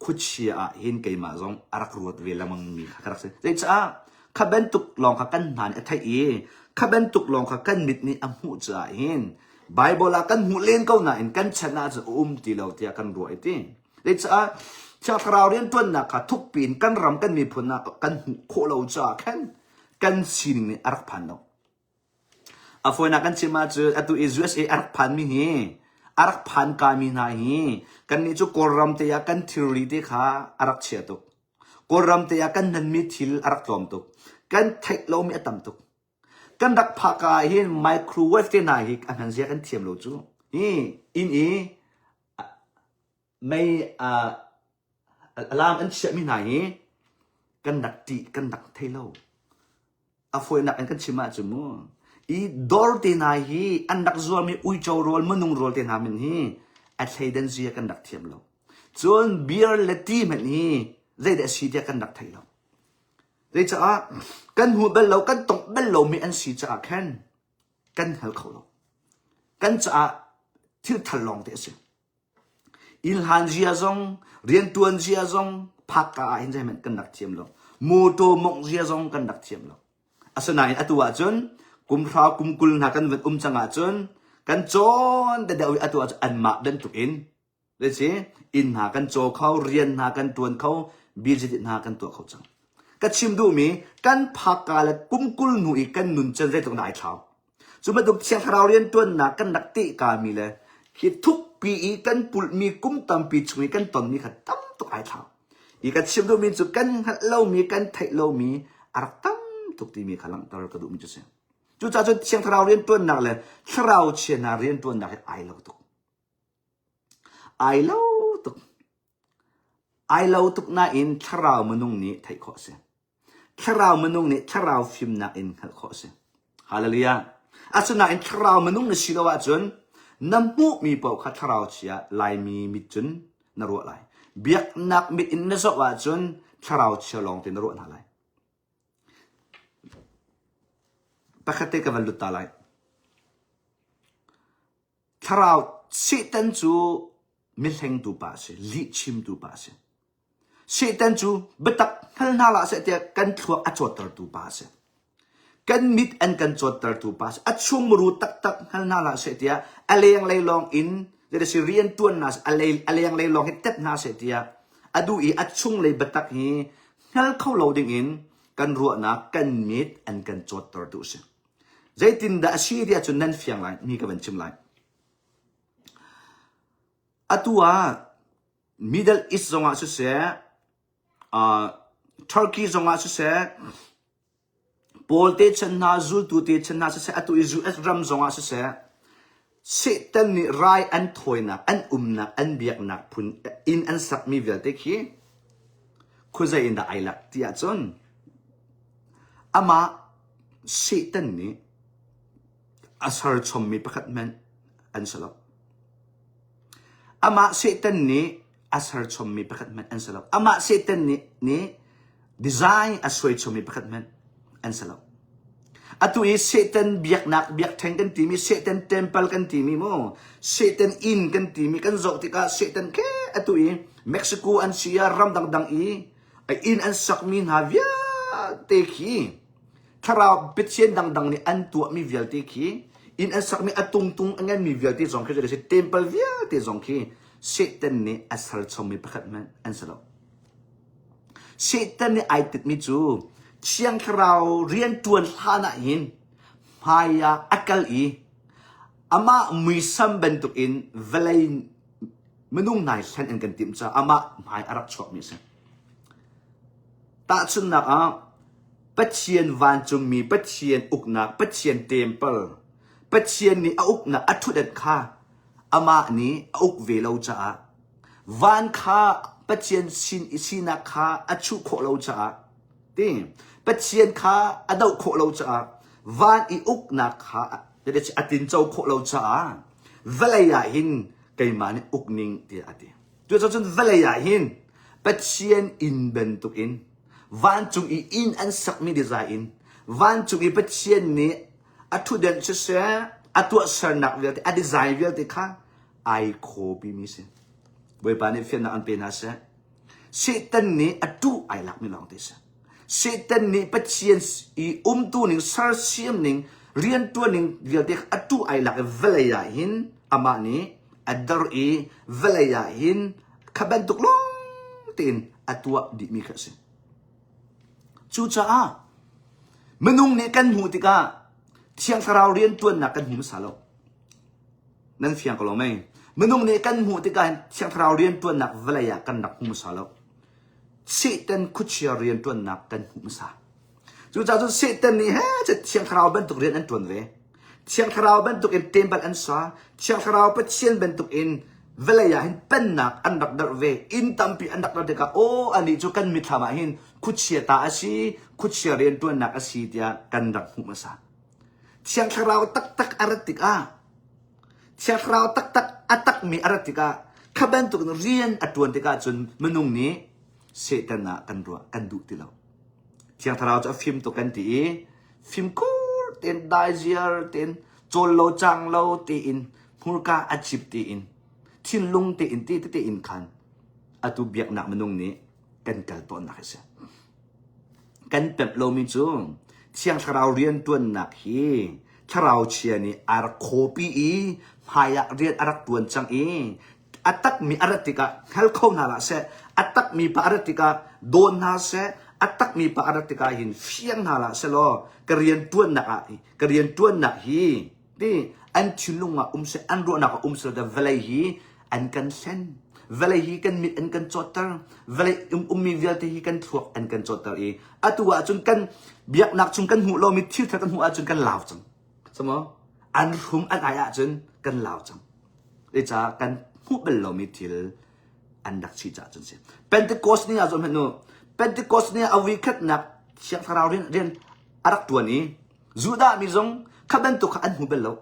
khuachia ah hin keimah zong a rak ruat ve lengmang mi kha ka rak si. Zeicah kha bantuk lawng kha kan hna nih a theih i kha bantuk lawng kha kan mit nih a hmuh caah hin Bible ah kan hmuh len ko nain kan chan ah cun a um ti lo tiah kan ruah i ti. Zeicah Thiang Thlarau rianṭuannak kha thukpi in kan ram kan miphun ah kan hmuh khawh lo caah khan kan sining nih a rak phan lo. A fawinak kan chim ahcun atu i USA a rak phanmi hi a rak phan kami hna hi kannih cu Kawlram te ah kan thilri te kha a rak chia tuk. Kawlram te ah kan hmanmi thil a rak tlawm tuk. Kan theih lomi a tam tuk. Kan rak phak ah hin microwave te hna hi a hman zia kan thiam lo cu. Hi inn i mei alarm an chiahmi hna hi kan rak ṭih kan rak thei lo. A fawinak in kan chim ahcun mu i dawr te hna hi an rak zuarmi uico rawl minung rawl te hna min hi a thleidan zia kan rak thiam lo. Cun beer le ti hmanh hi zeidah a si tiah kan rak thei lo. Zeicaah kan hmu bal lo, kan tongh bal lomi an si caah khan kan hngal kho lo. Kan caah thil thar lawng te a si. Inn hlan zia zong, riantuan zia zong phakka ah hin zeihmanh kan rak thiam lo. Motor mongh zia zong kan rak thiam lo. Asinain atu ahcun kum hra kum 20 hna kan van um cang ahcun kan cawn deuh i atu ahcun anmah bantuk in si inn hna kan caw kho, rian hna kan tuan kho, business hna kan tuah kho cang. Ka chim duhmi kan phakka le kum 20 hnu i kan nun can zeitluk dah ai thlau. Cu bantuk Thiang Thlarau rianṭuannak kan rak tehkami le hi thukpi i kan pulhmi kum tampi chung i kan tonmi kha tam tuk ai thlau. Hi ka chim duhmi cu kan hngalh lomi, kan theih lomi a rak tam tuk timi kha langhter ka duhmi cu a si. Cucaah cun Thiang Thlarau rianṭuannak le thlarau chia hna rianṭuannak hi ai lo tuk. Ai lo tuk. Ai lo tuk nain thlarau minung nih theih khawh a si. Thlarau minung nih thlarau fimnak in hngalh khawh a si. Hallelujah. Asinain thlarau minung na si lo ahcun na hmuhmi paoh kha thlarau chia Laimi mit cun na ruah lai. Biaknak mit in na zoh ahcun thlarau chia lawng te na ruah hna lai. Pakhat te ka van lut ta lai. Thlarau Satan cu mihlengtu pa a si, lihchimtu pa a si. Satan cu biatak hngal hna hlah seh tiah kan thluak a cawttertu pa a si. Kan mit an kan cawttertu pa a si. A chungmuru taktak hngal hna hlah seh tiah a lenglei lawng in si rian tuan hna a lenglei lawng hi tep hna seh tiah a duh i a chunglei biatak hi hngal kho lo ding in kan ruahnak kan mit an kan cawttertu a si. Zeitindah a si tiah cun nan fiang lai mi ka van chim lai. Atu ah Middle East zongah siseh, uh, Turkey zongah siseh, Paul te chan hna, zultu te chan hna siseh, atu i US ram zongah siseh, Satan nih rai an thawinak, an umnak, an biaknak phun inn an sakmi vialte khi khuazei in dah ai lak ti ahcun amah Satan nih a serchommi pakhat hmanh an si lo. Amah Satan nih a serchommi pakhat hmanh an si lo. Amah Satan nih, nih design a suaichommi pakhat hmanh an si lo. Atu i Satan biaknak biakṭheng kan timi, Satan temple kan timi mu, Satan inn kan timi kan zoh tikah Satan ke atu i Mexico an si ah ram dangdang i a inn an sakmi hna vialte khi thlarau pathian dangdang nih an tuahmi vialte khi inn an sakmi a tungtung a nganmi vialte zong khi si temple vialte zong khi Satan nih a serchommi pakhat hmanh an si lo. Satan nih ai titmi cu Thiang Thlarau rianṭuan hlan ah hin hmai ah a kal i amah muisam bantukin vawlei minung hna hi hlen an kan timh caah amah hmai a rak chuakmi a si. Tahchunhnak ah, Pathian vancungmi, Pathian uknak, Pathian temple, Pathian nih a uknak a ṭhutdenh kha amah nih a uk ve lo caah van kha Pathian sin i sinak kha a chuh khawh lo caah ti Pathian kha a doh khawh lo caah van i uknak kha a tinco khawh lo caah vawlei ah hin keimah nih uk ning tiah a ti. Cucaah vawlei ah hin Pathian inn bantukin vancung i inn an sakmi design in vancung i Pathian nih a ṭhutdenh siseh a tuahsernak vialte a design vialte kha ai copy mi si. Bawipa nih fiannak an pe hna seh. Satan nih a ṭuh ai lakmi lawng te si. Satan nih Pathian i umtu ning sersiam ning rianṭuan ning vialte kha a ṭuh ai lak i vawlei ah hin amah nih a der i vawlei ah hin kha bantuk lawng tein a tuah dihmi kha a si. Cucaah minung nih kan hmuh tikah Thiang Thlarau rianṭuannak kan hmu hmasa lo. Nan fiang ko lo mei? Minung nih kan hmuh tikah hin Thiang Thlarau rianṭuannak vawlei ah kan rak hmu hmasa lo. Satan khuachia rianṭuannak kan hmuh hmasa. Cucaah cun Satan nih he Thiang Thlarau bantuk rian an ṭuan ve. Thiang Thlarau bantuk in temple an sa. Thiang Thlarau Pathian bantuk in vawlei ah hin pennak an rak darh ve. Inn tampi an rak darh tikah aw anih cu kan mitthlam ah hin khuachia ta a si, khuachia rianṭuannak a si tiah kan rak hmuh hmasa. Thiang Thlarau taktak a rat tikah Thiang Thlarau taktak a takmi a rat tikah. Kha bantuk in rian a ṭuan tikah cun minung nih Satan ah kan ruah kan duh ti lo. Thiang Thlarau cu a fim tuk kan ti i fimkhur tein daiziar tein cawl lo cang lo tein hmurka a cip tein thinlung tein ti tete in khan atu biaknak minung nih kan kal tawnnak a si. Kan pemh lomi cu Thiang Thlarau rianṭuannak hi thlarau chia nih a rak khawpi i hmaiah rian a rak ṭuan cang i a takmi a rat tikah hngal kho hna hlah seh, a takmi pa a rat tikah dawn hna seh, a takmi pa a rat tikah hin fiang hna hlah seh law ka rianṭuannak ah ka rianṭuannak hi ti an thinlung ah um seh, an ruahnak ah um seh law vawlei hi an kan hlen. Vawlei hi kan mit an kan cawtter. Vawlei um ummi vialte hi kan thluak an kan cawtter i atu ahcun kan biaknak chung kan hmuh lomi thil thar kan hmuh ahcun kan lau cang. Samaw? An hrum an ai ahcun kan lau cang. Zeicah kan hmuh bal lomi thil an rak si caah cun si. Pentecost ni ah zon hmanh u. Pentecost ni ah a vui khatnak Thiang Thlarau rian, rian a rak tuan i Judah mi zong kha bantuk kha an hmu bal lo.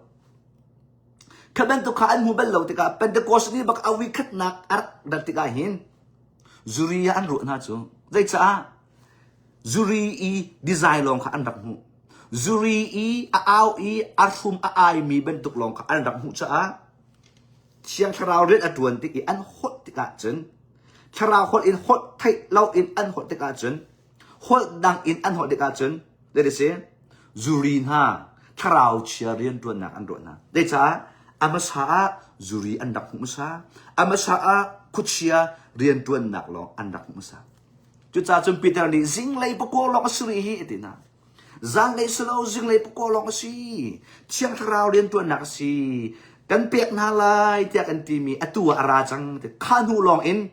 Kha bantuk kha an hmu bal lo tikah Pentecost ni bak a vui khatnak a rak rat tikah hin zuri ah an ruah hna cu. Zeicah? Zuri i design lawng kha an rak hmuh. Zuri i a au i a hrum a aimi bantuk lawng kha an rak hmuh caah Thiang Thlarau rian a ṭuan tik i an holh tikah cun Thlarau holh in holh theih lo in an holh tikah cun holh dang in an holh tikah cun zei ti si zuri hna thlarau chia rianṭuannak an ruah hna. Zeicah a hmasa ah zuri an rak hmuh hmasa, a hmasa ah khuachia rianṭuannak lawng an rak hmuh hmasa. Cucaah cun Peter nih zinglei pakua lawng a si rih hi a ti hna. Zanlei si lo zinglei pakua lawng a si. Thiang Thlarau rianṭuannak a si. Kan pek hna lai tiah kan timi atu ah a ra cang. Kha hnu lawng in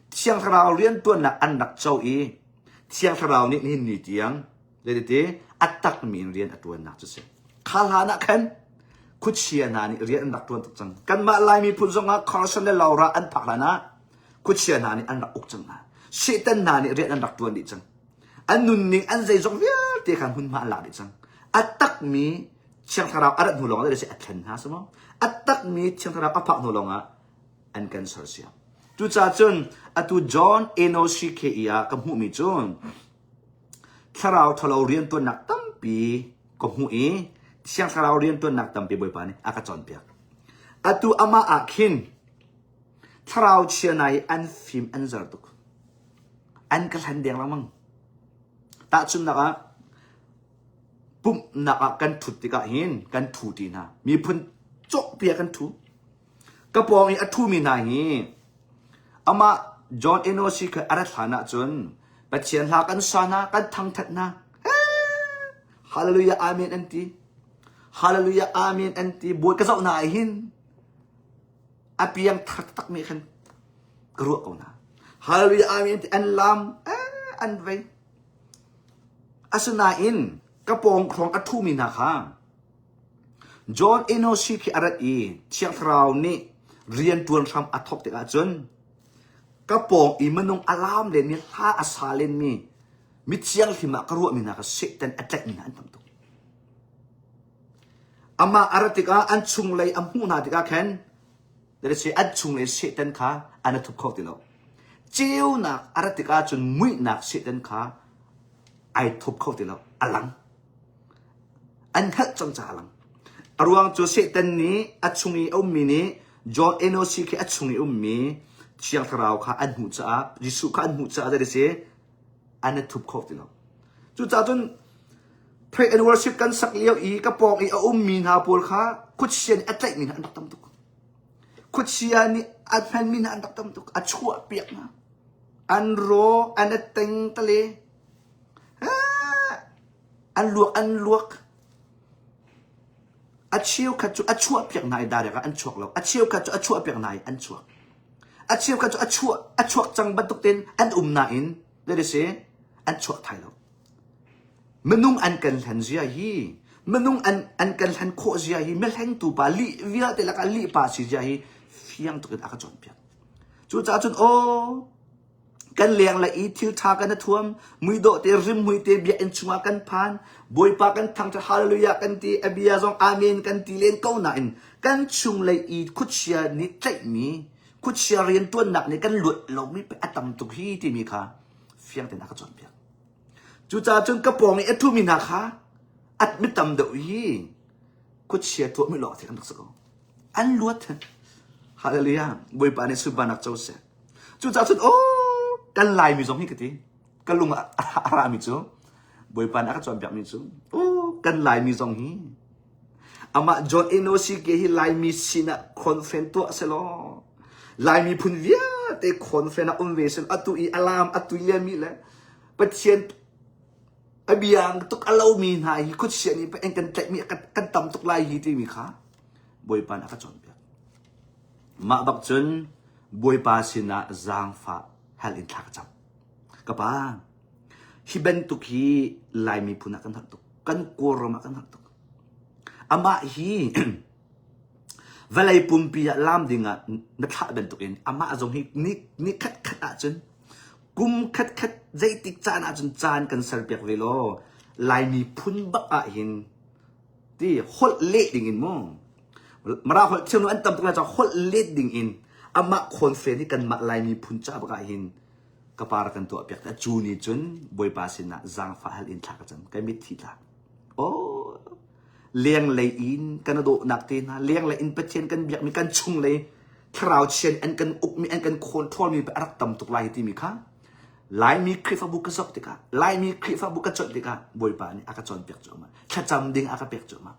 Thiang Thlarau rianṭuannak an rak co i Thiang Thlarau nih nihin ni tiang zeititi a takmi in rian a ṭuannak cu si. Kha hlan ah khan khuachia hna nih rian an rak ṭuan tuk cang. Kanmah Lai miphun zongah Carson le Laura an phak hlan ah khuachia hna nih an rak uk cang hna. Satan hna nih rian an rak ṭuan dih cang. An nunning an zeizong vialte kha hmunhma an lak dih cang. A takmi Thiang Thlarau a rat hnu lawngah a thlen hna si maw? A takmi Thiang Thlarau a phak hnu lawngah an kan sersiam. Cucaah cun atu John Enoshike ah ka hmuhmi cu thlarau ṭhalo rianṭuannak tampi ka hmuh i Thiang Thlarau rianṭuannak tampi Bawipa nih a ka cawnpiak. Atu amah ah khin thlarau chia hna hi an fim an zer tuk. An ka hlan deng lengmang. Tahchunhnak ah pumhnak ah kan ṭhut tikah hin kan ṭhu ṭi hna. Miphun cawhpi ah kan ṭhu. Ka pawng i a ṭhumi hna hi amah John Enosi kha a rat hlan ahcun Pathian hla kan sa hna, kan thangṭhat hna. Hallelujah, amen an ti. Hallelujah, amen an ti. Bawi ka zoh hna ah hin a piang thar taktak mi khan ka ruah ko hna. Hallelujah, amen ti an lam, an vei. Asinain ka pawng hrawng a ṭhumi hna kha John Enoshi khi a rat i Thiang Thlarau nih rianṭuan hram a thawk tikah cun ka pawng i minung a laam lenmi hla a sa lenmi mi thianghlim ah ka ruahmi hna kha Satan a tlaihmi hna an tam tuk. Amah a rat tikah an chunglei a hmuh hna tikah khan an chunglei Satan kha an i thup kho ti lo. Ceunak a rat tikah cun muihnak Satan kha ai thup kho ti lo, a lang. An hngalh cang caah a lang. A ruang cu Satan nih a chung i a ummi nih John Enosi khi a chung i ummi Thiang Thlarau kha an hmuh caah Jesuh kha an hmuh caah zei si an i thup kho ti lo. Cucaah cun pray and worship kan sak lio i ka pawng i a ummi hna pawl kha khuachia nih a tlaihmi hna an rak tam tuk. Khuachia nih a hmanmi hna an rak tam tuk. A chuah piak hna. An raw, an i teng tale. An luak an luak. A cheukhat cu a chuahpiak hna i direct ah an chuak lo. A cheukhat cu a chuahpiak hna i an chuak. A cheukhat cu a chuah a chuak cang bantuk tein an um nain zei si an chuak thai lo. Minung an kan hlen zia hi minung an an kan hlen khawh zia hi mihlengtu pa lih vialte lakah lih pa si zia hi fiang tuk in a ka cawnpiak. Cucaah cun aw Kan lenglei i thil ṭha kan i thuam, muidawh te rimhmui te biakinn chungah kan phan, Bawipa kan thangṭhat hallelujah kan ti, a bia zong amen kan ti len ko nain kan chunglei i khuachia nih tlaihmi, Khuachia riantuannak nih kan luat lomi a tam tuk hi timi kha fiang tein a ka cawnpiak. Cucaah cun ka pawng i a ṭhumi hna kha at mi tam deuh hi khuachia tuahmi lawng thil an rak si ko. An luat. Hallelujah. Bawipa nih sunparnak co seh. Cucaah cun aw kan Laimi zong hi ka ti. Ka lung a rami cu Bawipa nih a ka cawnpiakmi cu aw kan Laimi zong hi Amah John Enosike hi Laimi sinah conference tuah selaw Laimi phun vialte conference ah um ve selaw atu i alam atu liami le Pathian a biang tuk a lomi hna hi khuachia nih en kan tlaihmi kan tam tuk lai hi timi kha Bawipa nih a ka cawnpiak. Mah bak cun Bawipa sinah zaangfah hal in thla ka cam. Ka pa, hi bantuk hi Laimi phun ah kan herh tuk. Kan Kawlram ah kan herh tuk. Amah hi vawlei pumpi ah laam ding ah na thlah bantukin amah zong hi ni, ni khatkhat ahcun kum khatkhat zeitik caan ahcun caan kan serpiak ve law Laimi phun bak ah hin ti holh leh ding in mu Mara holh thiam an tam tuk lai caah holh let ding in amah conference hi kanmah Laimi phun ca bak ah hin ka pa rak kan tuah piak cu ni cun Bawipa sinah zaangfah hal in thla ka cam ka mitthli tla oh lenglei in kan dawhnak te hna lenglei in Pathian kan biakmi kan chunglei thlarau chian an kan ukmi an kan control mi a rak tam tuk lai timi kha Laimi Khrihfabu ka zoh tikah Laimi Khrihfabu ka conh tikah Bawipa nih a ka cawnpiak cuahmah thlacam ding a ka pek cuahmah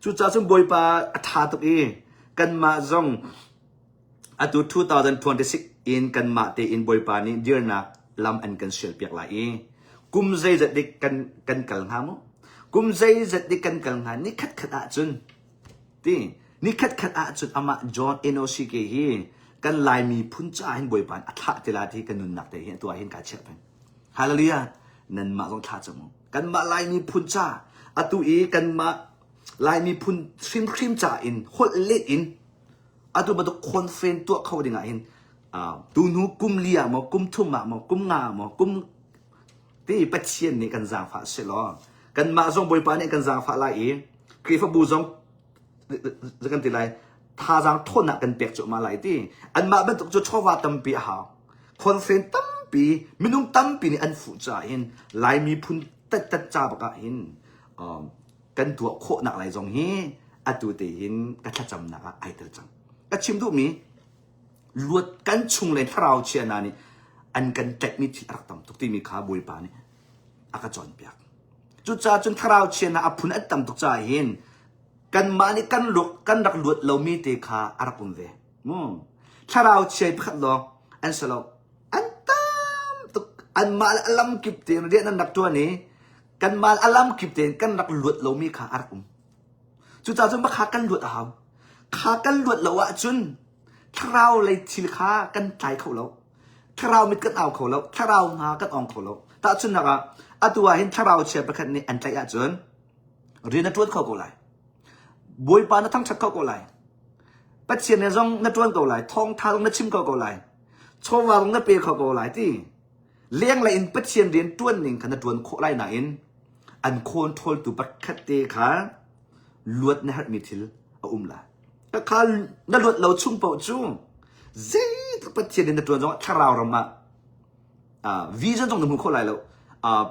cucaah cun Bawipa a ṭha tuk i kanmah zong Atu 2026 in kanmah tein Bawipa nih dirnak lam an kan sialpiak lai i kum zeizat dik kan, kan kal hnga mu? Kum zeizat dik kan kal hnga? Ni khatkhat ahcun ti ni khatkhat ahcun amah John Enosike hi kan Laimi phun caah hin Bawipa nih a thlah te la ti kan nunnak te hi atu ah hin kaa chiah peng. Hallelujah. Nanmah zong thla cam u. Kanmah Laimi phun ca atu i kanmah Laimi phun hrimhrim ca in holh let in Atu bantuk conference tuah kho ding ah hin tuhnu kum li ah maw kum thum ah maw kum nga ah maw kum ti Pathian nih kan zaangfah si law kanmah zong Bawipa nih kan zaangfah lai i Khrihfabu zong kan ti lai thazaang thawnnak kan pek cuahmah lai ti anmah bantuk cu chawva tampi a hau conference tampi minung tampi nih an fuh caah hin Laimi phun tattat ca bak ah hin kan tuah khawhnak lai zong hi atu te hin ka thlacamnak ah ai tel cang. Ka chim duhmi luat kan chung le thlarau chia hna nih an kan tlaihmi thil a rak tam tuk timi kha Bawipa nih a ka cawnpiak. Cucaah cun thlarau chia hna a phun an tam tuk caah hin kanmah nih kan luk kan rak luat lomi te kha a rak um ve. Mu. Thlarau chia pakhat lawng an si lo. An tam tuk. Anmah le a lamkip tein rian an rak ṭuan i kanmah a lamkip tein kan rak luat lomi kha a rak um. Cucaah cun kha kan luat a hau. Kha kan luat lo ahcun thlarau lei thil kha kan tlai kho lo. Thlarau mit kan au kho lo. Thlarau hna kan ong kho lo. Tahchunhnak ah, atu ah hin thlarau chia pakhat nih an tlaih ahcun rian na ṭuan kho ko lai. Bawipa na thangṭhat kho ko lai. Pathian he zong na ṭuan ko lai. Thawngṭha zong na chim kho ko lai. Chawva zong na pe kho ko lai ti. Lenglei in Pathian rian ṭuan ning kha na ṭuan khawh lai nain an khawnṭhawltu pakhat te kha luat na herhmi thil a um lai. Kha na luat lo chung paoh cu zeitluk Pathian in na ṭuan zongah thlarau ram ah vision zong na hmu kho lai lo.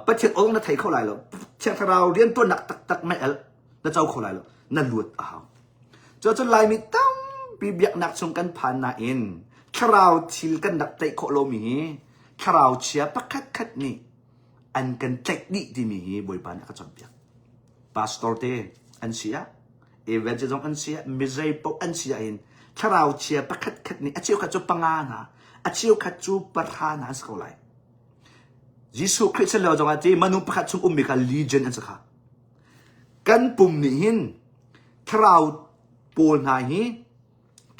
Pathian aw na thei kho lai lo. Thiang Thlarau rian ṭuannak taktak mei al na co kho lai lo. Na luat a hau. Cuacun Laimi tampi biaknak chung kan phan nain thlarau thil kan rak tlaih khawh lomi hi thlarau chia pakhatkhat nih an kan tlaih dih timi hi Bawipa nih a ka cawnpiak. Pastor te an si ah, evangelist zong an si ah, mizei paoh an si ah hin thlarau chia pakhatkhat nih a cheukhat cu panga hna, a cheukhat cu pahra hna an si ko lai. Jesuh Khrih chan lio zongah ti minung pakhat chung ummi kha legion an si kha. Kan pum nih hin thlarau pawl hna hi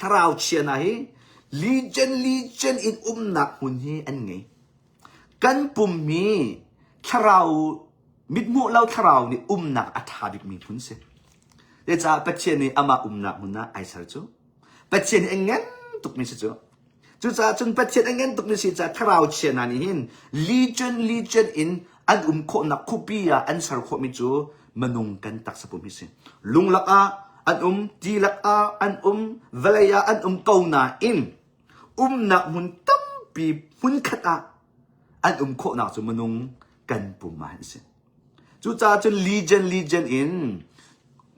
thlarau chia hna hi legion legion in umnak hmun hi an ngei. Kan pum hi thlarau mithmuh lo thlarau nih umnak a ṭha bikmi hmun si. Zeicah Pathian nih amah umnak hmun ah ai ser cu. Pathian hi a ngan tukmi si cu. Cucaah cun Pathian a ngan tukmi si caah thlarau chia hna nih hin legion legion in an um khawhnak khuapi ah an ser khawhmi cu minung kan taksa pum hi si. Lung lakah an um, ti lakah an um, vawlei ah an um ko nain. Umnak hmun tampi hmunkhat ah an um khawhnak cu minung kan pum ah an si. Cucaah cun legion legion in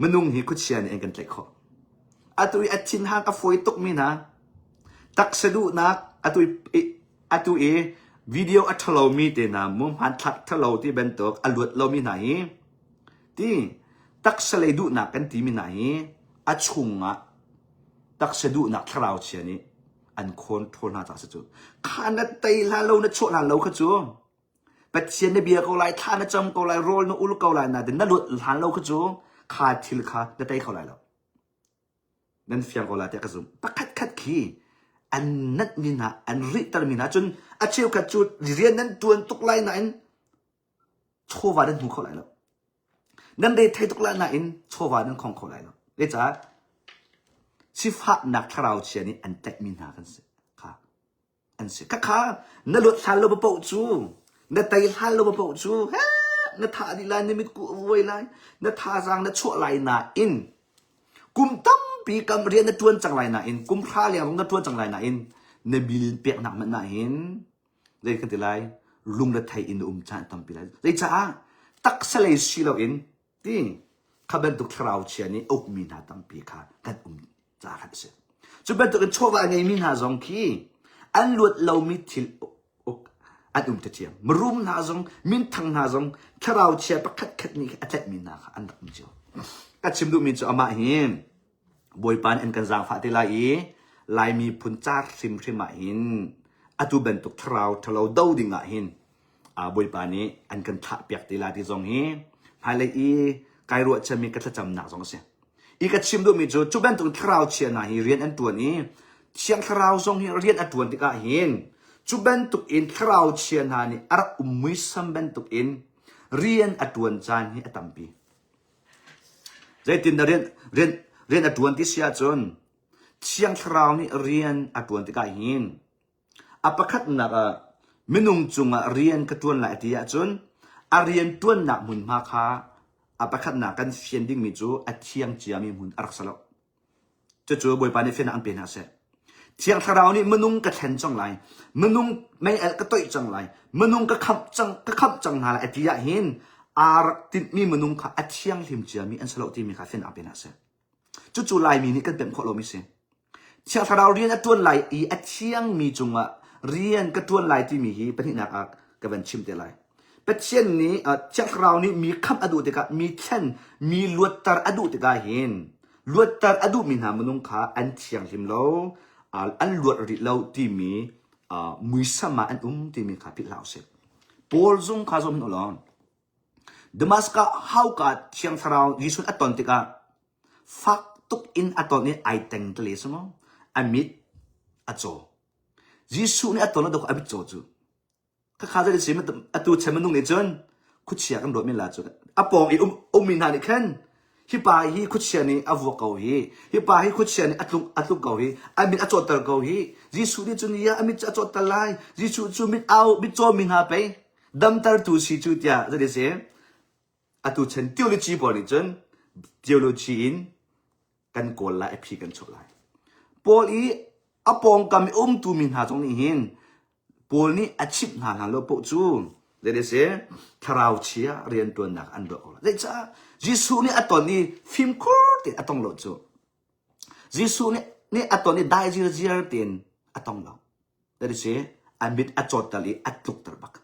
minung hi khuachia nih an kan tlaih khawh. Atu i a thinhang a fawi tukmi hna taksa duhnak atu i atu i video a ṭhalomi te hna mu hmanthlak ṭhalo ti bantuk a luat lomi hna hi ti taksa lei duhnak kan timi hna hi a chungah taksa duhnak thlarau chia nih an khawn ṭhawl hna caah si cu kha na tei hlah lo na chuah hlan lo kha cu Pathian na bia ko lai thla na cam ko lai rawl na ul ko lai na na luat hlan lo kha cu kha thil kha na tei kho lai lo nan fiang ko lai tiah ka zumh. Pakhat khat khi an natmi hna, an rihtermi hna cun a cheukhat cu rian nan tuan tuk lai nain chawva nan hmu kho lai lo. Nan re thei tuk lai nain chawva nan khong kho lai lo. Zeicah? Sifahnak thlarau chia nih an tlaihmi hna kan si. Kha an si. Khakha na luat hlan lo paoh cu, na tei hlan lo paoh cu, he na thah dih lai, na mitkuh a vuai lai, na thazaang na chuah lai nain kum tampi kam rian na ṭuan cang lai nain kum hra leng zong na ṭuan cang lai nain na bil peknak hmanh ah hin zei kan ti lai lung le thei in na um caan tampi lai zeicaah taksa lei si loin ti kha bantuk thlarau chia nih a ukmi hna tampi kha kan um caah khan a si. Cu bantuk in chawva a ngeimi hna zong khi an luat lomi thil uk an um ṭhiam. Mirum hna zong, minthang hna zong thlarau chia pakhat khat nih a tlaihmi hna kha an rak um cio. Ka chim duhmi cu amah hi Bawipa nih an kan zaangfah te lai i Laimi phun ca hrimhrim ah hin atu bantuk thlarau ṭhalo do ding ah hin Bawipa nih an kan thlah piak te lai ti zong hi hmailei i kai ruahchanmi ka thlacamnak zong a si. I ka chim duhmi cu cu bantuk thlarau chia hna hi rian an ṭuan i Thiang Thlarau zong hi rian a ṭuan tikah hin cu bantuk in thlarau chia hna nih a rak um muisam bantuk in rian a ṭuan caan hi a tampi. Zeitin dah rian, rian, rian a ṭuan ti si ahcun Thiang Thlarau nih rian a ṭuan tikah hin A pakhatnak ah minung cungah rian ka ṭuan lai a ti ahcun a rian ṭuannak hmunhma kha a pakhatnak kan fian dingmi cu a thiang ciami hmun a rak si lo. Cucu Bawipa nih fiannak an pe hna seh. Thiang Thlarau nih minung ka thlen cang lai, minung mei-alh ka toih cang lai, minung ka khamh cang, ka khamh cang hna lai a ti ahhin aa rak tinhmi minung kha a thianghlim ciami an si lo timi kha fiannak pe hna seh. Cucu Laimi nih kan pemh khawh lomi si. Thiang Thlarau rian a ṭuan lai i a thiangmi cungah rian ka ṭuan lai timi hi pahnihnak ah ka van chim te lai. Pathian nih Thiang Thlarau nih mi khamh a duh tikah mi thlen, mi luatter a duh tikah hin luatter a duhmi hna minung kha an thianghlim lo, an luat rih lo timi muisam ah an um timi kha philh hlah usih. Paul zung kha zoh hmanh u law Damascus hauka Thiang Thlarau Jesuh a ton tikah fak tuk in a ton i ai teng tale si maw? A mit a caw. Jesuh nih a ton a dok a mit caw cu. Khakha zei si atu chan minung nih cun khuachia kan ruat men la cu. A pawng i um ummi hna nih khan hi pa hi khuachia nih a vuak ko hi hi pa hi khuachia nih a tluk a tluk ko hi a mit a cawtter ko hi Jesuh nih cun ya a mit cu a cawtter lai Jesuh cu mit au mit caw mi hna pei damtertu si cu tiah zei si atu chan theology pawl nih cun theology in kan kawl lai a phi kan chuah lai Paul i a pawngkam i umtu mi hna zong nih hin Paul nih a chimh hna hna lo paoh cu zei si thlarau chia riantuannak an ruah ko lai zeicah Jesuh nih a ton i fimkhur tein a tong lo cu Jesuh nih nih a ton i dai zirziar tein a tong lo That is a mit a cawtter i a tlukter bak.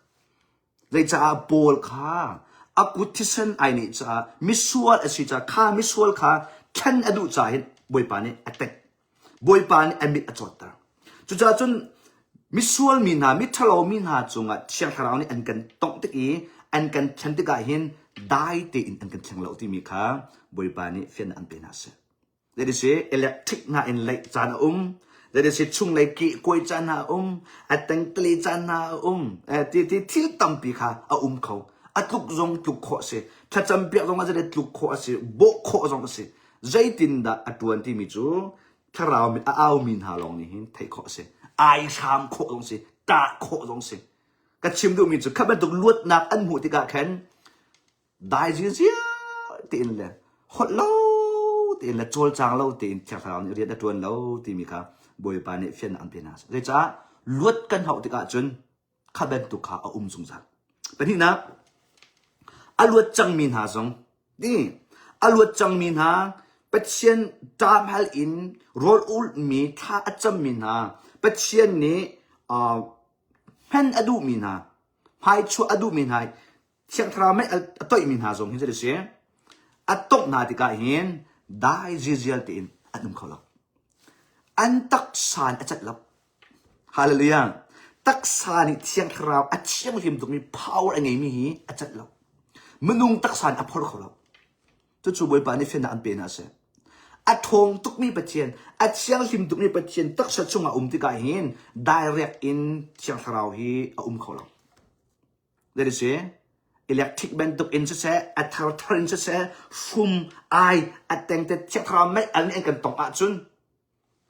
Zeicaah Paul kha a kut thisen ai nih caah misual a si caah kha misual kha thlen a duh caah hin Bawipa nih a tengh. Bawipa nih a mit a cawtter. Cucaah cun misual mi hna, miṭhalo mi hna cungah Thiang Thlarau nih an kan tongh tik i an kan thlen tikah hin dai tein an kan thleng lo timi kha Bawipa nih fiannak an pe hna seh. That is electric hna in leih caan a um. That is chunglei keh kuai caan hna a um. A tengtele caan hna a um. Eh, ti ti thil tampi kha a um kho. A tluk zong tluk khawh a si. Thlacam piak zong a tluk khawh a si. Bawh khawh zong a si. Zeitindah a tuan timi cu thlarau mit a aumi hna lawng nih hin theih khawh a si. Ai hram khawh zong si. Tah khawh zong si. Ka chim duhmi cu kha bantuk luatnak an hmuh tikah khan dai ziaziar tein le holh lo tein le cawlcang lo tein Thiang Thlarau nih rian a ṭuan lo timi kha Bawipa nih fiannak an pe hna. Zeicah luat kan hauh tikah cun kha bantuk kha a um zungzal. Pahnihnak, a luat cangmi hna zong ti a luat cangmi hna Pathian ṭamhal in rawl ulhmi thla a cammi hna Pathian nih uh, hman a duhmi hna hmaichuah a duhmi hna Thiang Thlarau mei a toihmi hna zong hi zei si a tongh hna tikah hin dai zizial tein an um kho lo. An taksa in a cat lo. Hallelujah. Taksa nih Thiang Thlarau a thianghlim tukmi power a ngeimi hi a cat lo. Minung taksa in a phor kho lo. Cucu Bawipa nih fiannak an pe hna a si. A ṭhawng tukmi Pathian, a thianghlim tukmi Pathian taksa chungah um tikah hin direct in Thiang Thlarau hi a um kho lo. That is electric bantuk in siseh, a thar thar in siseh, hrum, ai, a teng te Thiang Thlarau mei al nih an kan tong ahcun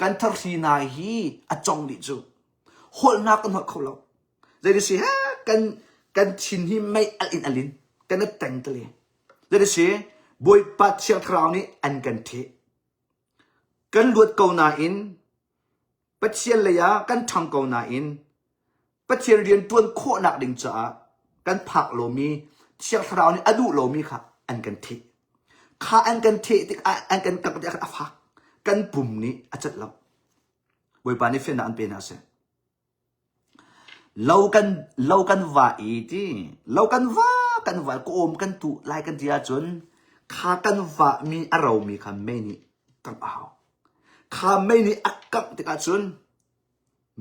kan thar hri hna hi a cong dih cu. Holhnak kan holh kho lo. Zei si he kan kan thin hi mei al in alin kan a teng tale. Zei si Bawipa Thiang Thlarau nih an kan theh. Kan luat ko nain Pathian lei ah kan ṭhang ko nain Pathian rian ṭuan khawhnak ding caah kan phak lomi Thiang Thlarau nih a duh lomi kha an kan theh. Kha an kan theh tikah an kan kangh tikah a fak. Kan pum nih a cat lo. Bawipa nih fiannak an pe hna seh. Lo kan lo kan va i ti lo kan va kan va kawm kan tuh lai kan ti ahcun kha kan vahmi a romi kha mei nih kangh a hau. Kha mei nih a kangh tikah cun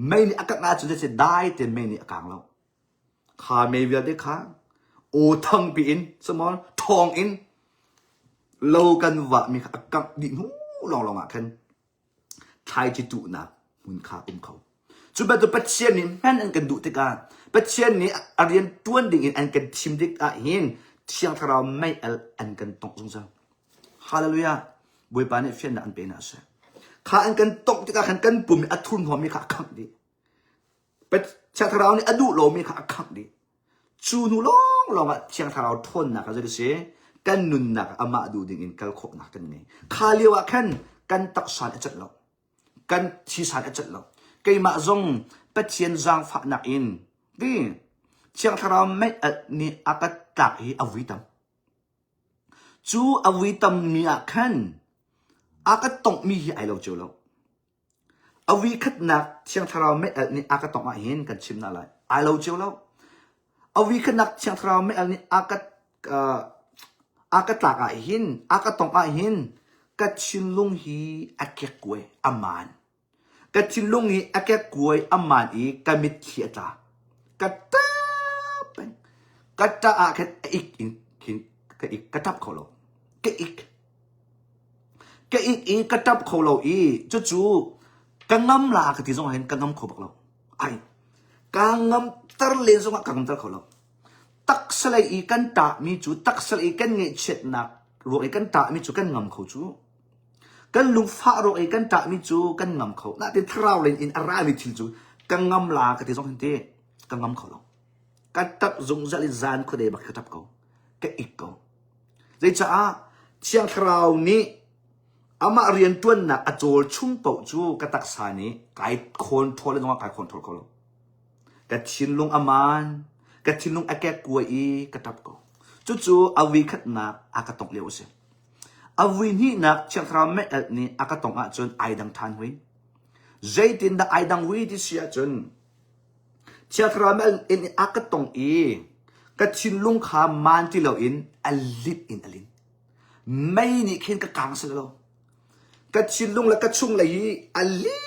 mei nih a kangh ahcun cucu dai tein mei nih a kang lo. Kha mei vialte kha aw thangpi in samaw ṭhawng in lo kan vahmi kha a kangh dih hnu lawnglawng ah khan thlaici tuhnak hmun kha um kho. Cu bantuk Pathian nih hman an kan duh tikah Pathian nih a rian ṭuan dingin an kan thim tik ah hin Thiang Thlarau mei al an kan tongh zungzal. Hallelujah. Bawipa nih fiannak an pe hna seh. Kha an kan tongh tikah khan kan pum i a thurhnawmmi kha a khangh dih. Thiang Thlarau nih a duh lomi kha a khangh dih. Cu hnu lawnglawng ah Thiang Thlarau ṭhawnnak kha zei si kan nunnak ah amah duh ding in kal khawhnak kan ngei. Kha lio ah khan kan taksa nih a cat lo. Kan thisa nih a cat lo. Keimah zong Pathian zaangfahnak in ti Thiang Thlarau mei alh nih a ka tlak hi a vui tam. Cu a vui tammi ah khan a ka tonghmi hi ai lo cio lo. A vuikhatnak Thiang Thlarau mei-alh nih a ka tongh ahhin kan chim hna lai. Ai lo cio lo. A vuikhatnak Thiang Thlarau mei-alh nih a ka uh, a ka tlak ahhin, a ka tongh ahhin ka thinlung hi a kekkuai, a maan. Ka thinlung hi a kekkuai, a maan i ka mitthli a tla. Ka ṭap peng. Ka ṭah ah khan a ik in khin ka ik, ka ṭap kho lo. Ka ik. Ka ik i ka ṭap kho lo i cucu ka ngam la ka ti zong ah hin ka ngam kho bak lo. Ai, ka ngamter len zongah ka ngamter kho lo. Taksalei i kan ṭahmi cu taksalei i kan ngaihchiatnak ruang i kan ṭahmi cu kan ngam kho cu. Kan lungfah ruang i kan ṭahmi cu kan ngam kho. Natin thlarau lei in a rami thil cu ka ngam la ka ti zong hin ti ka ngam kho lo. Ka ṭap zungzal i zan khuadei bak ka ṭap ko. Ka ik ko. Zeicaah Thiang Thlarau nih amah rianṭuannak a cawl chung paoh cu ka taksa nih kai khawnṭhawl le zongah kai khawnṭhawl kho lo. Ka thinlung a maan, ka thinlung a kekkuai i ka ṭap ko. Cucu a vui khatnak a ka tongh lio a si. A vui hnihnak Thiang Thlarau mei-alh nih a ka tongh ahcun ai dang ṭhan hui. Zeitindah ai dang hui ti si ahcun Thiang Thlarau mei-alh in a ka tongh i ka thinlung kha maan ti loin a linh in a lin. Mei nih khin ka kang sal lo. Ka thinlung le ka chunglei hi a lin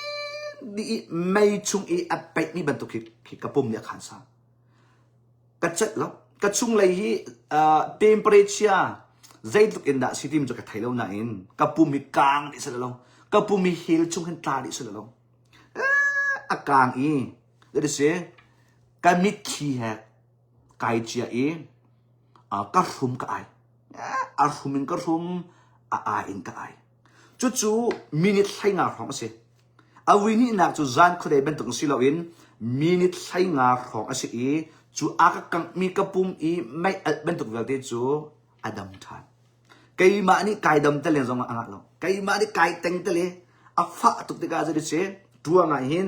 dih i mei chung i a peihmi bantuk khi, khi ka pum nih a khan sang. Ka celh lo. Ka chunglei hi uh, temperature zeitluk in dah si timi cu ka thei lo nain ka pum hi kang dih sal lo. Ka pum hi hel chung hin tla dih sal lo. A kang i, that is ka mitthli he kai cia i ka hrum ka ai. A hrum in ka hrum, a ai in ka ai. Cucu minute 15 hrawng a si. A vui hnihnak cu zan khuadei bantuk si loin minute 15 hrawng a si i cu a ka kanghmi ka pum i mei alh bantuk vialte cu a dam ṭhan. Keimah nih kai dam te leng zong ah a ngah lo. Keimah nih kai teng te le a fah tuk tikah zei si ṭuan. Tuang ah hin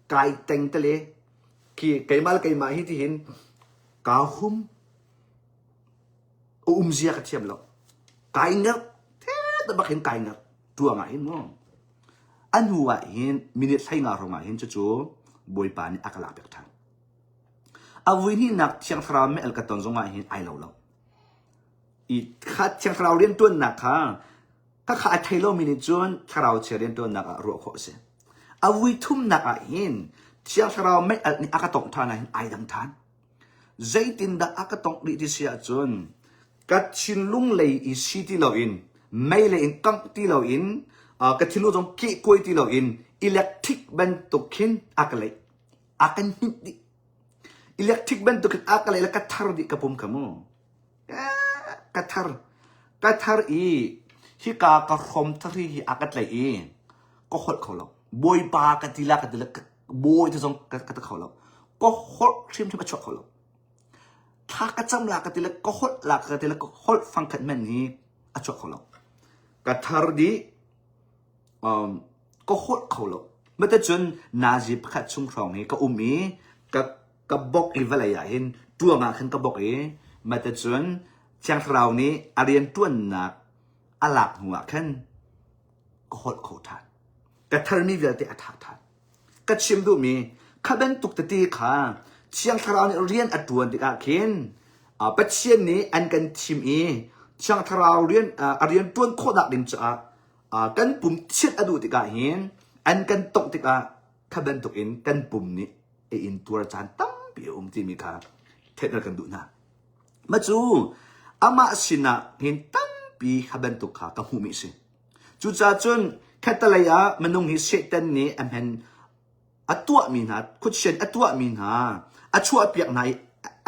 kai teng tale khi keimah le keimah hi ti hin kaa hum a um zia ka thiam lo. Kai ngerh the bak hin kai ngerh tuang ah hin mu. A hnu ah hin minute 15 hrawng ah hin cucu Bawipa nih a ka lak piak ṭhan. A vui hnihnak Thiang Thlarau mei al ka ton zong ah hin ai lo lo. I kha Thiang Thlarau rianṭuannak kha khakha a thei lomi nih cun thlarau chia rianṭuannak ah ruah khawh a si. A vui thumnak ah hin Thiang Thlarau mei alh nih a ka tongh ṭhan ah hin ai dang ṭhan. Zeitindah a ka tongh rih ti si ahcun ka thinlung lei i si ti loin mei lei in kangh ti loin ka thinlung zong kehkuai ti loin electric bantuk khin a ka leih. A kan hninh dih. Electric bantuk in a ka leih le ka thar dih ka pum kha mu. Ka thar. Ka thar i hika ka hrom thari hi a ka tlaih i ka holh kho lo. Bawipa ka ti la ka ti la bawi te zong ka ti kho lo. Ka holh hrimhrim a chuak kho lo. Thla ka cam la ka ti le ka holh la ka ti le ka holh fangkhat men hi a chuak kho lo. Ka thar dih um, ka holh kho lo. Matacun nazi pakhat chung hrawng hi ka um i ka ka bok i vawlei ah hin tuang ah khan ka bok i matacun Thiang Thlarau nih a rian ṭuannak a lak hnu ah khan ka holh kho ṭhan. Ka tharmi vialte a ṭha ṭhan. Ka chim duhmi kha bantuk tete kha Thiang Thlarau nih rian a ṭuan tikah khin Pathian nih an kan thim i Thiang Thlarau rian a rian ṭuan khawhnak ding caah kan pum chiat a duh tikah hin an kan tongh tikah kha bantukin kan pum nih a intuar caan tampi a um timi kha theihter kan duh hna. Mah cu amah sinah hin tampi kha bantuk kha ka hmuhmi a si. Cucaah cun khattelei ah minung hi Satan nih a hmen a tuahmi hna, khuachia a tuahmi hna, a chuahpiak hna i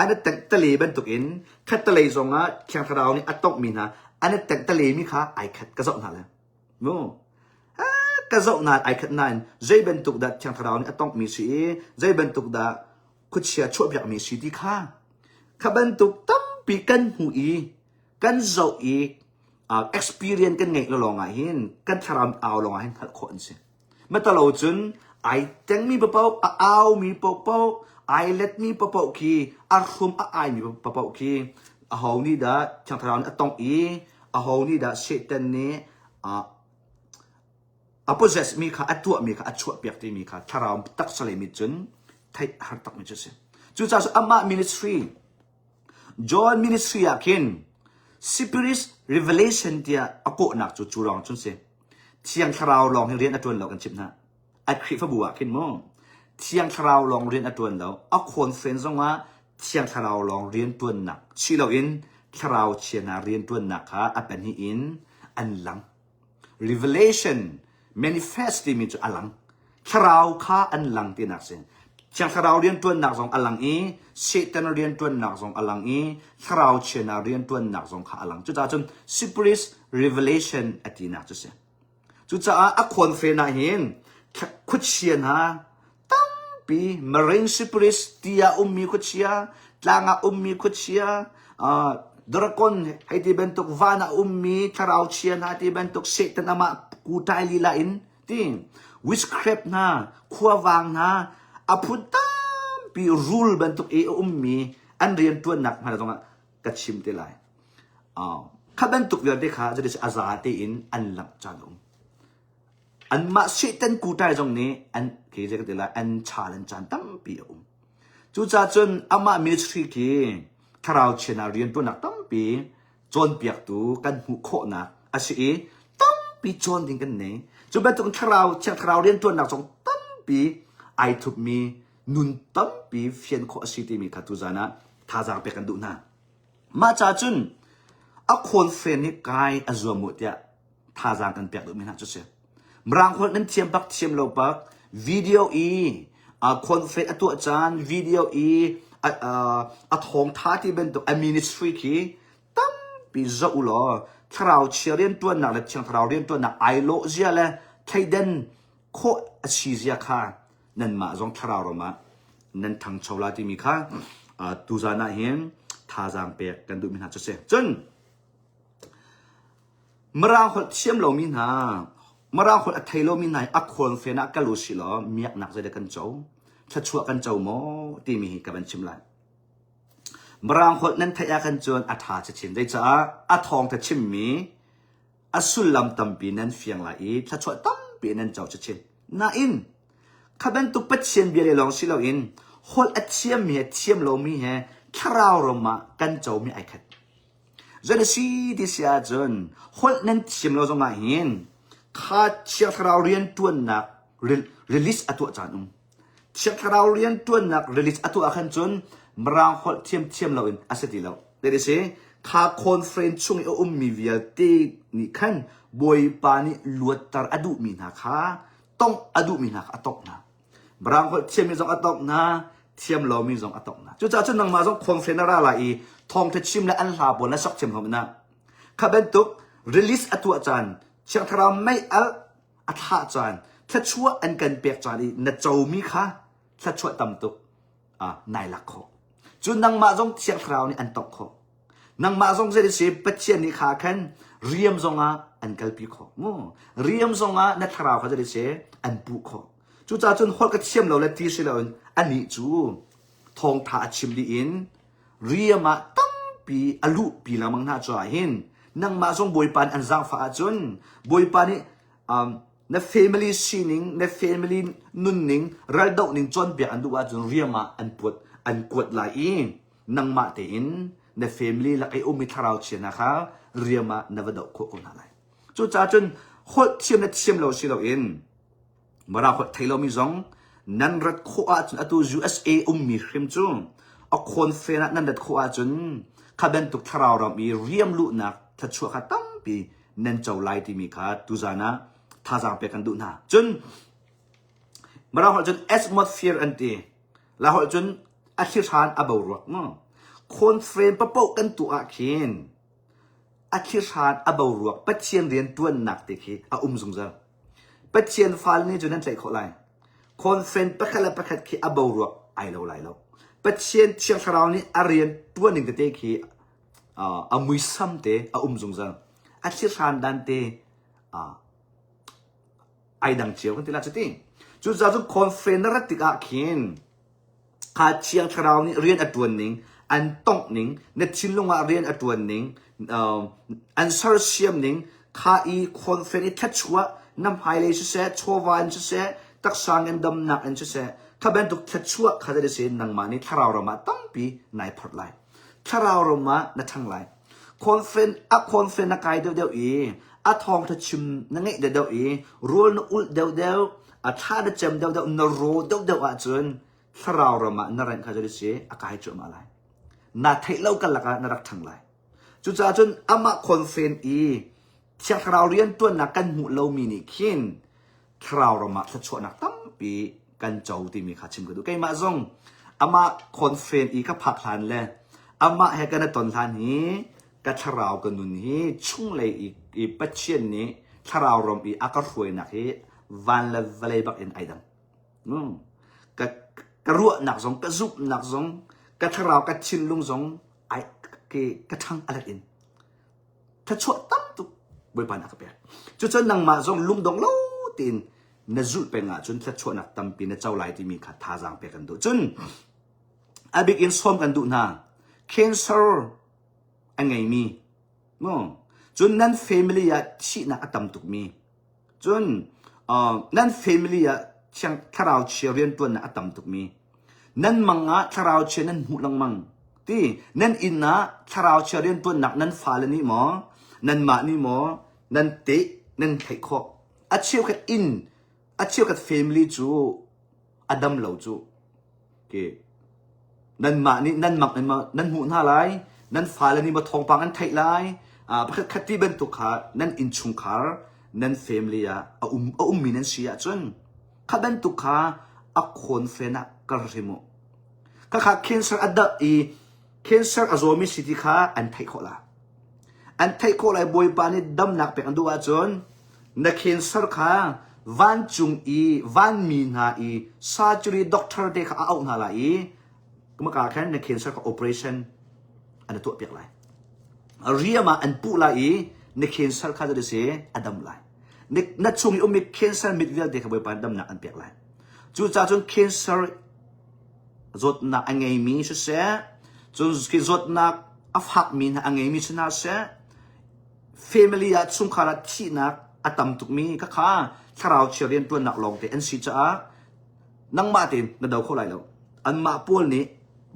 an i tengh tale bantukin khattelei zongah Thiang Thlarau nih a tonghmi hna an i tengh talemi kha ai khat ka zoh hna le. Mu. Ka zoh nain ai khat nain zei bantuk dah Thiang Thlarau nih a tonghmi si i zei bantuk dah khuachia chuahpiakmi si ti kha kha bantuk tampi kan hmuh i kan zoh i experience kan ngeih lo lawng ah hin kan thlarau au lawng ah hin hngalh khawh an si. Matalo cun ai tengmi paoh a aumi paohpaoh ai letmi paohpaoh khi a hrum a aimi paohpaoh khi aho nih dah Thiang Thlarau nih a tongh i aho nih dah Satan nih a possess mi kha a tuahmi kha a chuahpiak timi kha thlarau taksa lei mit cun theih a har takmi cu a si. Cucaah cu amah ministry John ministry ah khin Spirit revelation tiah a kawhnak cu cu lawng cun si. Thiang Thlarau lawng hi rian a ṭuan lo kan chimh hna. A Khrihfabu ah khin mu Thiang Thlarau lawng rian a ṭuan lo. A conference zongah Thiang Thlarau lawng rian ṭuannak si loin Thlarau chia hna rian ṭuannak kha a pahnih in an lang. Revelation manifest timi cu a lang. Thlarau kha an lang tinak si. Thiang Thlarau rianṭuannak zong a lang i Satan rianṭuannak zong a lang i Thlarau chiana rianṭuannak zong kha a lang. Cucaah cun Spirit revelation a tinak cu si. Cucaah a khawnfen ah hin khuachia hna tampi marine spirit ti ah ummi khuachia, tlang ah ummi khuachia, dragon hei ti bantuk van ah ummi thlarau chia hna ti bantuk Satan amah kutai lila in ti witchcraft hna khuavang hna a phun tampi rul bantuk i a ummi an rianṭuannak hna zongah ka chim te lai. Kha bantuk vialte kha jadi a za tein an langh caan a um. Anmah Satan kutai zong nih an ke zei ka ti lai an challenge caan tampi a um. Cucaah cun amah ministry khi thlarau chian ah rianṭuannak tampi cawnpiaktu kan hmuh khawhnak a si i tampi cawn ding kan nei. Cu bantuk thlarau thiang thlarau rianṭuannak zong tampi ai thupmi nun tampi fian khawh a si timi kha tuzan ah thazaang pek kan duh hna. Mah ca cun a khawnfen hi kai a zuam u tiah thazaang kan pek duhmi hna cu si. Mirang holh nan thiam bak thiam lo bak video i khawnfen a tuah caan video i a thawngtha ti bantuk a ministry khi tampi zoh u law thlarau chia riantuannak le thiang thlarau riantuannak ai lawh zia le thleidan khawh a si zia kha nanmah zong thlarau ram ah nan ṭhangcho la timi kha tuzan ah hin thazaang pek kan duhmi hna cu si. Cun Mirang holh thiam lomi hna. Mirang holh a thei lomi hna hi a khawnfen ah kal u sih law miaknak zeidah kan co, thluachuah kan co maw timi hi ka van chim lai. Mirang holh nan theih ahkhan cun a ṭha chinchin. Zeicah a thawngṭha chimmi a sullam tampi nan fiang lai i thluachuah tampi nan co chinchin. Nain, kha bantuk Pathian bia le lawng si loin holh a thiammi he thiam lomi he thlarau ram ah kan comi ai khat. Zei si ti si ahcun holh nan thiam lo zongah hin kha Thiang Thlarau rianṭuannak release a tuah caan um. Thiang Thlarau rianṭuannak release a tuah ahkhan cun Mirang holh thiamthiam loin a si ti lo. That is kha conference chung i a ummi vialte nih khan Bawipa nih luatter a duhmi hna kha tongh a duhmi hna kha a tongh hna. Mirang holh thiammi zong a tongh hna, thiam lomi zong a tongh hna. Cucaah cun nangmah zong conference na ra lai i thawngṭha chim le an hla pawl na sok thiam hna na. Kha bantuk release a tuah caan, Thiang Thlarau mei alh a thlah caan, thluachuah an kan pek caan i na comi kha thluachuah tam tuk ah nai lak khawh. Cun nangmah zong Thiang Thlarau nih an tongh khawh. Nangmah zong zei si Pathian nih kha khan riam zongah an kalpi khawh. Mu riam zongah na thlarau kha zei si an puh khawh. Cucaah cun holh ka thiam lo le ti si loin anih cu thawngtha a chim dih in riam ah tampi a luhpi lengmang hna caah hin nangmah zong Bawipa nih an zaangfah ahcun Bawipa nih um, na family sining, na family nunning, raldoh ning cawnpiak an duh ahcun riam ah an puat an kuat lai i nangmah tein na family lak i ummi thlarau chia hna kha riam ah na va doh khawh ko hna lai. Cucaah cun holh thiam le thiam lo si loin Mara holh thei lomi zong nan rat khawh ahcun atu USA ummi hrim cu a khawnfen ah nan rat khawh ahcun kha bantuk thlarau ram i riam luhnak thluachuah kha tampi nan co lai timi kha tuzan ah thazaang pek kan duh hna. Cun Mara holh cun atmosphere an ti. La holh cun a thlihran a boruak mu. Khawnfen papoh kan tuah ah khin a thlihran a boruak Pathian rian tuannak te khi a um zungzal. Pathian fale nih cun nan tlaih khawh lai. Conference pakhat le pakhat khi a boruak ai lo lai lo. Pathian Thiang Thlarau nih a rian tuan ning tete khi a muisam te a um zungzal. A thlihran dan te ai dang cio kan ti la cuti. Cucaah cun conference na rat tikah khin Kha Thiang Thlarau nih rian a ṭuan ning, an tongh ning, na thinlung ah rian a ṭuan ning, an sersiam ning, kha i conference i thluachuah na hmailei siseh, chawva in siseh, taksa ngandamnak in siseh, kha bantuk thluachuah kha zei si nangmah nih thlarau ram ah tampi nai phorh lai. Thlarau ram ah na ṭhang lai. Conference a conference na kai deuhdeuh i a thawngṭha chim na ngeih deuhdeuh i rawl na ulh deuhdeuh, a thla na cem deuhdeuh, na raw deuhdeuh ahcun thlarau ram ah na rengh kha zei si a kai cuahmah lai. Na theih lo karlak ah na rak ṭhang lai. Cucaah cun amah conference i Thiang Thlarau rianṭuannak kan hmuh lomi nih khin thlarau ram ah thluachuahnak tampi kan co timi kha chim ka duh. Keimah zong amah conference i ka phak hlan le amah he kan i ton hlan hi ka thlarau ka nun hi chunglei i, i Pathian nih thlarau ram i a ka hruainak hi van le vawlei bak in ai dang. Mm. Ka, ka ruahnak zong, ka zumhnak zong, ka thlarau, ka thinlung zong ai ke ka ṭhang alat in thluachuah tam tuk Bawipa nih a ka pek. Cucun nangmah zong lungdong lo tein na zulh peng ahcun thluachuahnak tampi na co lai timi kha thazaang pek kan duh. Cun a bik in sawm kan duh hna. Cancer a ngeimi mu cun nan family ah thihnak a tam tukmi cun uh, nan family ah thiang thlarau chia riantuannak a tam tukmi nan mang ah thlarau chia nan hmuh lengmang ti nan inn ah thlarau chia riantuannak nan fale nih maw nanmah nih maw nan te nan theih khawh a cheukhat inn a cheukhat family cu a dam lo cu ke nanmah nih nan mak in nan hmuh hna lai nan fale nih ma thawngpang an theih lai pakhat khat ti bantuk kha nan innchungkhar nan family ah a um a ummi nan si ahcun kha bantuk kha a khawn fen ah kar hrim u kha kha cancer a dah i cancer a zawmi si ti kha an theih khawh la an theih khawh lai bawipa nih damnak pek an duh ahcun Na cancer kha vancung i vanmi hna i surgery doctor te kha a auh hna lai i maka khan na cancer kha operation an tuah piak lai. Riam ah an puh lai i na cancer kha si a dam lai. Na chung i ummi cancer mit vialte kha Bawipa nih damnak an pek lai. Cucaah cun cancer zawtnak a ngeimi siseh, cun khi zawtnak a fakmi hna a ngeimi si hna seh, family ah chungkhar ah thihnak a tam tukmi khakha thlarau chia rianṭuannak lawngte an si caah nangmah tein na do kho lai lo. Anmah pawl nih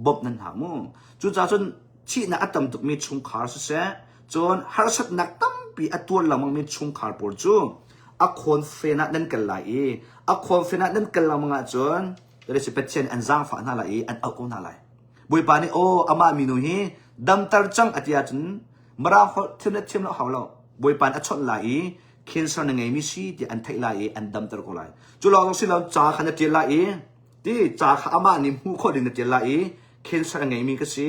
bawmh nan hau mu. Cucaah cun thihnak a tam tukmi chungkhar siseh, cun harsatnak tampi a tuar lengmangmi chungkhar pawl cu a khawnfen ah nan kal lai i a khawnfen ah nan kal lengmang ahcun Pathian an zaangfah hna lai i an auh ko hna lai. Bawipa nih aw amah minu hi damter cang a ti ahcun Mirang holh thiam le thiam lo hau lo. Bawipa nih a chawnh lai i cancer na ngeimi si tiah an theih lai i an damter ko lai. Cu lawng si lo ca kha na ṭial lai i ti ca kha amah nih hmuh khawh ding na ṭial lai i cancer a ngeimi ka si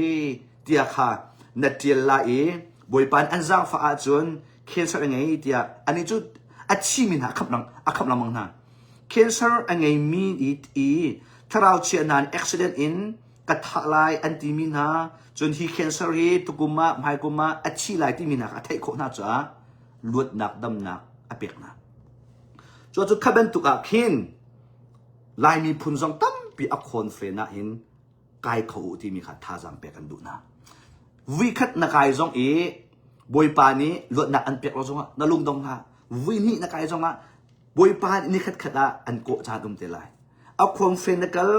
tiah kha na ṭial lai i Bawipa nih an zaangfah ahcun cancer a ngei tiah anih cu a thimi hna a khamh lang a khamh lengmang hna. Cancer a ngeimi i, i thlarau chia hna nih accident in ka thah lai an timi hna cun hi cancer hi tukum ah hmaikum ah a thi lai timi hna kha a theih khawh hna caah luatnak damnak a pek hna. Cu cu kha bantuk ah khin Lai miphun zong tampi a khawn fen ah hin kai kho u timi kha thazaang pek an duh hna. Vui khat na kai zong i Bawipa nih luatnak an pek lo zongah na lungdong hlah. Vui hnih na kai zongah Bawipa nih ni khat khat ah an kawh caan um te lai. A khuangfen na kal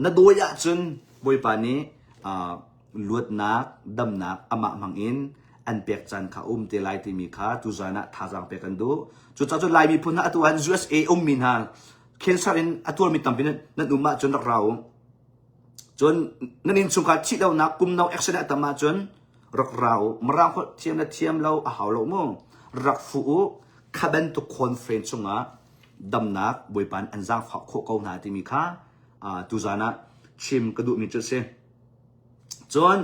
na dawi ahcun Bawipa nih luatnak, damnak amah hmang in an pek caan kha um te lai timi kha tuzan ah thazaang pek an duh. Cucaah cun Lai miphun hna atu ah USA ummi hna cancer in a tuarmi tampi nan um ahcun rak ra u. Cun nan innchungkhar thih lonak kum no accident a tam ahcun rak ra u. Mirang holh thiam le thiam lo a hau lo mu. Rak fuh u. Kha bantuk conference chungah damnak Bawipa nih an zaangfah khawh ko hna timi kha tuzan ah chim ka duhmi cu a si. Cun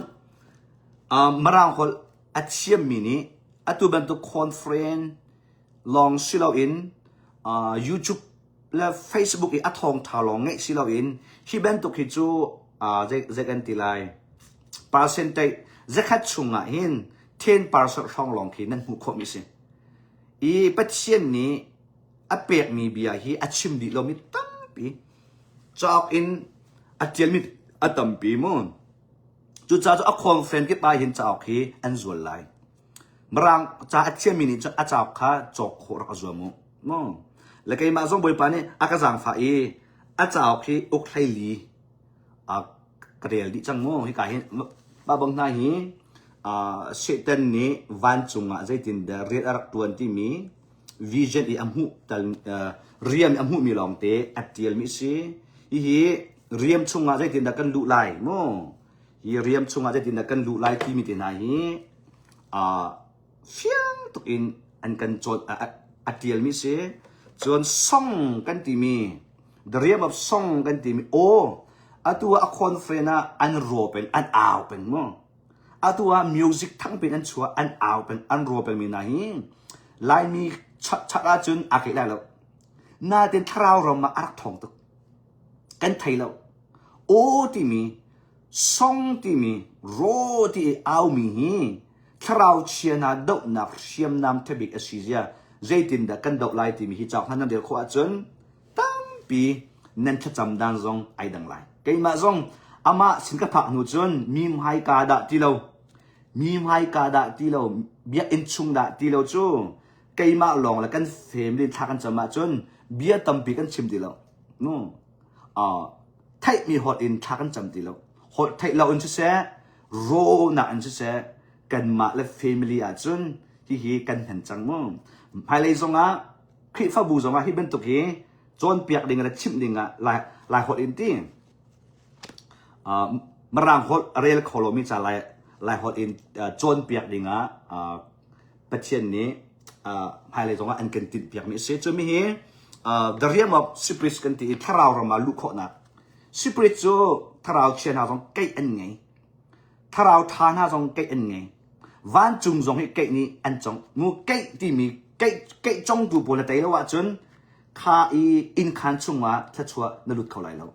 Mirang holh a thiammi nih atu bantuk conference lawng si loin YouTube le Facebook i a thawngṭha lawng ngeih si loin hi bantuk hi cu zei kan ti lai percentage zakhat chungah hin 10% hrawng lawng khi nan hmuh khawhmi si. I Pathian nih a pekmi bia hi a chim dih lomi tampi cauk in a ṭialmi a tampi mu. Cucaah cu a conference kip ah hin cauk hi an zual lai. Mirang ca a thiammi nih cun a cauk kha cawk khawh rak a zuam u. Mu. Le keimah zong Bawipa nih a ka zaangfah i a cauk hi uk 14 a ka rel dih cang mu. Hika hin mah bang hna hi Satan nih vancung ah zeitindah rian a rak ṭuan timi vision i a hmuh tal rian a hmuhmi lawngte a ṭialmi a si. Hihi riam chungah zeitindah kan luh lai mu? Hi riam chungah zeitindah kan luh lai timi te hna hi fiang tuk in an kan cawn a ṭialmi a si. Cun song kan timi the realm of song kan timi aw atu ah a conference ah an raw peng an au peng mu. Atu ah music thangpi in an chuah an au peng an raw pengmi hna hi Laimi chak ahcun aa keih lai lo. Nain thlarau ram ah a rak thawng tuk. Kan thei lo. Aw timi, song timi, raw ti i aumi hi thlarau chia hna dohnak hriamnam thabik a si zia zeitindah kan doh lai timi hi cauk hna nan rel khawh ahcun tampi nan thlacam dan zong ai dang lai. Keimah zong amah sin ka phak hnu cun mi hmaika dah ti lo, mi hmaika dah ti lo, biakinn chung dah ti lo cu keimah lawng le kan family thla kan cam ahcun bia tampi kan chim ti lo. Nu, uh, theihmi holh in thla kan cam ti lo. Holh theih lo in siseh, rawnak in siseh, kanmah le family ahcun hihi kan hman cang mu. Hmailei zongah Khrihfabu zongah hi bantuk hi cawnpiak ding le chimh ding ah Lai, Lai holh in ti. Uh, Mirang holh a rel kho lomi ca Lai, Lai holh in uh, cawnpiak ding ah uh, Pathian nih uh, hmailei zongah an kan tinhpiakmi a si. Cumi hi uh, the realm of spirits kan ti i thlarau ram ah luh khawhnak. Spirit cu thlarau chia hna zong keih an ngei. Thlarau ṭha hna zong keih an ngei. Vancung zong hi keih nih an cong. Mu keih timi keih keih congtu pawl na tei lo ahcun kha i innkhan chungah thluachuah na lut kho lai lo.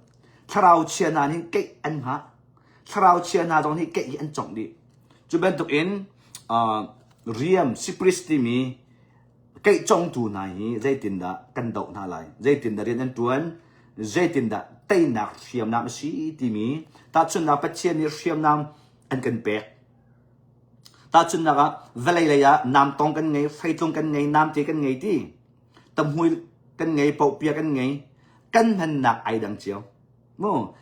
Thlarau chia hna nih keih an hngah. Thlarau chia hna zong nih keih hi an congh dih. Cu bantukin uh, riam Cyprus timi Keihcongtu hna hi zeitindah kan doh hna lai? Zeitindah rian an ṭuan? Zeitindah teinak hriamnam a si timi tahchunhnak Pathian nih hriamnam an kan pek. Tahchunhnak ah vawlei lei ah namtong kan ngei, hreitlung kan ngei, namte kan ngei ti. Tamhmui kan ngei, pohpia kan ngei. Kan hmannak ai dang cio. Mu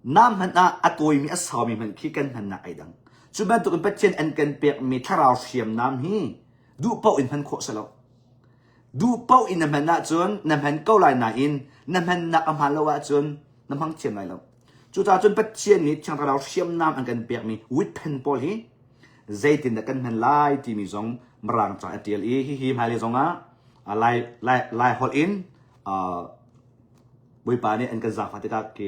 nam hmanh ah a tawimi a saumi hmanh khi kan hmannak ai dang. Cu bantukin Pathian an kan pekmi thlarau hriamnam hi duh paoh in hman khawh si lo. Duh paoh in na hman ahcun na hman ko lai nain na hmannak a hmaan lo ahcun na hmang thiam lai lo. Cucaah cun Pathian nih Thiang Thlarau hriamnam an kan pekmi witpen pawl hi zeitindah kan hman lai timi zong Mirang ca a tial i hihi hmailei zongah Lai, Lai, Lai holh in uh, Bawipa nih an kan zaangfah tikah ki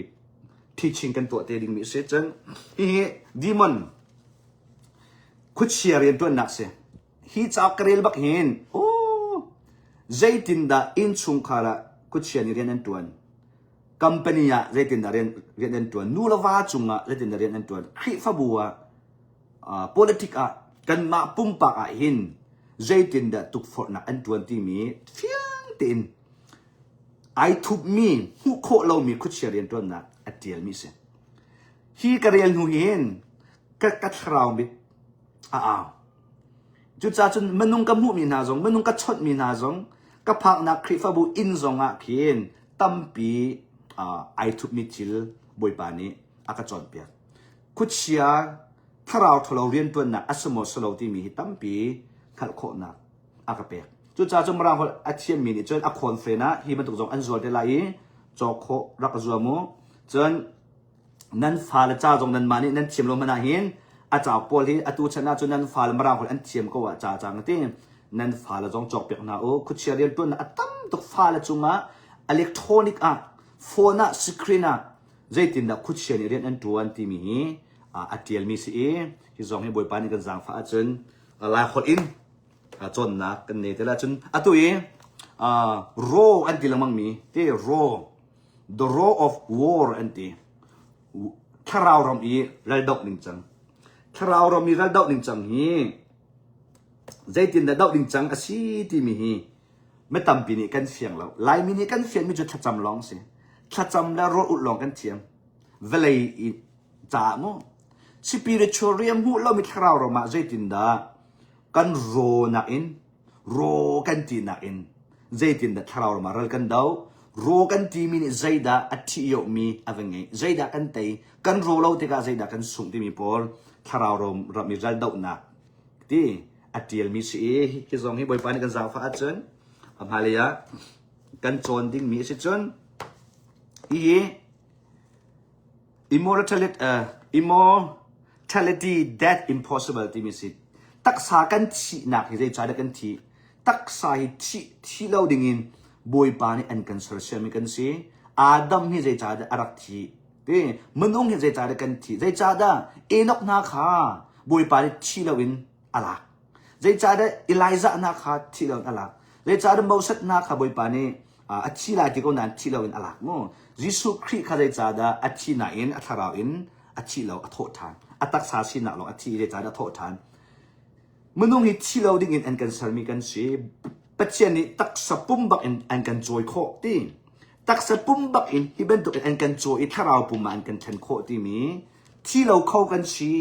teaching kan tuah te dingmi a si. Cun hihi demon khuachia rianṭuannak si. Hi cauk ka rel bak hin, oh, zeitindah innchungkhar ah khuachia nih rian an ṭuan? Company ah zeitindah rian, rian an ṭuan? Nu le va cungah zeitindah rian an ṭuan? Khrihfabu ah, uh, politic ah, kanmah pumpak ah hin zeitindah tukforhnak an ṭuan timi fiang tein ai thupmi, hmuh khawh lomi khuachia rianṭuannak a ṭialmi a si. Hi ka rel hnu hin ka, ka thlarau mit a au. Cucaah cun minung ka hmuhmi hna zong, minung ka chawnhmi hna zong, ka phaknak Khrihfabu inn zong ah khin tampi uh, ai thupmi thil Bawipa nih a ka cawnpiak. Khuachia thlarau ṭhalo rianṭuannak a si maw si lo timi hi tampi hngalh khawhnak a ka pek. Cucaah cun Mirang holh a thiammi nih cun a khawn fen ah hi bantuk zong an zual te lai i cawk khawh rak zuam u. Cun nan fale ca zong nanmah nih nan thiam lo hmanh ah hin a cauk pawl hi atu chan ah cun nan fale Mirang holh an thiam ko ah ca cang ti nan fale zong cawkpiak hna u khuachia riantuannak a tam tuk fale cungah electronic ah phone ah screen ah zeitindah khuachia nih rian an tuan timi hi a tialmi si i hi zong hi Bawipa nih kan zaangfah ahcun Lai holh in cawnnak kan nei te la cun atu i raw an ti lengmang mi te raw The Roar of War an ti. Thlarau ram i raldoh ning cang. Thlarau ram i raldoh ning cang hi zeitindah doh ding cang a si timi hi mi tampi nih kan fiang lo. Laimi nih kan fianmi cu thlacam lawng si. Thlacam le rawl ulh lawng kan thiam. Vawlei i caah mu. Spiritual rian hmuh lomi thlarau ram ah zeitindah kan rawnak in Raw kan tinak in zeitindah thlarau ram ah ral kan do? Raw kan timi nih zeidah a ṭhih-iohmi a va ngeih? Zeidah kan tei? Kan raw lo tikah zeidah kan sungh timi pawl thlarau ram ram i ral dohnak ti a ṭialmi si i hi zong hi Bawipa nih kan zaangfah ahcun a hmailei ah kan cawn dingmi a si cun hihi Immortality, uh, immortality death impossible timi si. Taksa kan thihnak hi zeicahdah kan thih? Taksa hi thih, thi lo dingin Bawipa nih an kan sersiammi kan si. Adam hi zeicahdah a rak thih? Ti minung hi zeicahdah kan thih? Zeicahdah Enoch hna kha Bawipa nih thi loin a lak? Zeicahdah Elijah hna kha thi loin a lak? Zeicahdah Moses hna kha Bawipa nih a thi lai ti ko nain thi loin a lak mu. Jesuh Khrih kha zeicahdah a thi nain a thlarau in a thi lo a thawh ṭhan. A taksa sinak lawng a thi i zeicahdah a thawh ṭhan. Minung hi thi lo ding in an kan sermi kan si. Pathian nih taksa pum bak in an kan cawi khawh ti. Taksa pum bak in hi bantuk in an kan cawi i thlarau pum ah an kan thlen khawh timi thi lo kho kan si.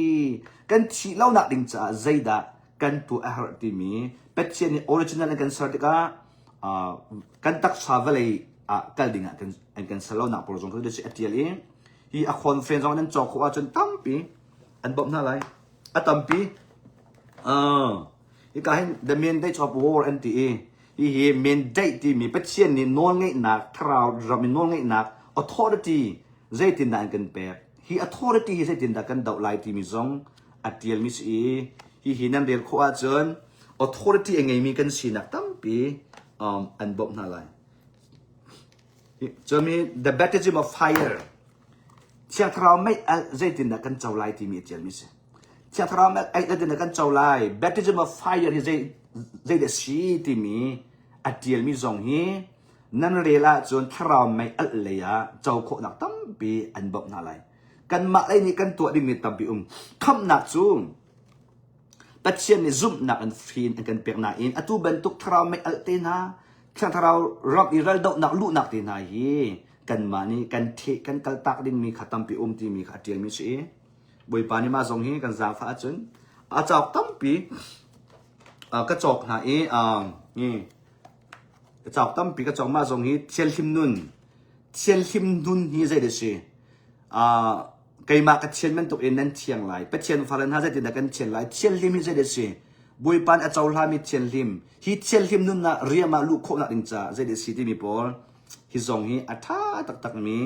Kan thih lonak ding caah zeidah kan tuah a herh timi Pathian nih original an kan ser tikah kan taksa vawlei ah kal ding ah an kan ser lonak pawl zong khi a tial i hi a conference zong nan cawk khawh ahcun tampi an bawmh hna lai a tampi hika hin the mandate of war an ti i hihi mandate timi Pathian nih nawlngeihnak thlarau ram in nawlngeihnak authority zeitindah an kan pek hi authority hi zeitindah kan doh lai timi zong a tialmi si i hihi nan rel khawh ahcun authority a ngeimi kan sinak tampi um, an bawmh hna lai. Cun the baptism of fire Thiang Thlarau mei alh zeitindah kan co lai timi a tialmi si. Thiang Thlarau mei alh zeitindah kan co lai baptism of fire hi zei zeidah si timi a tialmi zong hi nan rel ahcun thlarau mei alh lei ah co khawhnak tampi an bawmh hna lai. Kanmah lei nih kan tuah dingmi tampi um. Khamhnak cu. Pathian nih zumhnak in free in an kan pek nain atu bantuk thlarau mei alh te hna, thlarau ram i raldohnak luhnak te hna hi kanmah nih kan theh kan kaltak dingmi kha tampi um timi kha a ṭialmi si i Bawipa nih mah zong hi kan zaangfah ahcun a cauk tampi ka cawk hna i ka cauk tampi ka cawk mah zong hi thianhlim nun thianhlim nun hi zei dah si keimah ka thian bantuk in nan thiang lai Pathian fale hna zeitindah kan thian lai thianhlim hi zei dah si Bawipa nih a cohlami thianhlim hi thianhlim nun ah riam ah luh khawhnak ding caah zei dah si timi pawl hi zong hi a ṭha taktakmi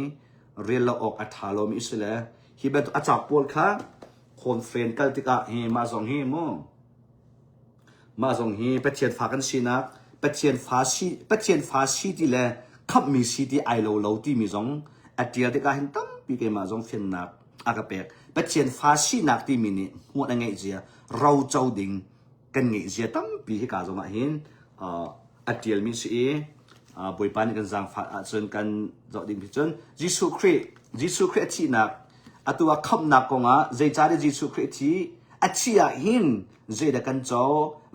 rel lo awk a ṭha lomi si le hi bantuk a cauk pawl kha conference kal tikah hi mah zong hi mu mah zong hi Pathian fa kan sinak Pathian fa si Pathian fa si ti le khamhmi si ti ai lo lo timi zong a ṭial tikah hin tampi keimah zong fiannak a ka pek Pathian fa sinak timi nih hmuh a ngeih zia roco ding kan ngeih zia tampi hika zong ah hin a ṭialmi si i Bawipa nih kan zaangfah ahcun kan zoh ding hi cun Jesuh Khrih Jesuh Khrih a thihnak atu ah khamhnak kongah zeicahtiah Jesuh Khrih a thi a thih ah hin zeidah kan co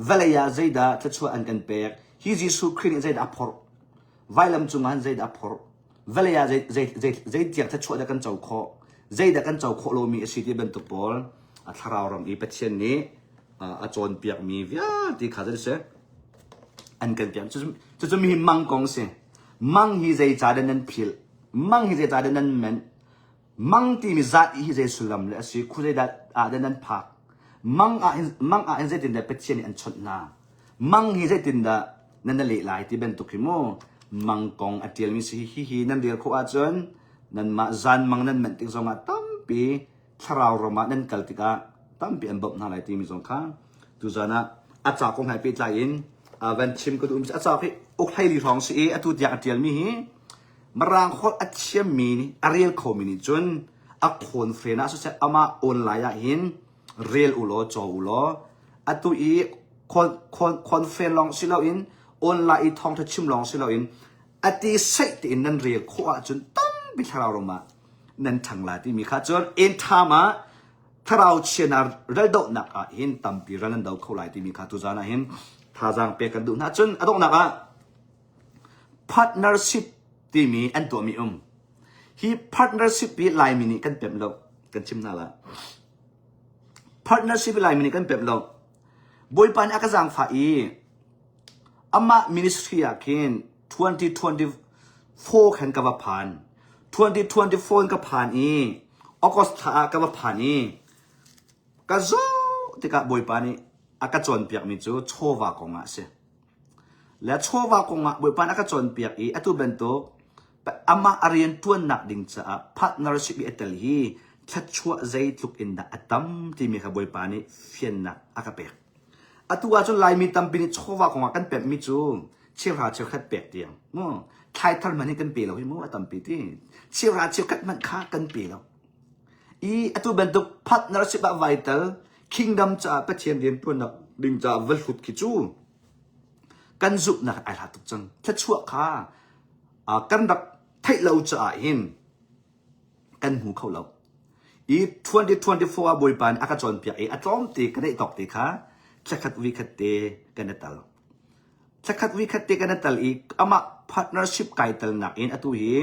vawlei ah zeidah thluachuah an kan pek hi Jesuh Khrih nih zeidah a phorh vailam cungah hin zeidah a phorh vawlei ah zei zei zei zeitiang thluachuah dah kan co khawh zeidah kan co khawh lomi a si ti bantuk pawl a thlarau ram i Pathian nih a cawnpiakmi vialte kha zei si an kan piak cucu mi hi mang kong si mang hi zei ca dah nan philh mang hi zei ca dah nan menh mang timi zat hi zei sullam le a si khu zei dah ah dah nan phak mang ah hin mang ah hin zeitin dah Pathian nih an chawnh hna mang hi zeitin dah nan na leh lai ti bantuk hi mu mang kong a tialmi si hi hi nan rel khawh ahcun nanmah zan mang nan manh tik zongah tampi thlarau ram ah nan kal tikah tampi an bawmh hna lai timi zong kha tuzan ah a ca kong he pehtlai in van chim ka duh a ca hi uk hleili hrawng si i atu tiang a tialmi hi Mirang holh a thiammi nih a rel khomi nih cun a khawn hren ah siseh amah online ah hin rel u law caw u law atu i khawn hren lawng si loin online i thawngtha chim lawng si loin ati seih tein nan rel khawh ahcun tampi thlarau ram ah nan ṭhang lai timi kha cun in ṭham ah thlarau chiana raldohnak ah hin tampi ral nan do kho lai timi kha tuzan ah hin thazaang pek kan duh hna cun a donghnak ah partnership timi an tuahmi um hi partnership hi Laimi nih kan pemh lo kan chim hna la partnership hi Laimi nih kan pemh lo Bawipa nih a ka zaangfah i amah ministry ah khin 2024 khan ka va phan. 2024 in ka phan i August thla ah ka va phan i ka zoh tikah Bawipa nih a ka cawnpiakmi cu chawva kong ah a si. Le chawva kong ah Bawipa nih a ka cawnpiak i atu bantuk amah a rian ṭuannak ding caah partnership i a tel hi thluachuah zeitluk in dah a tam timi kha Bawipa nih fiannak a ka pek. Atu ahcun Laimi tampi nih chawva kongah kan pemhmi cu cheuhra cheukhat pek tiang mu thlai thar hmanh hi kan pe lo hi mu a tampi ti cheuhra cheukhat hmanh kha kan pe lo i atu bantuk partnership ah vital kingdom caah Pathian riantuannak ding caah va hlut khi cu kan zumhnak ai hlat tuk cang thluachuah kha kan rak theih lo caah hin kan hmu kho lo. I 2024 ah Bawipa nih a ka cawnpiak i a tlawmte ka neih tawk te kha thlakhat vikhat te kan i tal. Thlakhat vikhat te kan i tal i amah partnership kai talnak in atu hi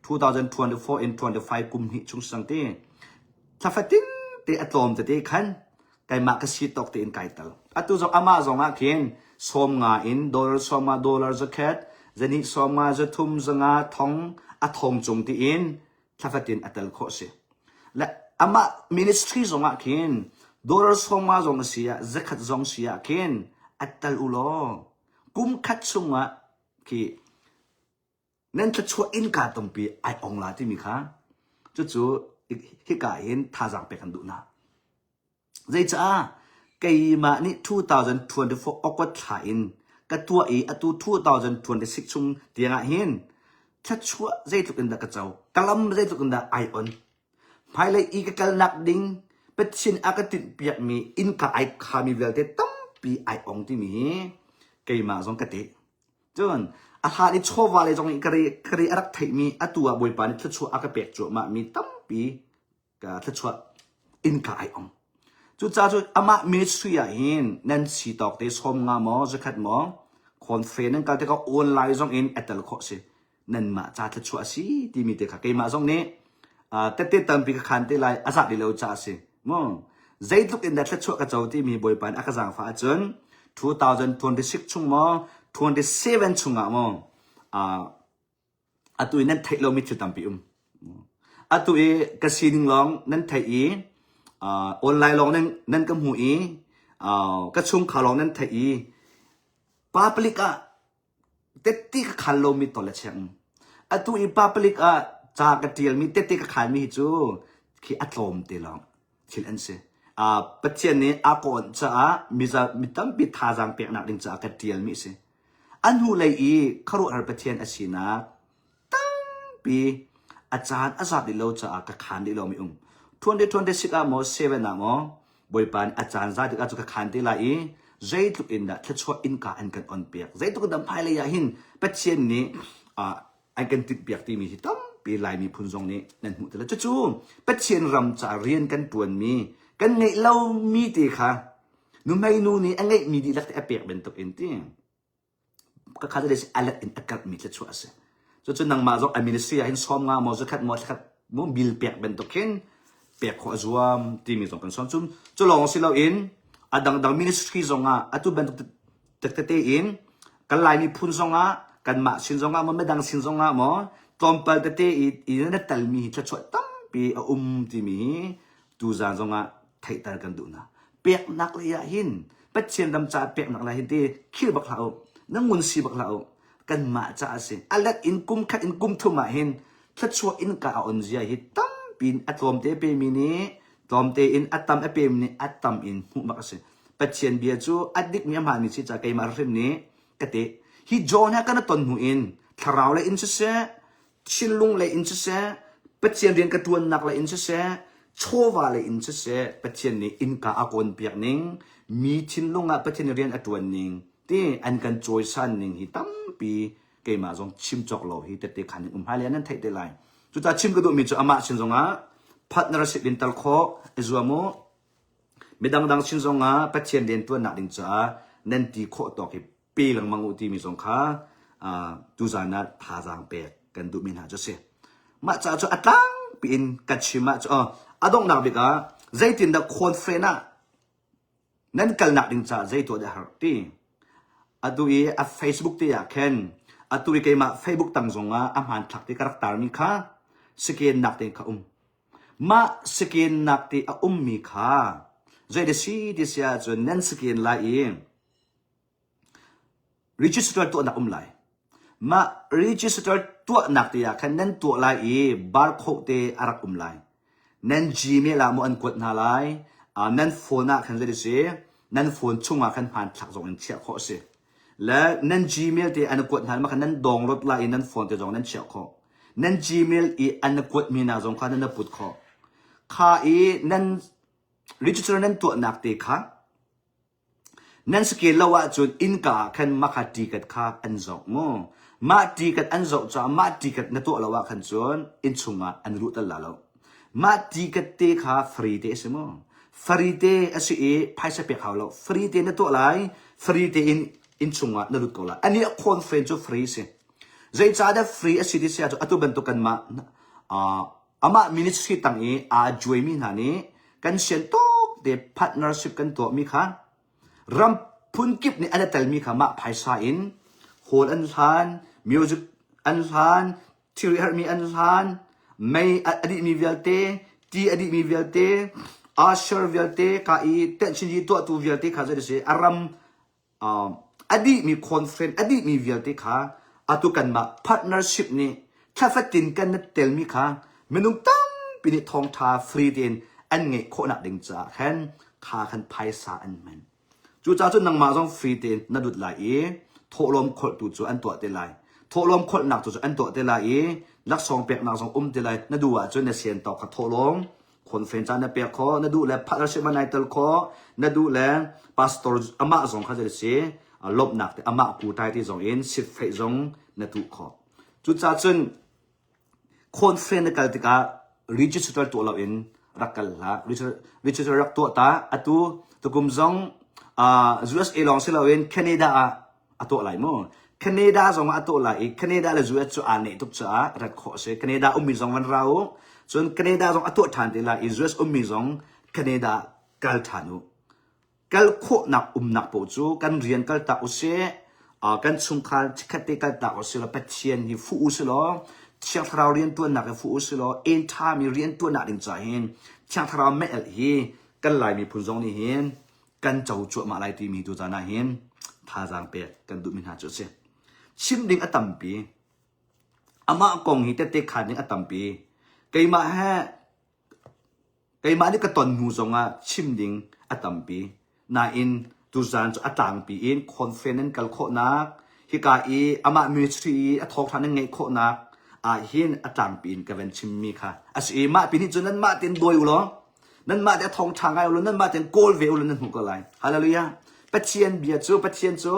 2024 in 25 kum hnih chung sang te thlafatin te a tlawm tete khan keimah ka si tawk tein kai tal. Atu zong amah zong ah khin 50 in dollar 50 dollar zakhat zahnih 50 zathum zanga thong a thong cung tiin thlafatin a tel khawh si. Le amah ministry zong ah khin dollar 50 zong a si ah zakhat zong si ah khin a tel u law kum khat chungah khi nan thluachuah innka tampi ai ong la timi kha cucu hika hin thazaang pek kan duh hna. Zeicah keimah nih 2024 August thla in ka tuah i atu 2026 chung tiangah hin thluachuah zeitluk in dah ka co, ka lam zeitluk in dah ai on. Hmailei i ka kalnak ding Pathian a ka tinhpiakmi innka ai khami vialte tampi ai ong timi hi keimah zong ka teh. Cun a hlan i chawva le zong i ka re, ka re a rak theihmi atu ah Bawipa nih thluachuah a ka pek cuahmahmi tampi ka thluachuah innka ai ong. Cucaah cu amah ministry ah hin nan si tawk te sawm nga maw zakhat maw conference nan kal tikah online zong in a tel khawh si. Nanmah ca thluachuah a si timi te kha keimah zong nih tette tampi ka khan te lai a zat lo ca a si. Mu zeitluk in dah thluachuah ka co timi Bawipa nih a ka zaangfah ahcun 2026 chung maw 27 chungah maw atu i nan theih lomi thil tampi um. Atu i ka sining lawng nan theih i uh, online lawng nan, nan ka hmuh i uh, ka chungkhar lawng nan theih i public ah tette ka khal lomi tol a cheng. Atu i public ah ca ka tialmi tette ka khalmi hi cu khi a tlawm te lawng thil an si. Uh, Pathian nih a kawn caah miza, mi tampi thazaang peknak ding caah ka tialmi a si. A hnulei i khuaruahhar Pathian a sinak tampi a caan a zat rih lo caah ka khaan rih lomi um. 2026 ah maw 7 ah maw Bawipa nih a caan za tikah cu ka khaan te lai i zeitluk in dah thluachuah innka an kan on piak zeitluk in dah hmailei ah hin Pathian nih uh, an kan tinhpiak timi hi tampi Lai miphun zong nih nan hmuh te lai. Cucu Pathian ram ca rian kan ṭuanmi kan ngeih lomi te kha Nuhmei nu nih a ngeihmi dihlak te a pek bantuk in ti. Ka kha le alet in a karhmi thluachuah a si. Cucu nangmah zong a ministry ah hin sawm nga maw zakhat maw thlakhat maw bil pek bantuk khin pek khawh a zuam timi zong kan sawm. Cun cu lawng si loin a dangdang ministry zong ah atu bantuk tete in kan Lai miphun zong ah kanmah sin zong ah maw midang sin zong ah maw tlawmpal tete i, i na telmi hi thluachuah tampi a um timi hi tuzaan zongah theihter kan duh hna. Peknak lei ah hin Pathian ram caah peknak lei hin ti khil bak hlah u. Na ngun si bak hlah u. Kanmah caah a si. A let in kum khat in kum thum ah hin thluachuah innka a on zia hi tampi in a tlawmte pemi nih tlawmte in a tam a pemi nih a tam in hmuh bak a si. Pathian bia cu a dikmi a hmaanmi si caah keimah hrim nih ka te. Hi John he kan ton hnu in thlarau lei in siseh thinlung lei in siseh, Pathian rian ka ṭuannak lei in siseh, chawva lei in siseh, Pathian nih innka a kawnpiak ning, mi thinlung ah Pathian nih rian a ṭuan ning, ti an kan cawisan ning hi tampi keimah zong chim cawk lo hi tette khan in um hmailei ah nan theih te lai. Cucaah chim ka duhmi cu amah sin zongah partnership in tal khawh i zuam u. Midang dang sin zongah Pathian rian ṭuannak ding caah nan ti khawh tawk hi pe lengmang u timi zong kha tuzan ah thazaang pek kan duhmi hna cu a si. Mah caah cu a tlangpi in ka chim ah cu a donghnak bik ah zeitindah conference ah nan kalnak ding caah zei tuah dah har ti. Atu i a Facebook te ah khin atu i keimah Facebook tang zong ah a hmanthlak te ka rak tarmi kha scan nak te kha um. Mah scan nak te a ummi kha zei da si ti si ahcun nan scan lai i Register tuahnak um lai. Mah register tuahnak te ah khan nan tuah lai i barcode te a rak um lai. Nan Gmail ah maw an kuat hna lai, uh, nan phone ah khan zei si, nan phone chung ah khan hmanthlak zong in chiah khawh a si. Le nan Gmail te an kuat hna ma khan nan download lai i nan phone te zong nan chiah khawh. Nan Gmail i an kuat mi hna zong kha nan put khawh. Kha i nan register nan tuahnak te kha Nan skel lo ahcun innka ah khan mah kha ticket kha an zoh mu. Mah ticket an zoh caah mah ticket na tuah lo ah khan cun innchung ah an luh tal la lo. Mah ticket te kha free te a si mu. Free te a si i phaisa pek hau lo. Free te na tuah lai, free te in innchung ah na lut ko lai. Ani a conference cu free si. Zeicahdah free a si ti si ahcun atu bantuk kanmah uh, amah ministry tang i aa juaimi hna nih kan sian tuk te partnership kan tuahmi kha ram phunkip nih an i telmi kha mah phaisa in hall an hlan, music an hlan, thil herhmi an hlan, mei a dihmi vialte, ti a dihmi vialte, usher vialte, ka i tension tuahtu vialte kha zei si a ram a dihmi conference a dihmi vialte kha atu kanmah partnership nih thlafatin kan telmi kha minung tampi nih thawngtha free tein an ngeih khawhnak ding caah khan kha khan phaisa an hman. Cucaah cun nangmah zong free tein na lut lai i thawhlawm kholhtu cu an tuah te lai. Thawhlawm kholhnak cu an tuah te lai i laksawng peknak zong um te lai. Na duh ahcun na sian tawk kha thawhlawm conference ah na pek khawh na duh le partnership ah nai tel khawh na duh le pastor amah zong kha zei si lawmhnak te amah ku tai ti zong in sitfeih zong na tuh khawh cucaah cun conference na kal tikah register tuah loin Rak kal hlah. Register rak tuah ta. Atu tukum zong uh, USA lawng si loin Canada ah a tuah lai mu. Canada zong ah a tuah lai i Canada le US cu aa neih tuk caah rat khawh a si. Canada ummi zong van ra u. Cun Canada zong a tuah ṭhan te lai i US ummi zong Canada kal ṭhan u. Kal khawhnak umnak paoh cu kan rian kaltak usih, uh, kan chungkhar chikkhat te kaltak usih law Pathian hi fuh usih law Thiang Thlarau riantuannak hi fuh usih law en ṭhami riantuannak ding caah hin Thiang Thlarau mei-alh hi kan Lai miphun zong nih hin kan co cuahmah lai timi tu caan ah hin thazaang pek kan duhmi hna cu a si. Chim ding a tampi. Amah kong hi tette khan ding a tampi. Keimah he keimah nih ka ton hnu zongah chim ding a tampi. Nain tuzaan cu a tlangpi in conference nan kal khawhnak, hika i amah ministry i a thawngṭha nan ngeih khawhnak ah hin a tlangpi in ka van chimmi kha a si i mah pi nih cun nanmah tein dawi u law nanmah te a thawngṭha ngai u law nanmah tein kawl ve u law nan hmuh ko lai. Hallelujah. Pathian bia cu Pathian cu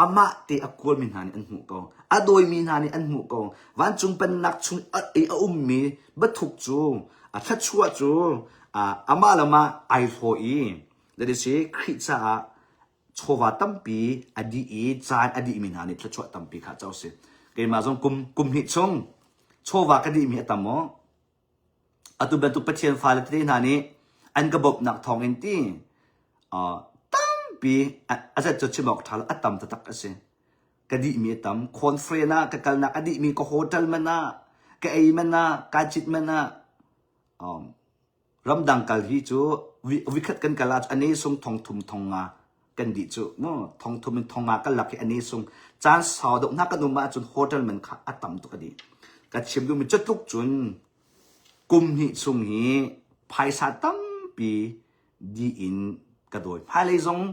amah te a kawlmi hna nih an hmuh ko. A dawimi hna nih an hmuh ko. Vancung pennak chung i a ummi biathuk cu a thluachuah cu amah le amah ai hlaw i that is Khrih caah chawva tampi a dih i caan a dihmi hna nih thluachuah tampi kha co si. Keimah zong kum kum hnih chung chawva ka dihmi a tam maw? Atu bantuk Pathian fale tete hna nih an ka bawmhnak thawng in ti uh, tampi a zat cu chim awk ṭha lo a tam taktak a si. Ka dihmi a tam. Conference ah ka kalnak a dihmi ka hotel man ah ka ei man ah ka cit man ah um, Ramdang kal hi cu vikhat kan kal ah a sung thong thum thong nga kan dih cu mu thong thum in thong nga kan lak hi a sung caan sau deuh hna kan um ahcun hotel man kha a tam tuk a dih ka chim duhmi catluk cun kum hnih chung hi phaisa tampi dih in ka dawi hmailei zong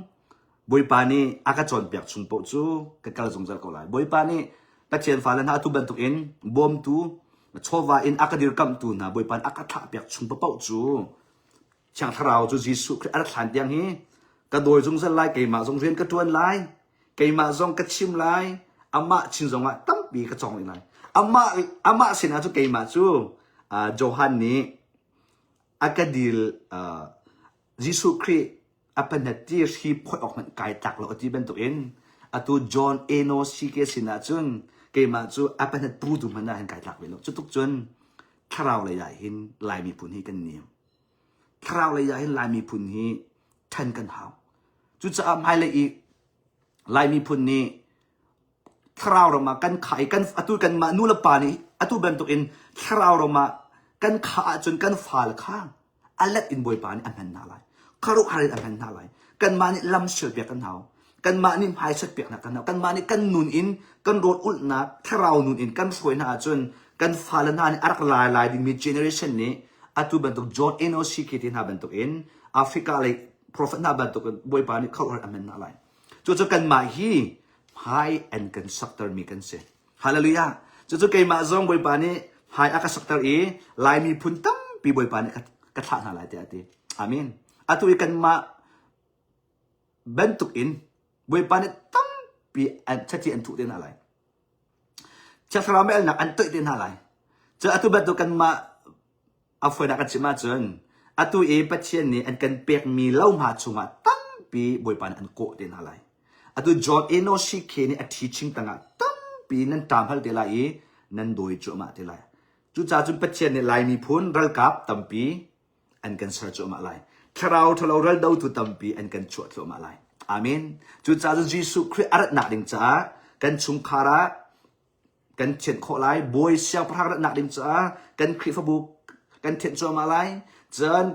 Bawipa nih a ka cawnpiak chung paoh cu ka kal zungzal ko lai. Bawipa nih Pathian fale hna atu bantuk in bawmtu chawva in a ka dirkamhtu hna Bawipa nih a ka thlahpiak chung paoh cu Thiang Thlarau cu Jesuh Khrih a rat hlan tiang hi ka dawi zungzal lai keimah zong rian ka ṭuan lai keimah zong ka chim lai amah chin zongah tampi ka cawng rih lai amah amah sinah cu keimah cu uh, Johan nih a ka dil uh, Jesuh Khrih a pahnat ti hri phoih awk hmanh kai tlak lo a ti bantukin atu John Eno CK sin ah cun keimah cu a pahnat putu hmanh ah hin kai tlak ve lo. Cutuk cun thlarau lei ah hin Lai miphun hi kan niam. Thlarau lei ah hin Lai miphun hi ṭhan kan hau. Cucaah hmailei i Lai miphun nih thlarau ram ah kan khah i kan atu kanmah nu le pa nih atu bantuk in thlarau ram ah kan khah ahcun kan fale kha a let in Bawipa nih a hman hna lai. Khuaruahhar in a hman hna lai. Kanmah nih lam sialpiak kan hau. Kanmah nih hmaisat piak hna kan hau. Kanmah nih kan nun in kan rawl ulhnak thlarau nun in kan hruai hna ahcun kan fale hna nih a rak lai lai dingmi generation nih atu bantuk John Enoch te hna bantuk in Africa lei prophet hna bantuk in Bawipa nih khuaruahhar a hman hna lai. Cucu kanmah hi hmai an kan saktermi kan si. Hallelujah. Cucu keimah zong Bawipa nih hmai a ka sakter i Lai miphun tampi Bawipa nih ka thlah hna lai tiah a ti. Amen. Atu i kanmah bantuk in Bawipa nih tampi an chati an thuh te hna lai. Thiang Thlarau mei-alnak an toih te hna lai. Cu atu bantuk kanmah a fawinak kan chim ahcun atu i Pathian nih an kan pekmi lohma chungah tampi Bawipa nih an kawh te hna lai. Atu John Enoshi K nih a teaching tangah tampi nan ṭam hal te lai i nan dawi cuahmah te lai. Cucaah cun Pathian nih Lai miphun ralkap tampi an kan ser cuahmah lai. Thlarau ṭhalo ral dotu tampi an kan chuah thluahmah lai. Amen. Cucaah cun Jesuh Khrih a ratnak ding caah kan chungkhar ah kan thianh khawh lai. Bawi siangpahrang ratnak ding caah kan Khrihfabu kan thianh cuahmah lai. Cun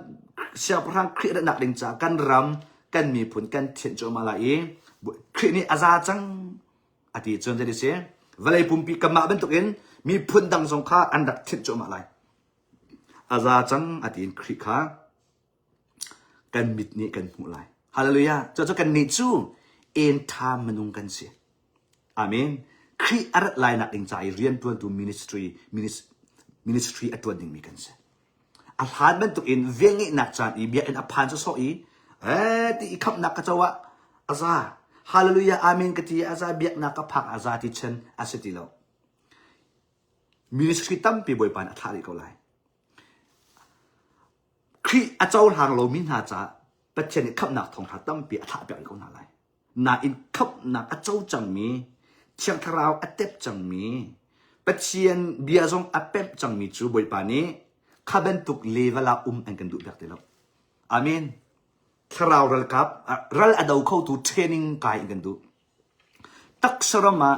siangpahrang Khrih ratnak ding caah kan ram, kan miphun kan thianh cuahmah lai i Khrih nih a za cang a ti cun zei si vawlei pumpi kanmah bantukin miphun dang zong kha an rak thianh cuahmah lai. A za cang a tiin Khrih kha kan mit nih kan hmuh lai. Hallelujah. Cucu kannih cu en ṭha minung kan si. Amen. Khrih a rat lai nak ding ca i rianṭuantu ministry ministry a ṭuan dingmi kan si. A hlan bantuk in velngeihnak caan i biakinn a phan sawsawh i eh ti i khamhnak ka co ah a za. Hallelujah amen ka ti a za biaknak ka phak a za ti chan a si ti lo. Ministry tampi Bawipa nih a thlah rih ko lai. Khrih a cohlang lomi hna caah Pathian nih khamhnak thawngṭha tampi a thlah piak rih ko hna lai. Nain khamhnak a co cangmi, Thiang Thlarau a tep cangmi, Pathian bia zong a pemh cangmi cu Bawipa nih kha bantuk level ah um an kan duh piak ti lo. Amen. Thlarau ralkap, ral a do khotu training kai in kan duh. Taksa ram ah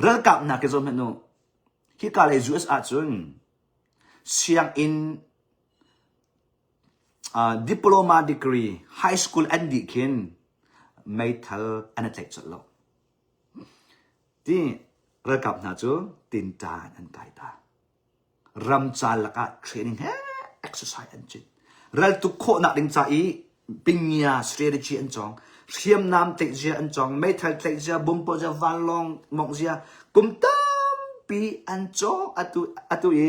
ralkap hna ke zoh hmanh u. Hika lei US ahcun sianginn uh, diploma degree high school an dih khin meithal an i tlaih colh lo. Ti ralkap hna cu tinṭan an kai ta. Ramca lakah training he exercise an cin. Raltuk khawhnak ding ca i pingia strategy an cawng. Hriamnam tlaih zia an cawng, meithal tlaih zia, bum pawh zia, vanlawng mawngh zia, kum tampi an cawng. Atu atu i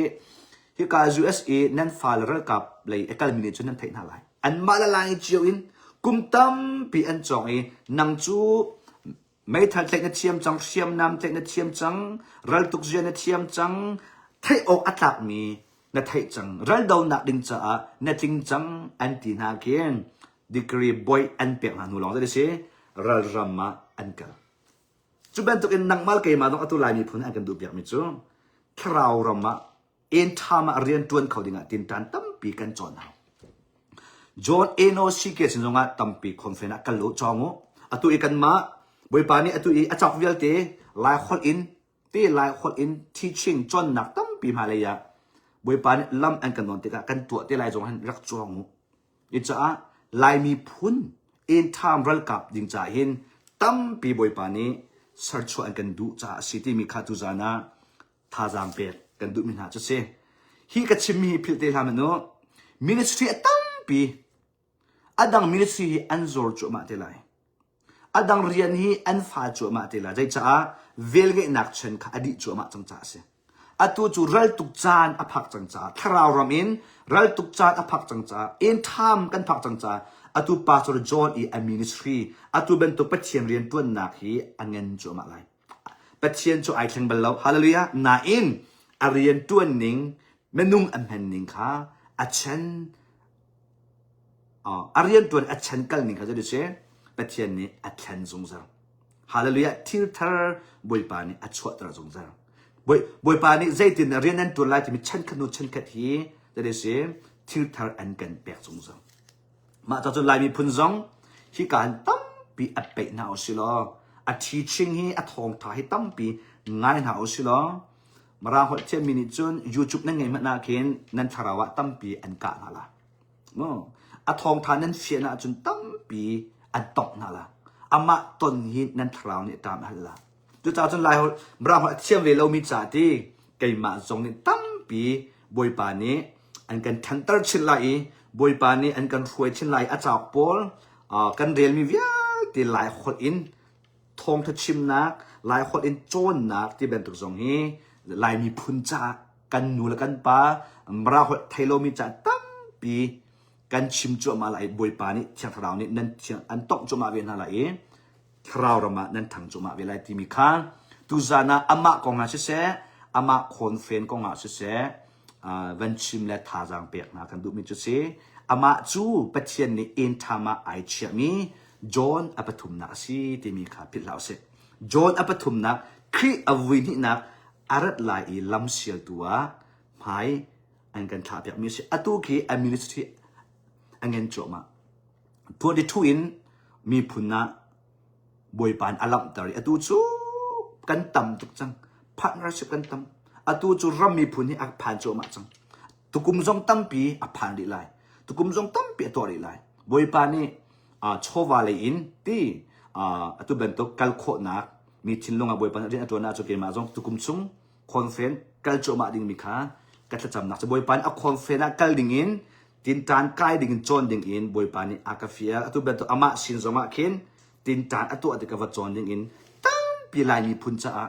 hika US i nan fale ralkap lei a kalmi nih cun nan theih hna lai. Anmah le lai cio in kum tampi an cawng i nang cu Meithal tlaih na thiam cang, hriamnam tlaih na thiam cang, raltuk zia na thiam cang, theih awk a tlakmi na theih cang, raldonak ding caah na tling cang an ti hna khin degree boih an pek hna hnu lawng zei si ralram ah an kal. Cu bantuk in nangmah le keimah zong atu Lai miphun an kan duh piakmi cu thlarau ram ah Entham ah rian ṭuan kho dingah tinṭan tampi kan cawn hau. John Eno CK sin zongah tampi conference ah kal u cawng u. Atu i kanmah Bawipa nih atu i a cawk vialte Lai holh in te Lai holh in teaching cawnnak tampi hmailei ah Bawipa nih lam an kan nawn tikah kan tuah te lai zong hin rak cawng u. I caah Laimi phun entham ralkap ding caah hin tampi Bawipa nih serchuah an kan duh caah a si timi kha tuzaan ah thazaang pek kan duhmi hna cu si. Hi ka chimmi hi philh te hlah hmanh u. Ministry a tampi. A dang ministry hi an zor cuahmah te lai. A dang rian hi an fa cuahmah te lai. Zeicaah velngeihnak chan kha a dih cuahmah cang caah a si. Atu cu raltuk caan a phak cang caah thlarau ram in raltuk caan a phak cang caah end time kan phak cang caah atu Pastor John i a ministry atu bantuk Pathian rian tuannak hi a ngan cuahmah lai. Pathian cu ai thleng bal lo. Hallelujah. Nain a rian ṭuan ning, minung a hman ning kha a chan a rian ṭuan a chan kal ning kha zei si Pathian nih a thlen zungzal. Hallelujah. Thil thar Bawipa nih a chuahter zungzal. Bawipa nih zeitin rian an ṭuan lai timi chan khat hnu chan khat hi zei si thil thar an kan pek zungzal. Mah ca cu Lai miphun zong hika hin tampi a peih hna usih law a teaching hi a thawngtha hi tampi ngai hna usih law Mirang holh thiammi nih cun YouTube nan ngeih hmanh ah khin nan thlarau ah tampi an kah hna la. No. A thawngtha nan fian ahcun tampi an tongh hna la. Amah ton hi nan thlarau nih ṭam a hal la. Cucaah cun Lai holh Mirang holh a thiam ve lomi ca ti keimah zong nih tampi Bawipa nih an kan ṭhanter chin lai i Bawipa nih an kan hruai chin lai i a cauk pawl uh, kan relmi vialte Lai holh in thawngṭha chimnak, Lai holh in cawnnak ti bantuk zong hi Lai miphun caah kan nu le kan pa Mara holh thei lomi caah tampi kan chim cuahmah lai Bawipa nih Thiang Thlarau nih nan thiang an tongh cuahmah ve hna lai i thlarau ram ah nan thang cuahmah ve lai timi kha tuzan ah amah kong ah siseh amah khawnfen kong ah siseh van chim le thazaang pek hna kan duhmi cu si amah cu Pathian nih end time ah ai chiahmi John a pathumnak a si timi kha philh hlah usih John a pathumnak Khrih a vui hnihnak a rat lai i lam sialtu ah hmai an kan thlah piakmi a si atu khi a ministry a ngen cuahmah 22 in miphun ah Bawipa in a langhter i atu cu kan tam tuk cang. Partnership kan tam. Atu cu ram miphun hi a phan cuahmah cang. Tukum zong tampi a phan rih lai. Tukum zong tampi a tuah rih lai. Bawipa nih uh, chawva lei in ti uh, atu bantuk kal khawhnak mi thinlung ah Bawipa nih rian a ṭuan ahcun keimah zong tukum chung conference kal cuahmah dingmi kha ka thlacamnak cu Bawipa nih a conference ah kal ding in tinṭan kai ding in cawn ding in Bawipa nih a ka fial atu bantuk amah sin zong ah khin tinṭan a tuah tikah va cawn ding in tampi Lai miphun caah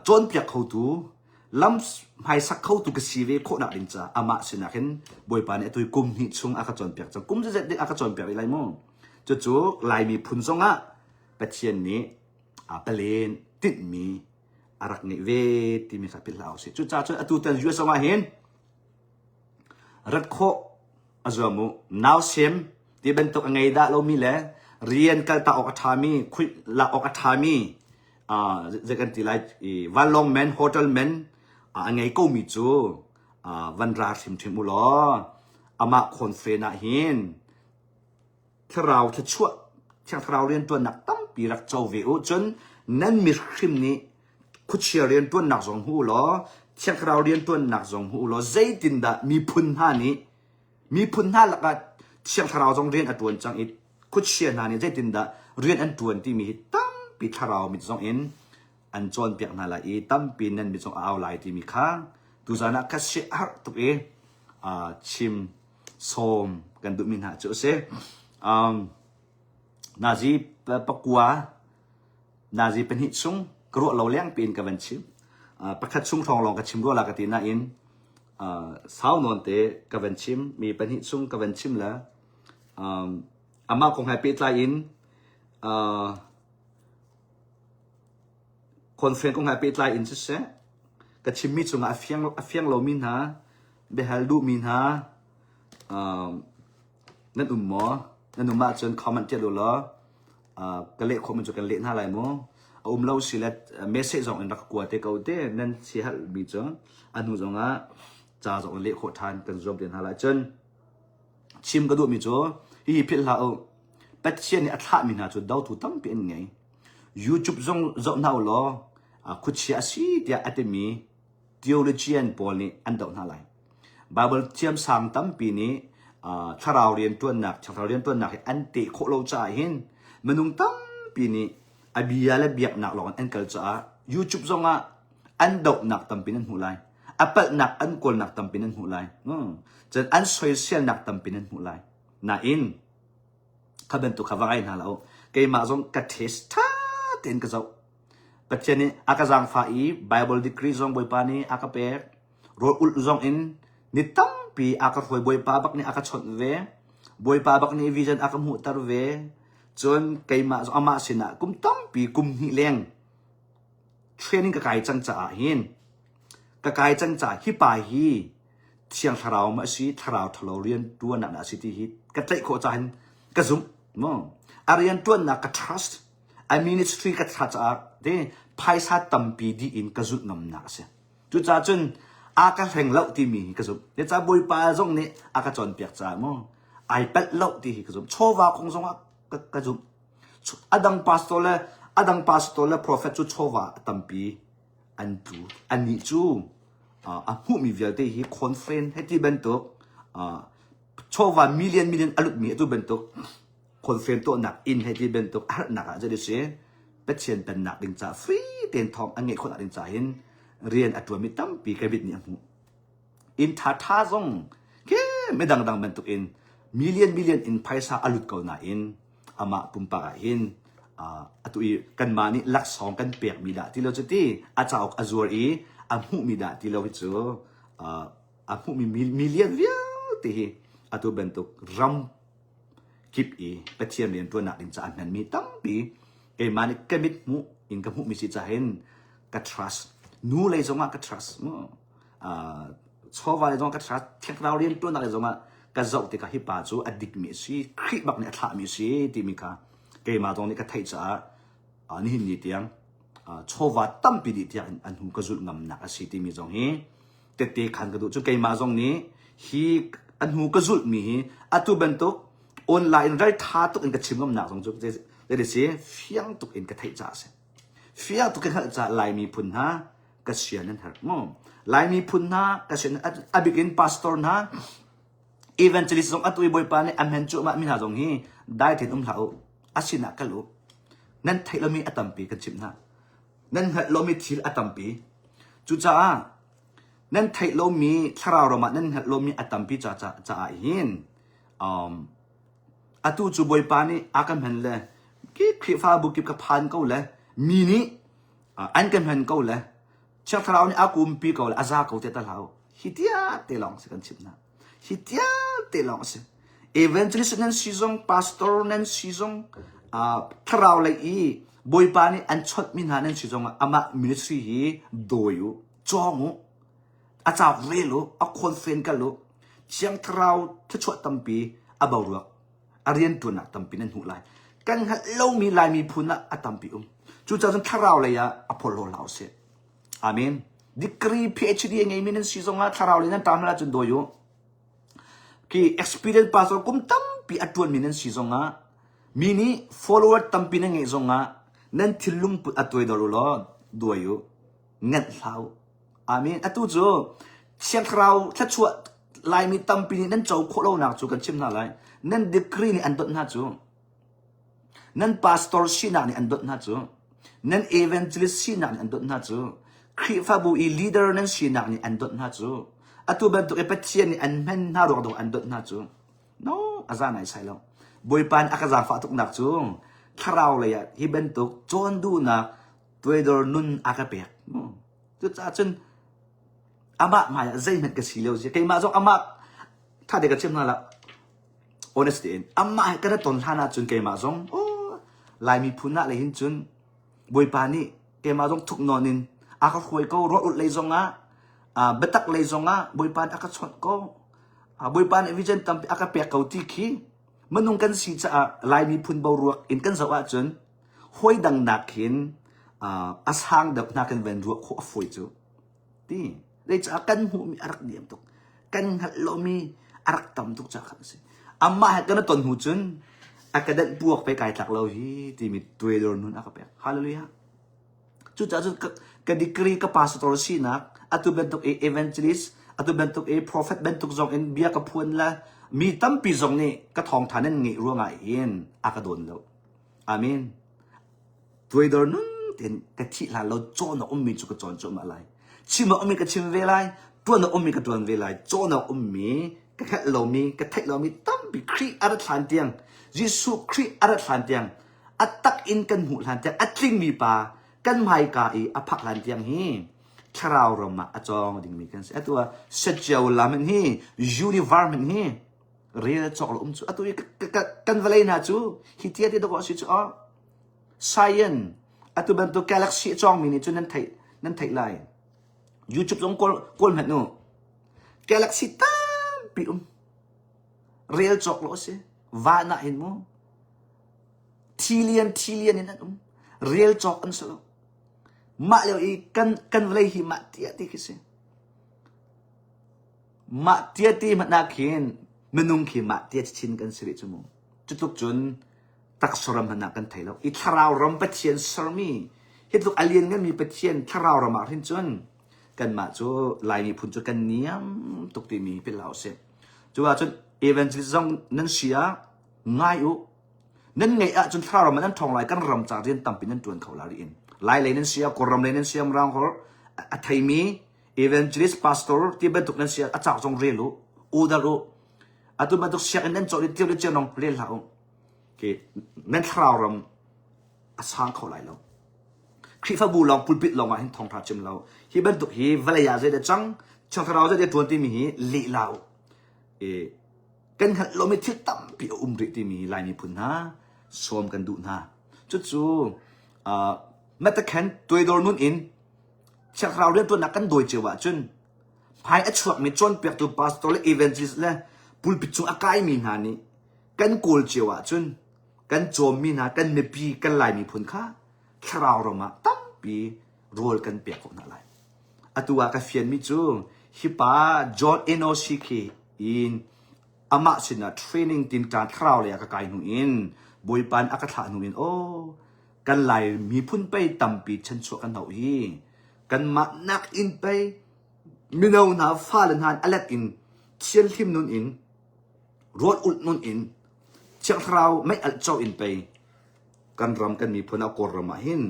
cawnpiak khotu lam hmaisak khotu ka si ve khawhnak ding caah amah sinah khin Bawipa nih atu kum hnih chung a ka cawnpiak cang kum zeizat dik a ka cawnpiak rih lai mu cucu Lai miphun zong ah Pathian nih a palen tinhmi a rak ngeih ve timi kha philh hlah usih cucaah cun atu tan US zong ah hin rat khawh. a zuam u. Nausem ti bantuk a ngei dah lomi le rian kalta awk a ṭhami, khuih lak awk a ṭhami, uh, zei kan ti lai, i vanlawng men, hotel men uh, a ngei komi cu uh, van ra hrimhrim u law amah khawnfen ah hin thlarau thluachuah thiang thlarau rianṭuannak tampi rak co ve u. Cun nan mihrim nih khuachia rianṭuannak zong hmu u law thiang thlarau rianṭuannak zong hmu u law zeitindah miphun hna nih miphun hna lakah thiang thlarau zong rian a ṭuan cang i khuachia hna nih zeitindah rian an ṭuan timi hi tampi thlarau mit zong in an cawnpiak hna lai i tampi nan mit zong a au lai timi kha tuzan ah ka siaherh tuk i chim sawm kan duhmi hna cu a si. Um, nazi pakua nazi pahnih chung ka ruah lo leng piin ka van chim. Uh, pakhat chung hrawng lawng ka chim rua la ka ti nain uh, sau nawn te ka van chim mi pahnih chung ka van chim la um, amah kong he pehtlai in uh, conference kong he pehtlai in siseh ka chimmi cungah a fiang a fiang lomi hna biahal duhmi hna um, nan um maw nan um ahcun comment tial u law uh, ka leh khawh mi cu kan leh hna lai mu a um lo si le message zong in rak kua te ko te nan si hal mi cu a hnu zong ah ca zong in leh khawh than kan zuam te hna lai cun chim ka duh mi cu hihi philh hlah u Pathian nih a thlah mi hna cu dotu tampi an ngei YouTube zong zoh hna u law khuachia a si tiah a timi theologian pawl nih an doh hna lai. Bible thiamsang tampi nih thlarau rianṭuannak, thlarau rianṭuannak hi an teh khawh lo caah hin minung tampi nih a bia le biaknak lawng in an kal caah YouTube zongah an dohnak tampi nan hmuh lai. A palhnak an kawlnak tampi nan hmuh lai. Cun an soiselnak tampi nan hmuh lai. Nain kha bantuk kha va ngai hna lo. Keimah zong ka test ṭha tein ka zoh. Pathian nih a ka zaangfah i Bible degree zong Bawipa nih a ka pek. Rawl ulh zong in ni tampi a ka hruai Bawipa bak nih a ka chawnh ve. Bawipa bak nih vision a ka hmuhter ve. Cun keimah zong amah sinah kum tampi kum hnih leng training ka kai cang caah hin ka kai cang caah hi pa hi thiang thlarau ma si thlarau thalo rian tuan ah si ti hi ka tlaih khawh caah hin ka zumh mu a rian tuannak ka trust A ministry ka thla caah te phaisa tampi dih in ka zulh ngamnak a si. Cucaah cun a ka hleng lo timi hi ka zumh. Zeicah Bawipa zong nih a ka cawnpiak caah mu ai palh lo ti hi ka zumh. Chawva kong zongah ka, ka zumh. A dang pastor le a dang pastor le prophet cu chawva tampi an tlu. Anih cu a hmuhmi vialte hi conference heti bantuk chawva million million a lutmi atu bantuk Khualfen tuahnak inn hei ti bantuk a harnak ah zei si Pathian pennak ding ca free tein thawng an ngeih khawhnak ding ca hin rian a ṭuanmi tampi ka mit nih a hmuh. Inn ṭhaṭha zong khi midang dang bantuk in million million in phaisa a lut ko nain amah pumpak ah hin atu i kanmah nih laksawng kan pekmi dah ti lo cu ti a cauk a zuar i a hmuhmi dah ti lo hi cu a hmuhmi million vialte hi atu bantuk ram kip i Pathian rianṭuannak ding caah hmanmi tampi keimah nih ka mit hmuh in ka hmuhmi si cahin ka trust nu lei zongah ka trust mu uh, chawva lei zongah ka trust thiangthlarau rianṭuannak lei zongah ka zoh tikah hi pa cu a dikmi a si Khrih bak nih a thlahmi a si timi kha keimah zong nih ka theih caah uh, nihin ni tiang uh, chawva tampi dih tiang an hnu ka zulh ngamnak a si timi zong hi tette khan ka duh cu keimah zong nih hi a hnu ka zulhmi hi atu bantuk online in raltha tuk in ka chim ngamnak zong cu zei si fiang tuk in ka theih caah a si fiang tuk in hngalh caah Laimi phun hna ka sian an herh mu Laimi phun hna ka sian a bik in pastor hna evangelist zong atu i Bawipa nih a men cuahmah mi hna zong hi dai tein um hlah u a sinah kal u nan theih lomi a tampi kan chimh hna nan hngalh lomi thil a tampi cucaah nan theih lomi thlarau ram ah nan hngalh lomi a tampi ca caah hin um, atu cu Bawipa nih a ka hman le ki Khrihfabu kip ka phan ko le mi nih an ka hman ko le Thiang Thlarau nih a kumpi ko le a za ko te ta hlah u. Hi tia te lawng si kan chimh hna. Hi tia te lawng a si. Evangelist nan si zong, pastor nan si zong, uh, thlarau lei i Bawipa nih an chawnh mi hna nan si zong ah amah ministry hi dawi u, cawng u, a cauk rel u, a conference kal u. Thiang Thlarau thluachuah tampi a boruak a rianṭuannak tampi nan hmuh lai. Kan hngalh lomi Lai miphun ah a tampi um. Cucaah cun thlarau lei ah a phawlhlaw hlah usih. Amen. Degree PhD a ngeimi nan si zongah thlarau lei nan ṭam hlan ahcun dawi u. Khi experience pastor kum tampi a ṭuanmi nan si zongah mi nih follower tampi nan ngeih zongah nan thinlung put a tuaidor u law duai u. Nganh hlah u. Amen. Atu cu Thiang Thlarau thluachuah Laimi tampi nih nan co khawh lonak cu kan chim hna lai. Nan degree nih an donh hna cu. Nan pastor sinak nih an donh hna cu. Nan evangelist sinak nih an donh hna cu. Khrihfabu i leader nan sinak nih an donh hna cu. Atu bantuk i Pathian nih an hman hna ruang dong an donh hna cu. No, a za nai sai lo. Bawipa nih a ka zaangfah tuknak cu thlarau lei ah hi bantuk cawn duhnak tuaidor nun a ka pek. Cucaah cun amah hmai ah zeihmanh ka si lo si. Keimah zong amah tha te ka chim hna la. Honest tein amah he kan ton hlan ahcun keimah zong oh Lai miphun ah le hin cun Bawipa nih keimah zong thuk nawn in a ka hruai ko ruah ulh lei zong ah biatak lei zong ah Bawipa nih a ka chawnh ko. Bawipa nih vision tampi a ka pek ko ti khi minung kan si caah Lai miphun boruak in kan zoh ahcun hawi dang nak hin a sang deuh hna kan van ruah khawh a fawi cu ti zeicah kan hmuhmi a rak niam tuk kan hngalh lomi a rak tam tuk ca khan a si amah he kan ton hnu cun a ka danh puak pe kai tlak lo hi timi tuaidor nun a ka pek hallelujah cucaah cun ka degree ka pastor sinak atu bantuk i evangelist atu bantuk i prophet bantuk zong in bia ka phuan la mi tampi zong nih ka thawngtha nan ngeih ruangah hin a ka dawn lo Amen. Tuaidor nun tein ka thih hlan lo cawn a ummi cu ka cawn cuahmah lai. Chim a ummi ka chim ve lai, tuan a ummi ka tuan ve lai, cawn a ummi ka hngalh lomi, ka theih lomi tampi Khrih a rat hlan tiang, Jesuh Khrih a rat hlan tiang, a tak in kan hmuh hlan tiang, a tlingmi pa kan hmaika i a phak hlan tiang hi thlarau ram ah a cawng dingmi kan si. Atu ah Sachiao lam hi, universe hi rel cawk lo um cu atu i kan vawlei hna cu hi tia ti dawh si cu oh science atu bantuk galaxy a cawngmi nih cun nan theih nan theih lai YouTube zong kawl kawl hmanh nu galaxy tampi um rel cawk lo si van ah hin mu thilian thilian in an um rel cawk an si lo mah lio i kan kan vawlei hi mah tia ti khi si Mah tiati hmanh ah khin minung khi mah tia chin kan si rih cu mu. Cutluk cun taksa ram hmanh ah kan thei lo. I thlarau ram Pathian sermi, hi tluk a liannganmi Pathian thlarau ram ah hin cun kanmah cu Lai miphun cu kan niam tuk timi philh hlah usih. Cu ahcun evangelist zong nan si ah ngai u. Nan ngeih ahcun thlarau ram ah nan ṭhawng lai, kan ram ca rian tampi nan ṭuan kho la rih in. Lai lei nan si ah, Kawlram lei nan si ah, Mirang holh a theimi evangelist pastor ti bantuk nan si a cak zong rel u order u atu bantuk sianginn nan cawn i tiu le cio nong rel hlah u ke nan thlarau ram a sang kho lai lo Khrihfabu lawng pulpit lawng ah hin thawngtha chim lo hi bantuk hi vawlei ah zei cang thiang thlarau zei tuan timi hi leh la u e kan hngalh lomi thil tampi a um rih timi Lai miphun hna sawm kan duh hna cucu matakhen tuaidor nun in Thiangthlarau rianṭuannak kan dawi cio ahcun hmai a chuakmi cawnpiaktu pastor le evangelist le pulpit cung a kaimi hna nih kan kawl cio ahcun kan cawmmi hna kan mipi kan Lai miphun kha thlarau ram ah tampi rawl kan pek khawh hna lai. Atu ah ka fianmi cu hi pa John Enoshi khi in amah sinah training tinṭan thlarau lei ah ka kai hnu in Bawipa nih a ka thlah hnu in aw kan Lai miphun pei tampi chanchuah kan hauh hi kanmah nak in pei mino hna fale hna a let in thianhlim nun in rawl ulh nun in Thiang Thlarau mei alh co in pei kan ram kan miphun ah Kawlram ah hin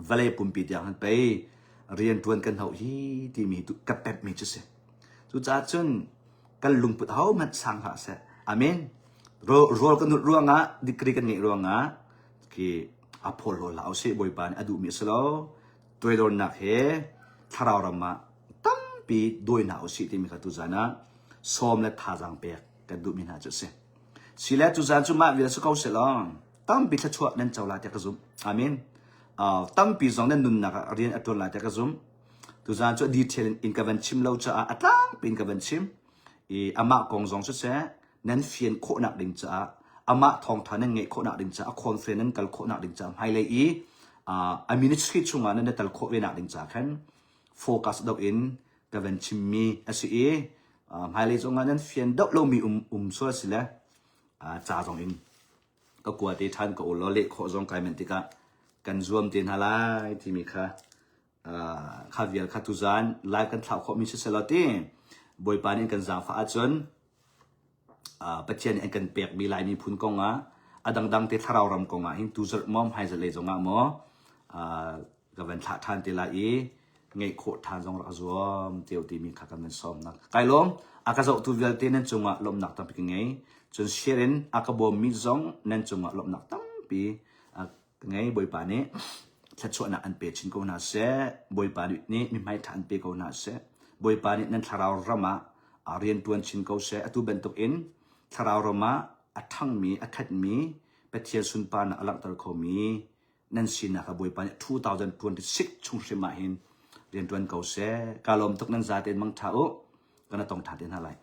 vawlei pumpi tiang han pei riantuan kan hauh hi timi tu ka pepmi cu si cucaah cun kan lungput hohmanh sang hlah seh amen rawl kan nut ruangah degree kan ngeih ruangah khi a phawhlaw hlah usih Bawipa nih a duhmi a si lo toidornak he thlarau ram ah tampi dawi hna usih timi kha tuzan ah sawm le thazaang pek kan duhmi hna cu a si sile tuzan cu mah vial si ko seh law tampi thluachuah nan co lai tiah ka zumh amen uh, tampi zong nan nunnak ah rian a tuan lai tiah ka zumh tuzan cu detail in ka van chim lo caah a tlangpi in ka van chim. I amah kong zong siseh nan fian khawhnak ding caah amah thawngtha nan ngeih khawhnak ding caah a conference nan kal khawhnak ding caah hmailei i a ministry chungah nan i tel khawh ve nak ding caah khan focus deuh in ka van chimmi a si i hmailei zongah nan fian deuh lomi um um sual si le ca zong in ka kua te ṭhan ka ul law leh khawh zong kai manh tikah kan zuam te hna lai timi kha kha vial kha tuzan live kan thlah khawhmi si selaw ti Bawipa nih kan zaangfah ahcun Pathian nih an kan pekmi Lai miphun kong ah a dangdang te thlarau ram kong ah hin tuzarh maw hmaizarh lei zong ah maw ka van thlah ṭhan te lai i ngeih khawh ṭhan zong rak zuam teo timi kha kan van sawmnak kai lawm a ka zohtu vialte nan cungah lawmhnak tampi ka ngei cun share in a ka bawmmi zong nan cungah lawmhnak tampi ka ngei Bawipa nih thluachuahnak an pe chin ko hna seh Bawipa nih mihmai ṭha an pe ko hna seh Bawipa nih nan thlarau ram ah rian ṭuan chin ko seh atu bantuk in thlarau ram ah a ṭhangmi a khatmi Pathian sunparnak a langhter khomi nan sinak ah Bawipa nih 2026 chung hrim ah hin rian ṭuan ko seh. Ka lawm tuk nan zatein mangṭha u. Kan tong ṭha te hna lai.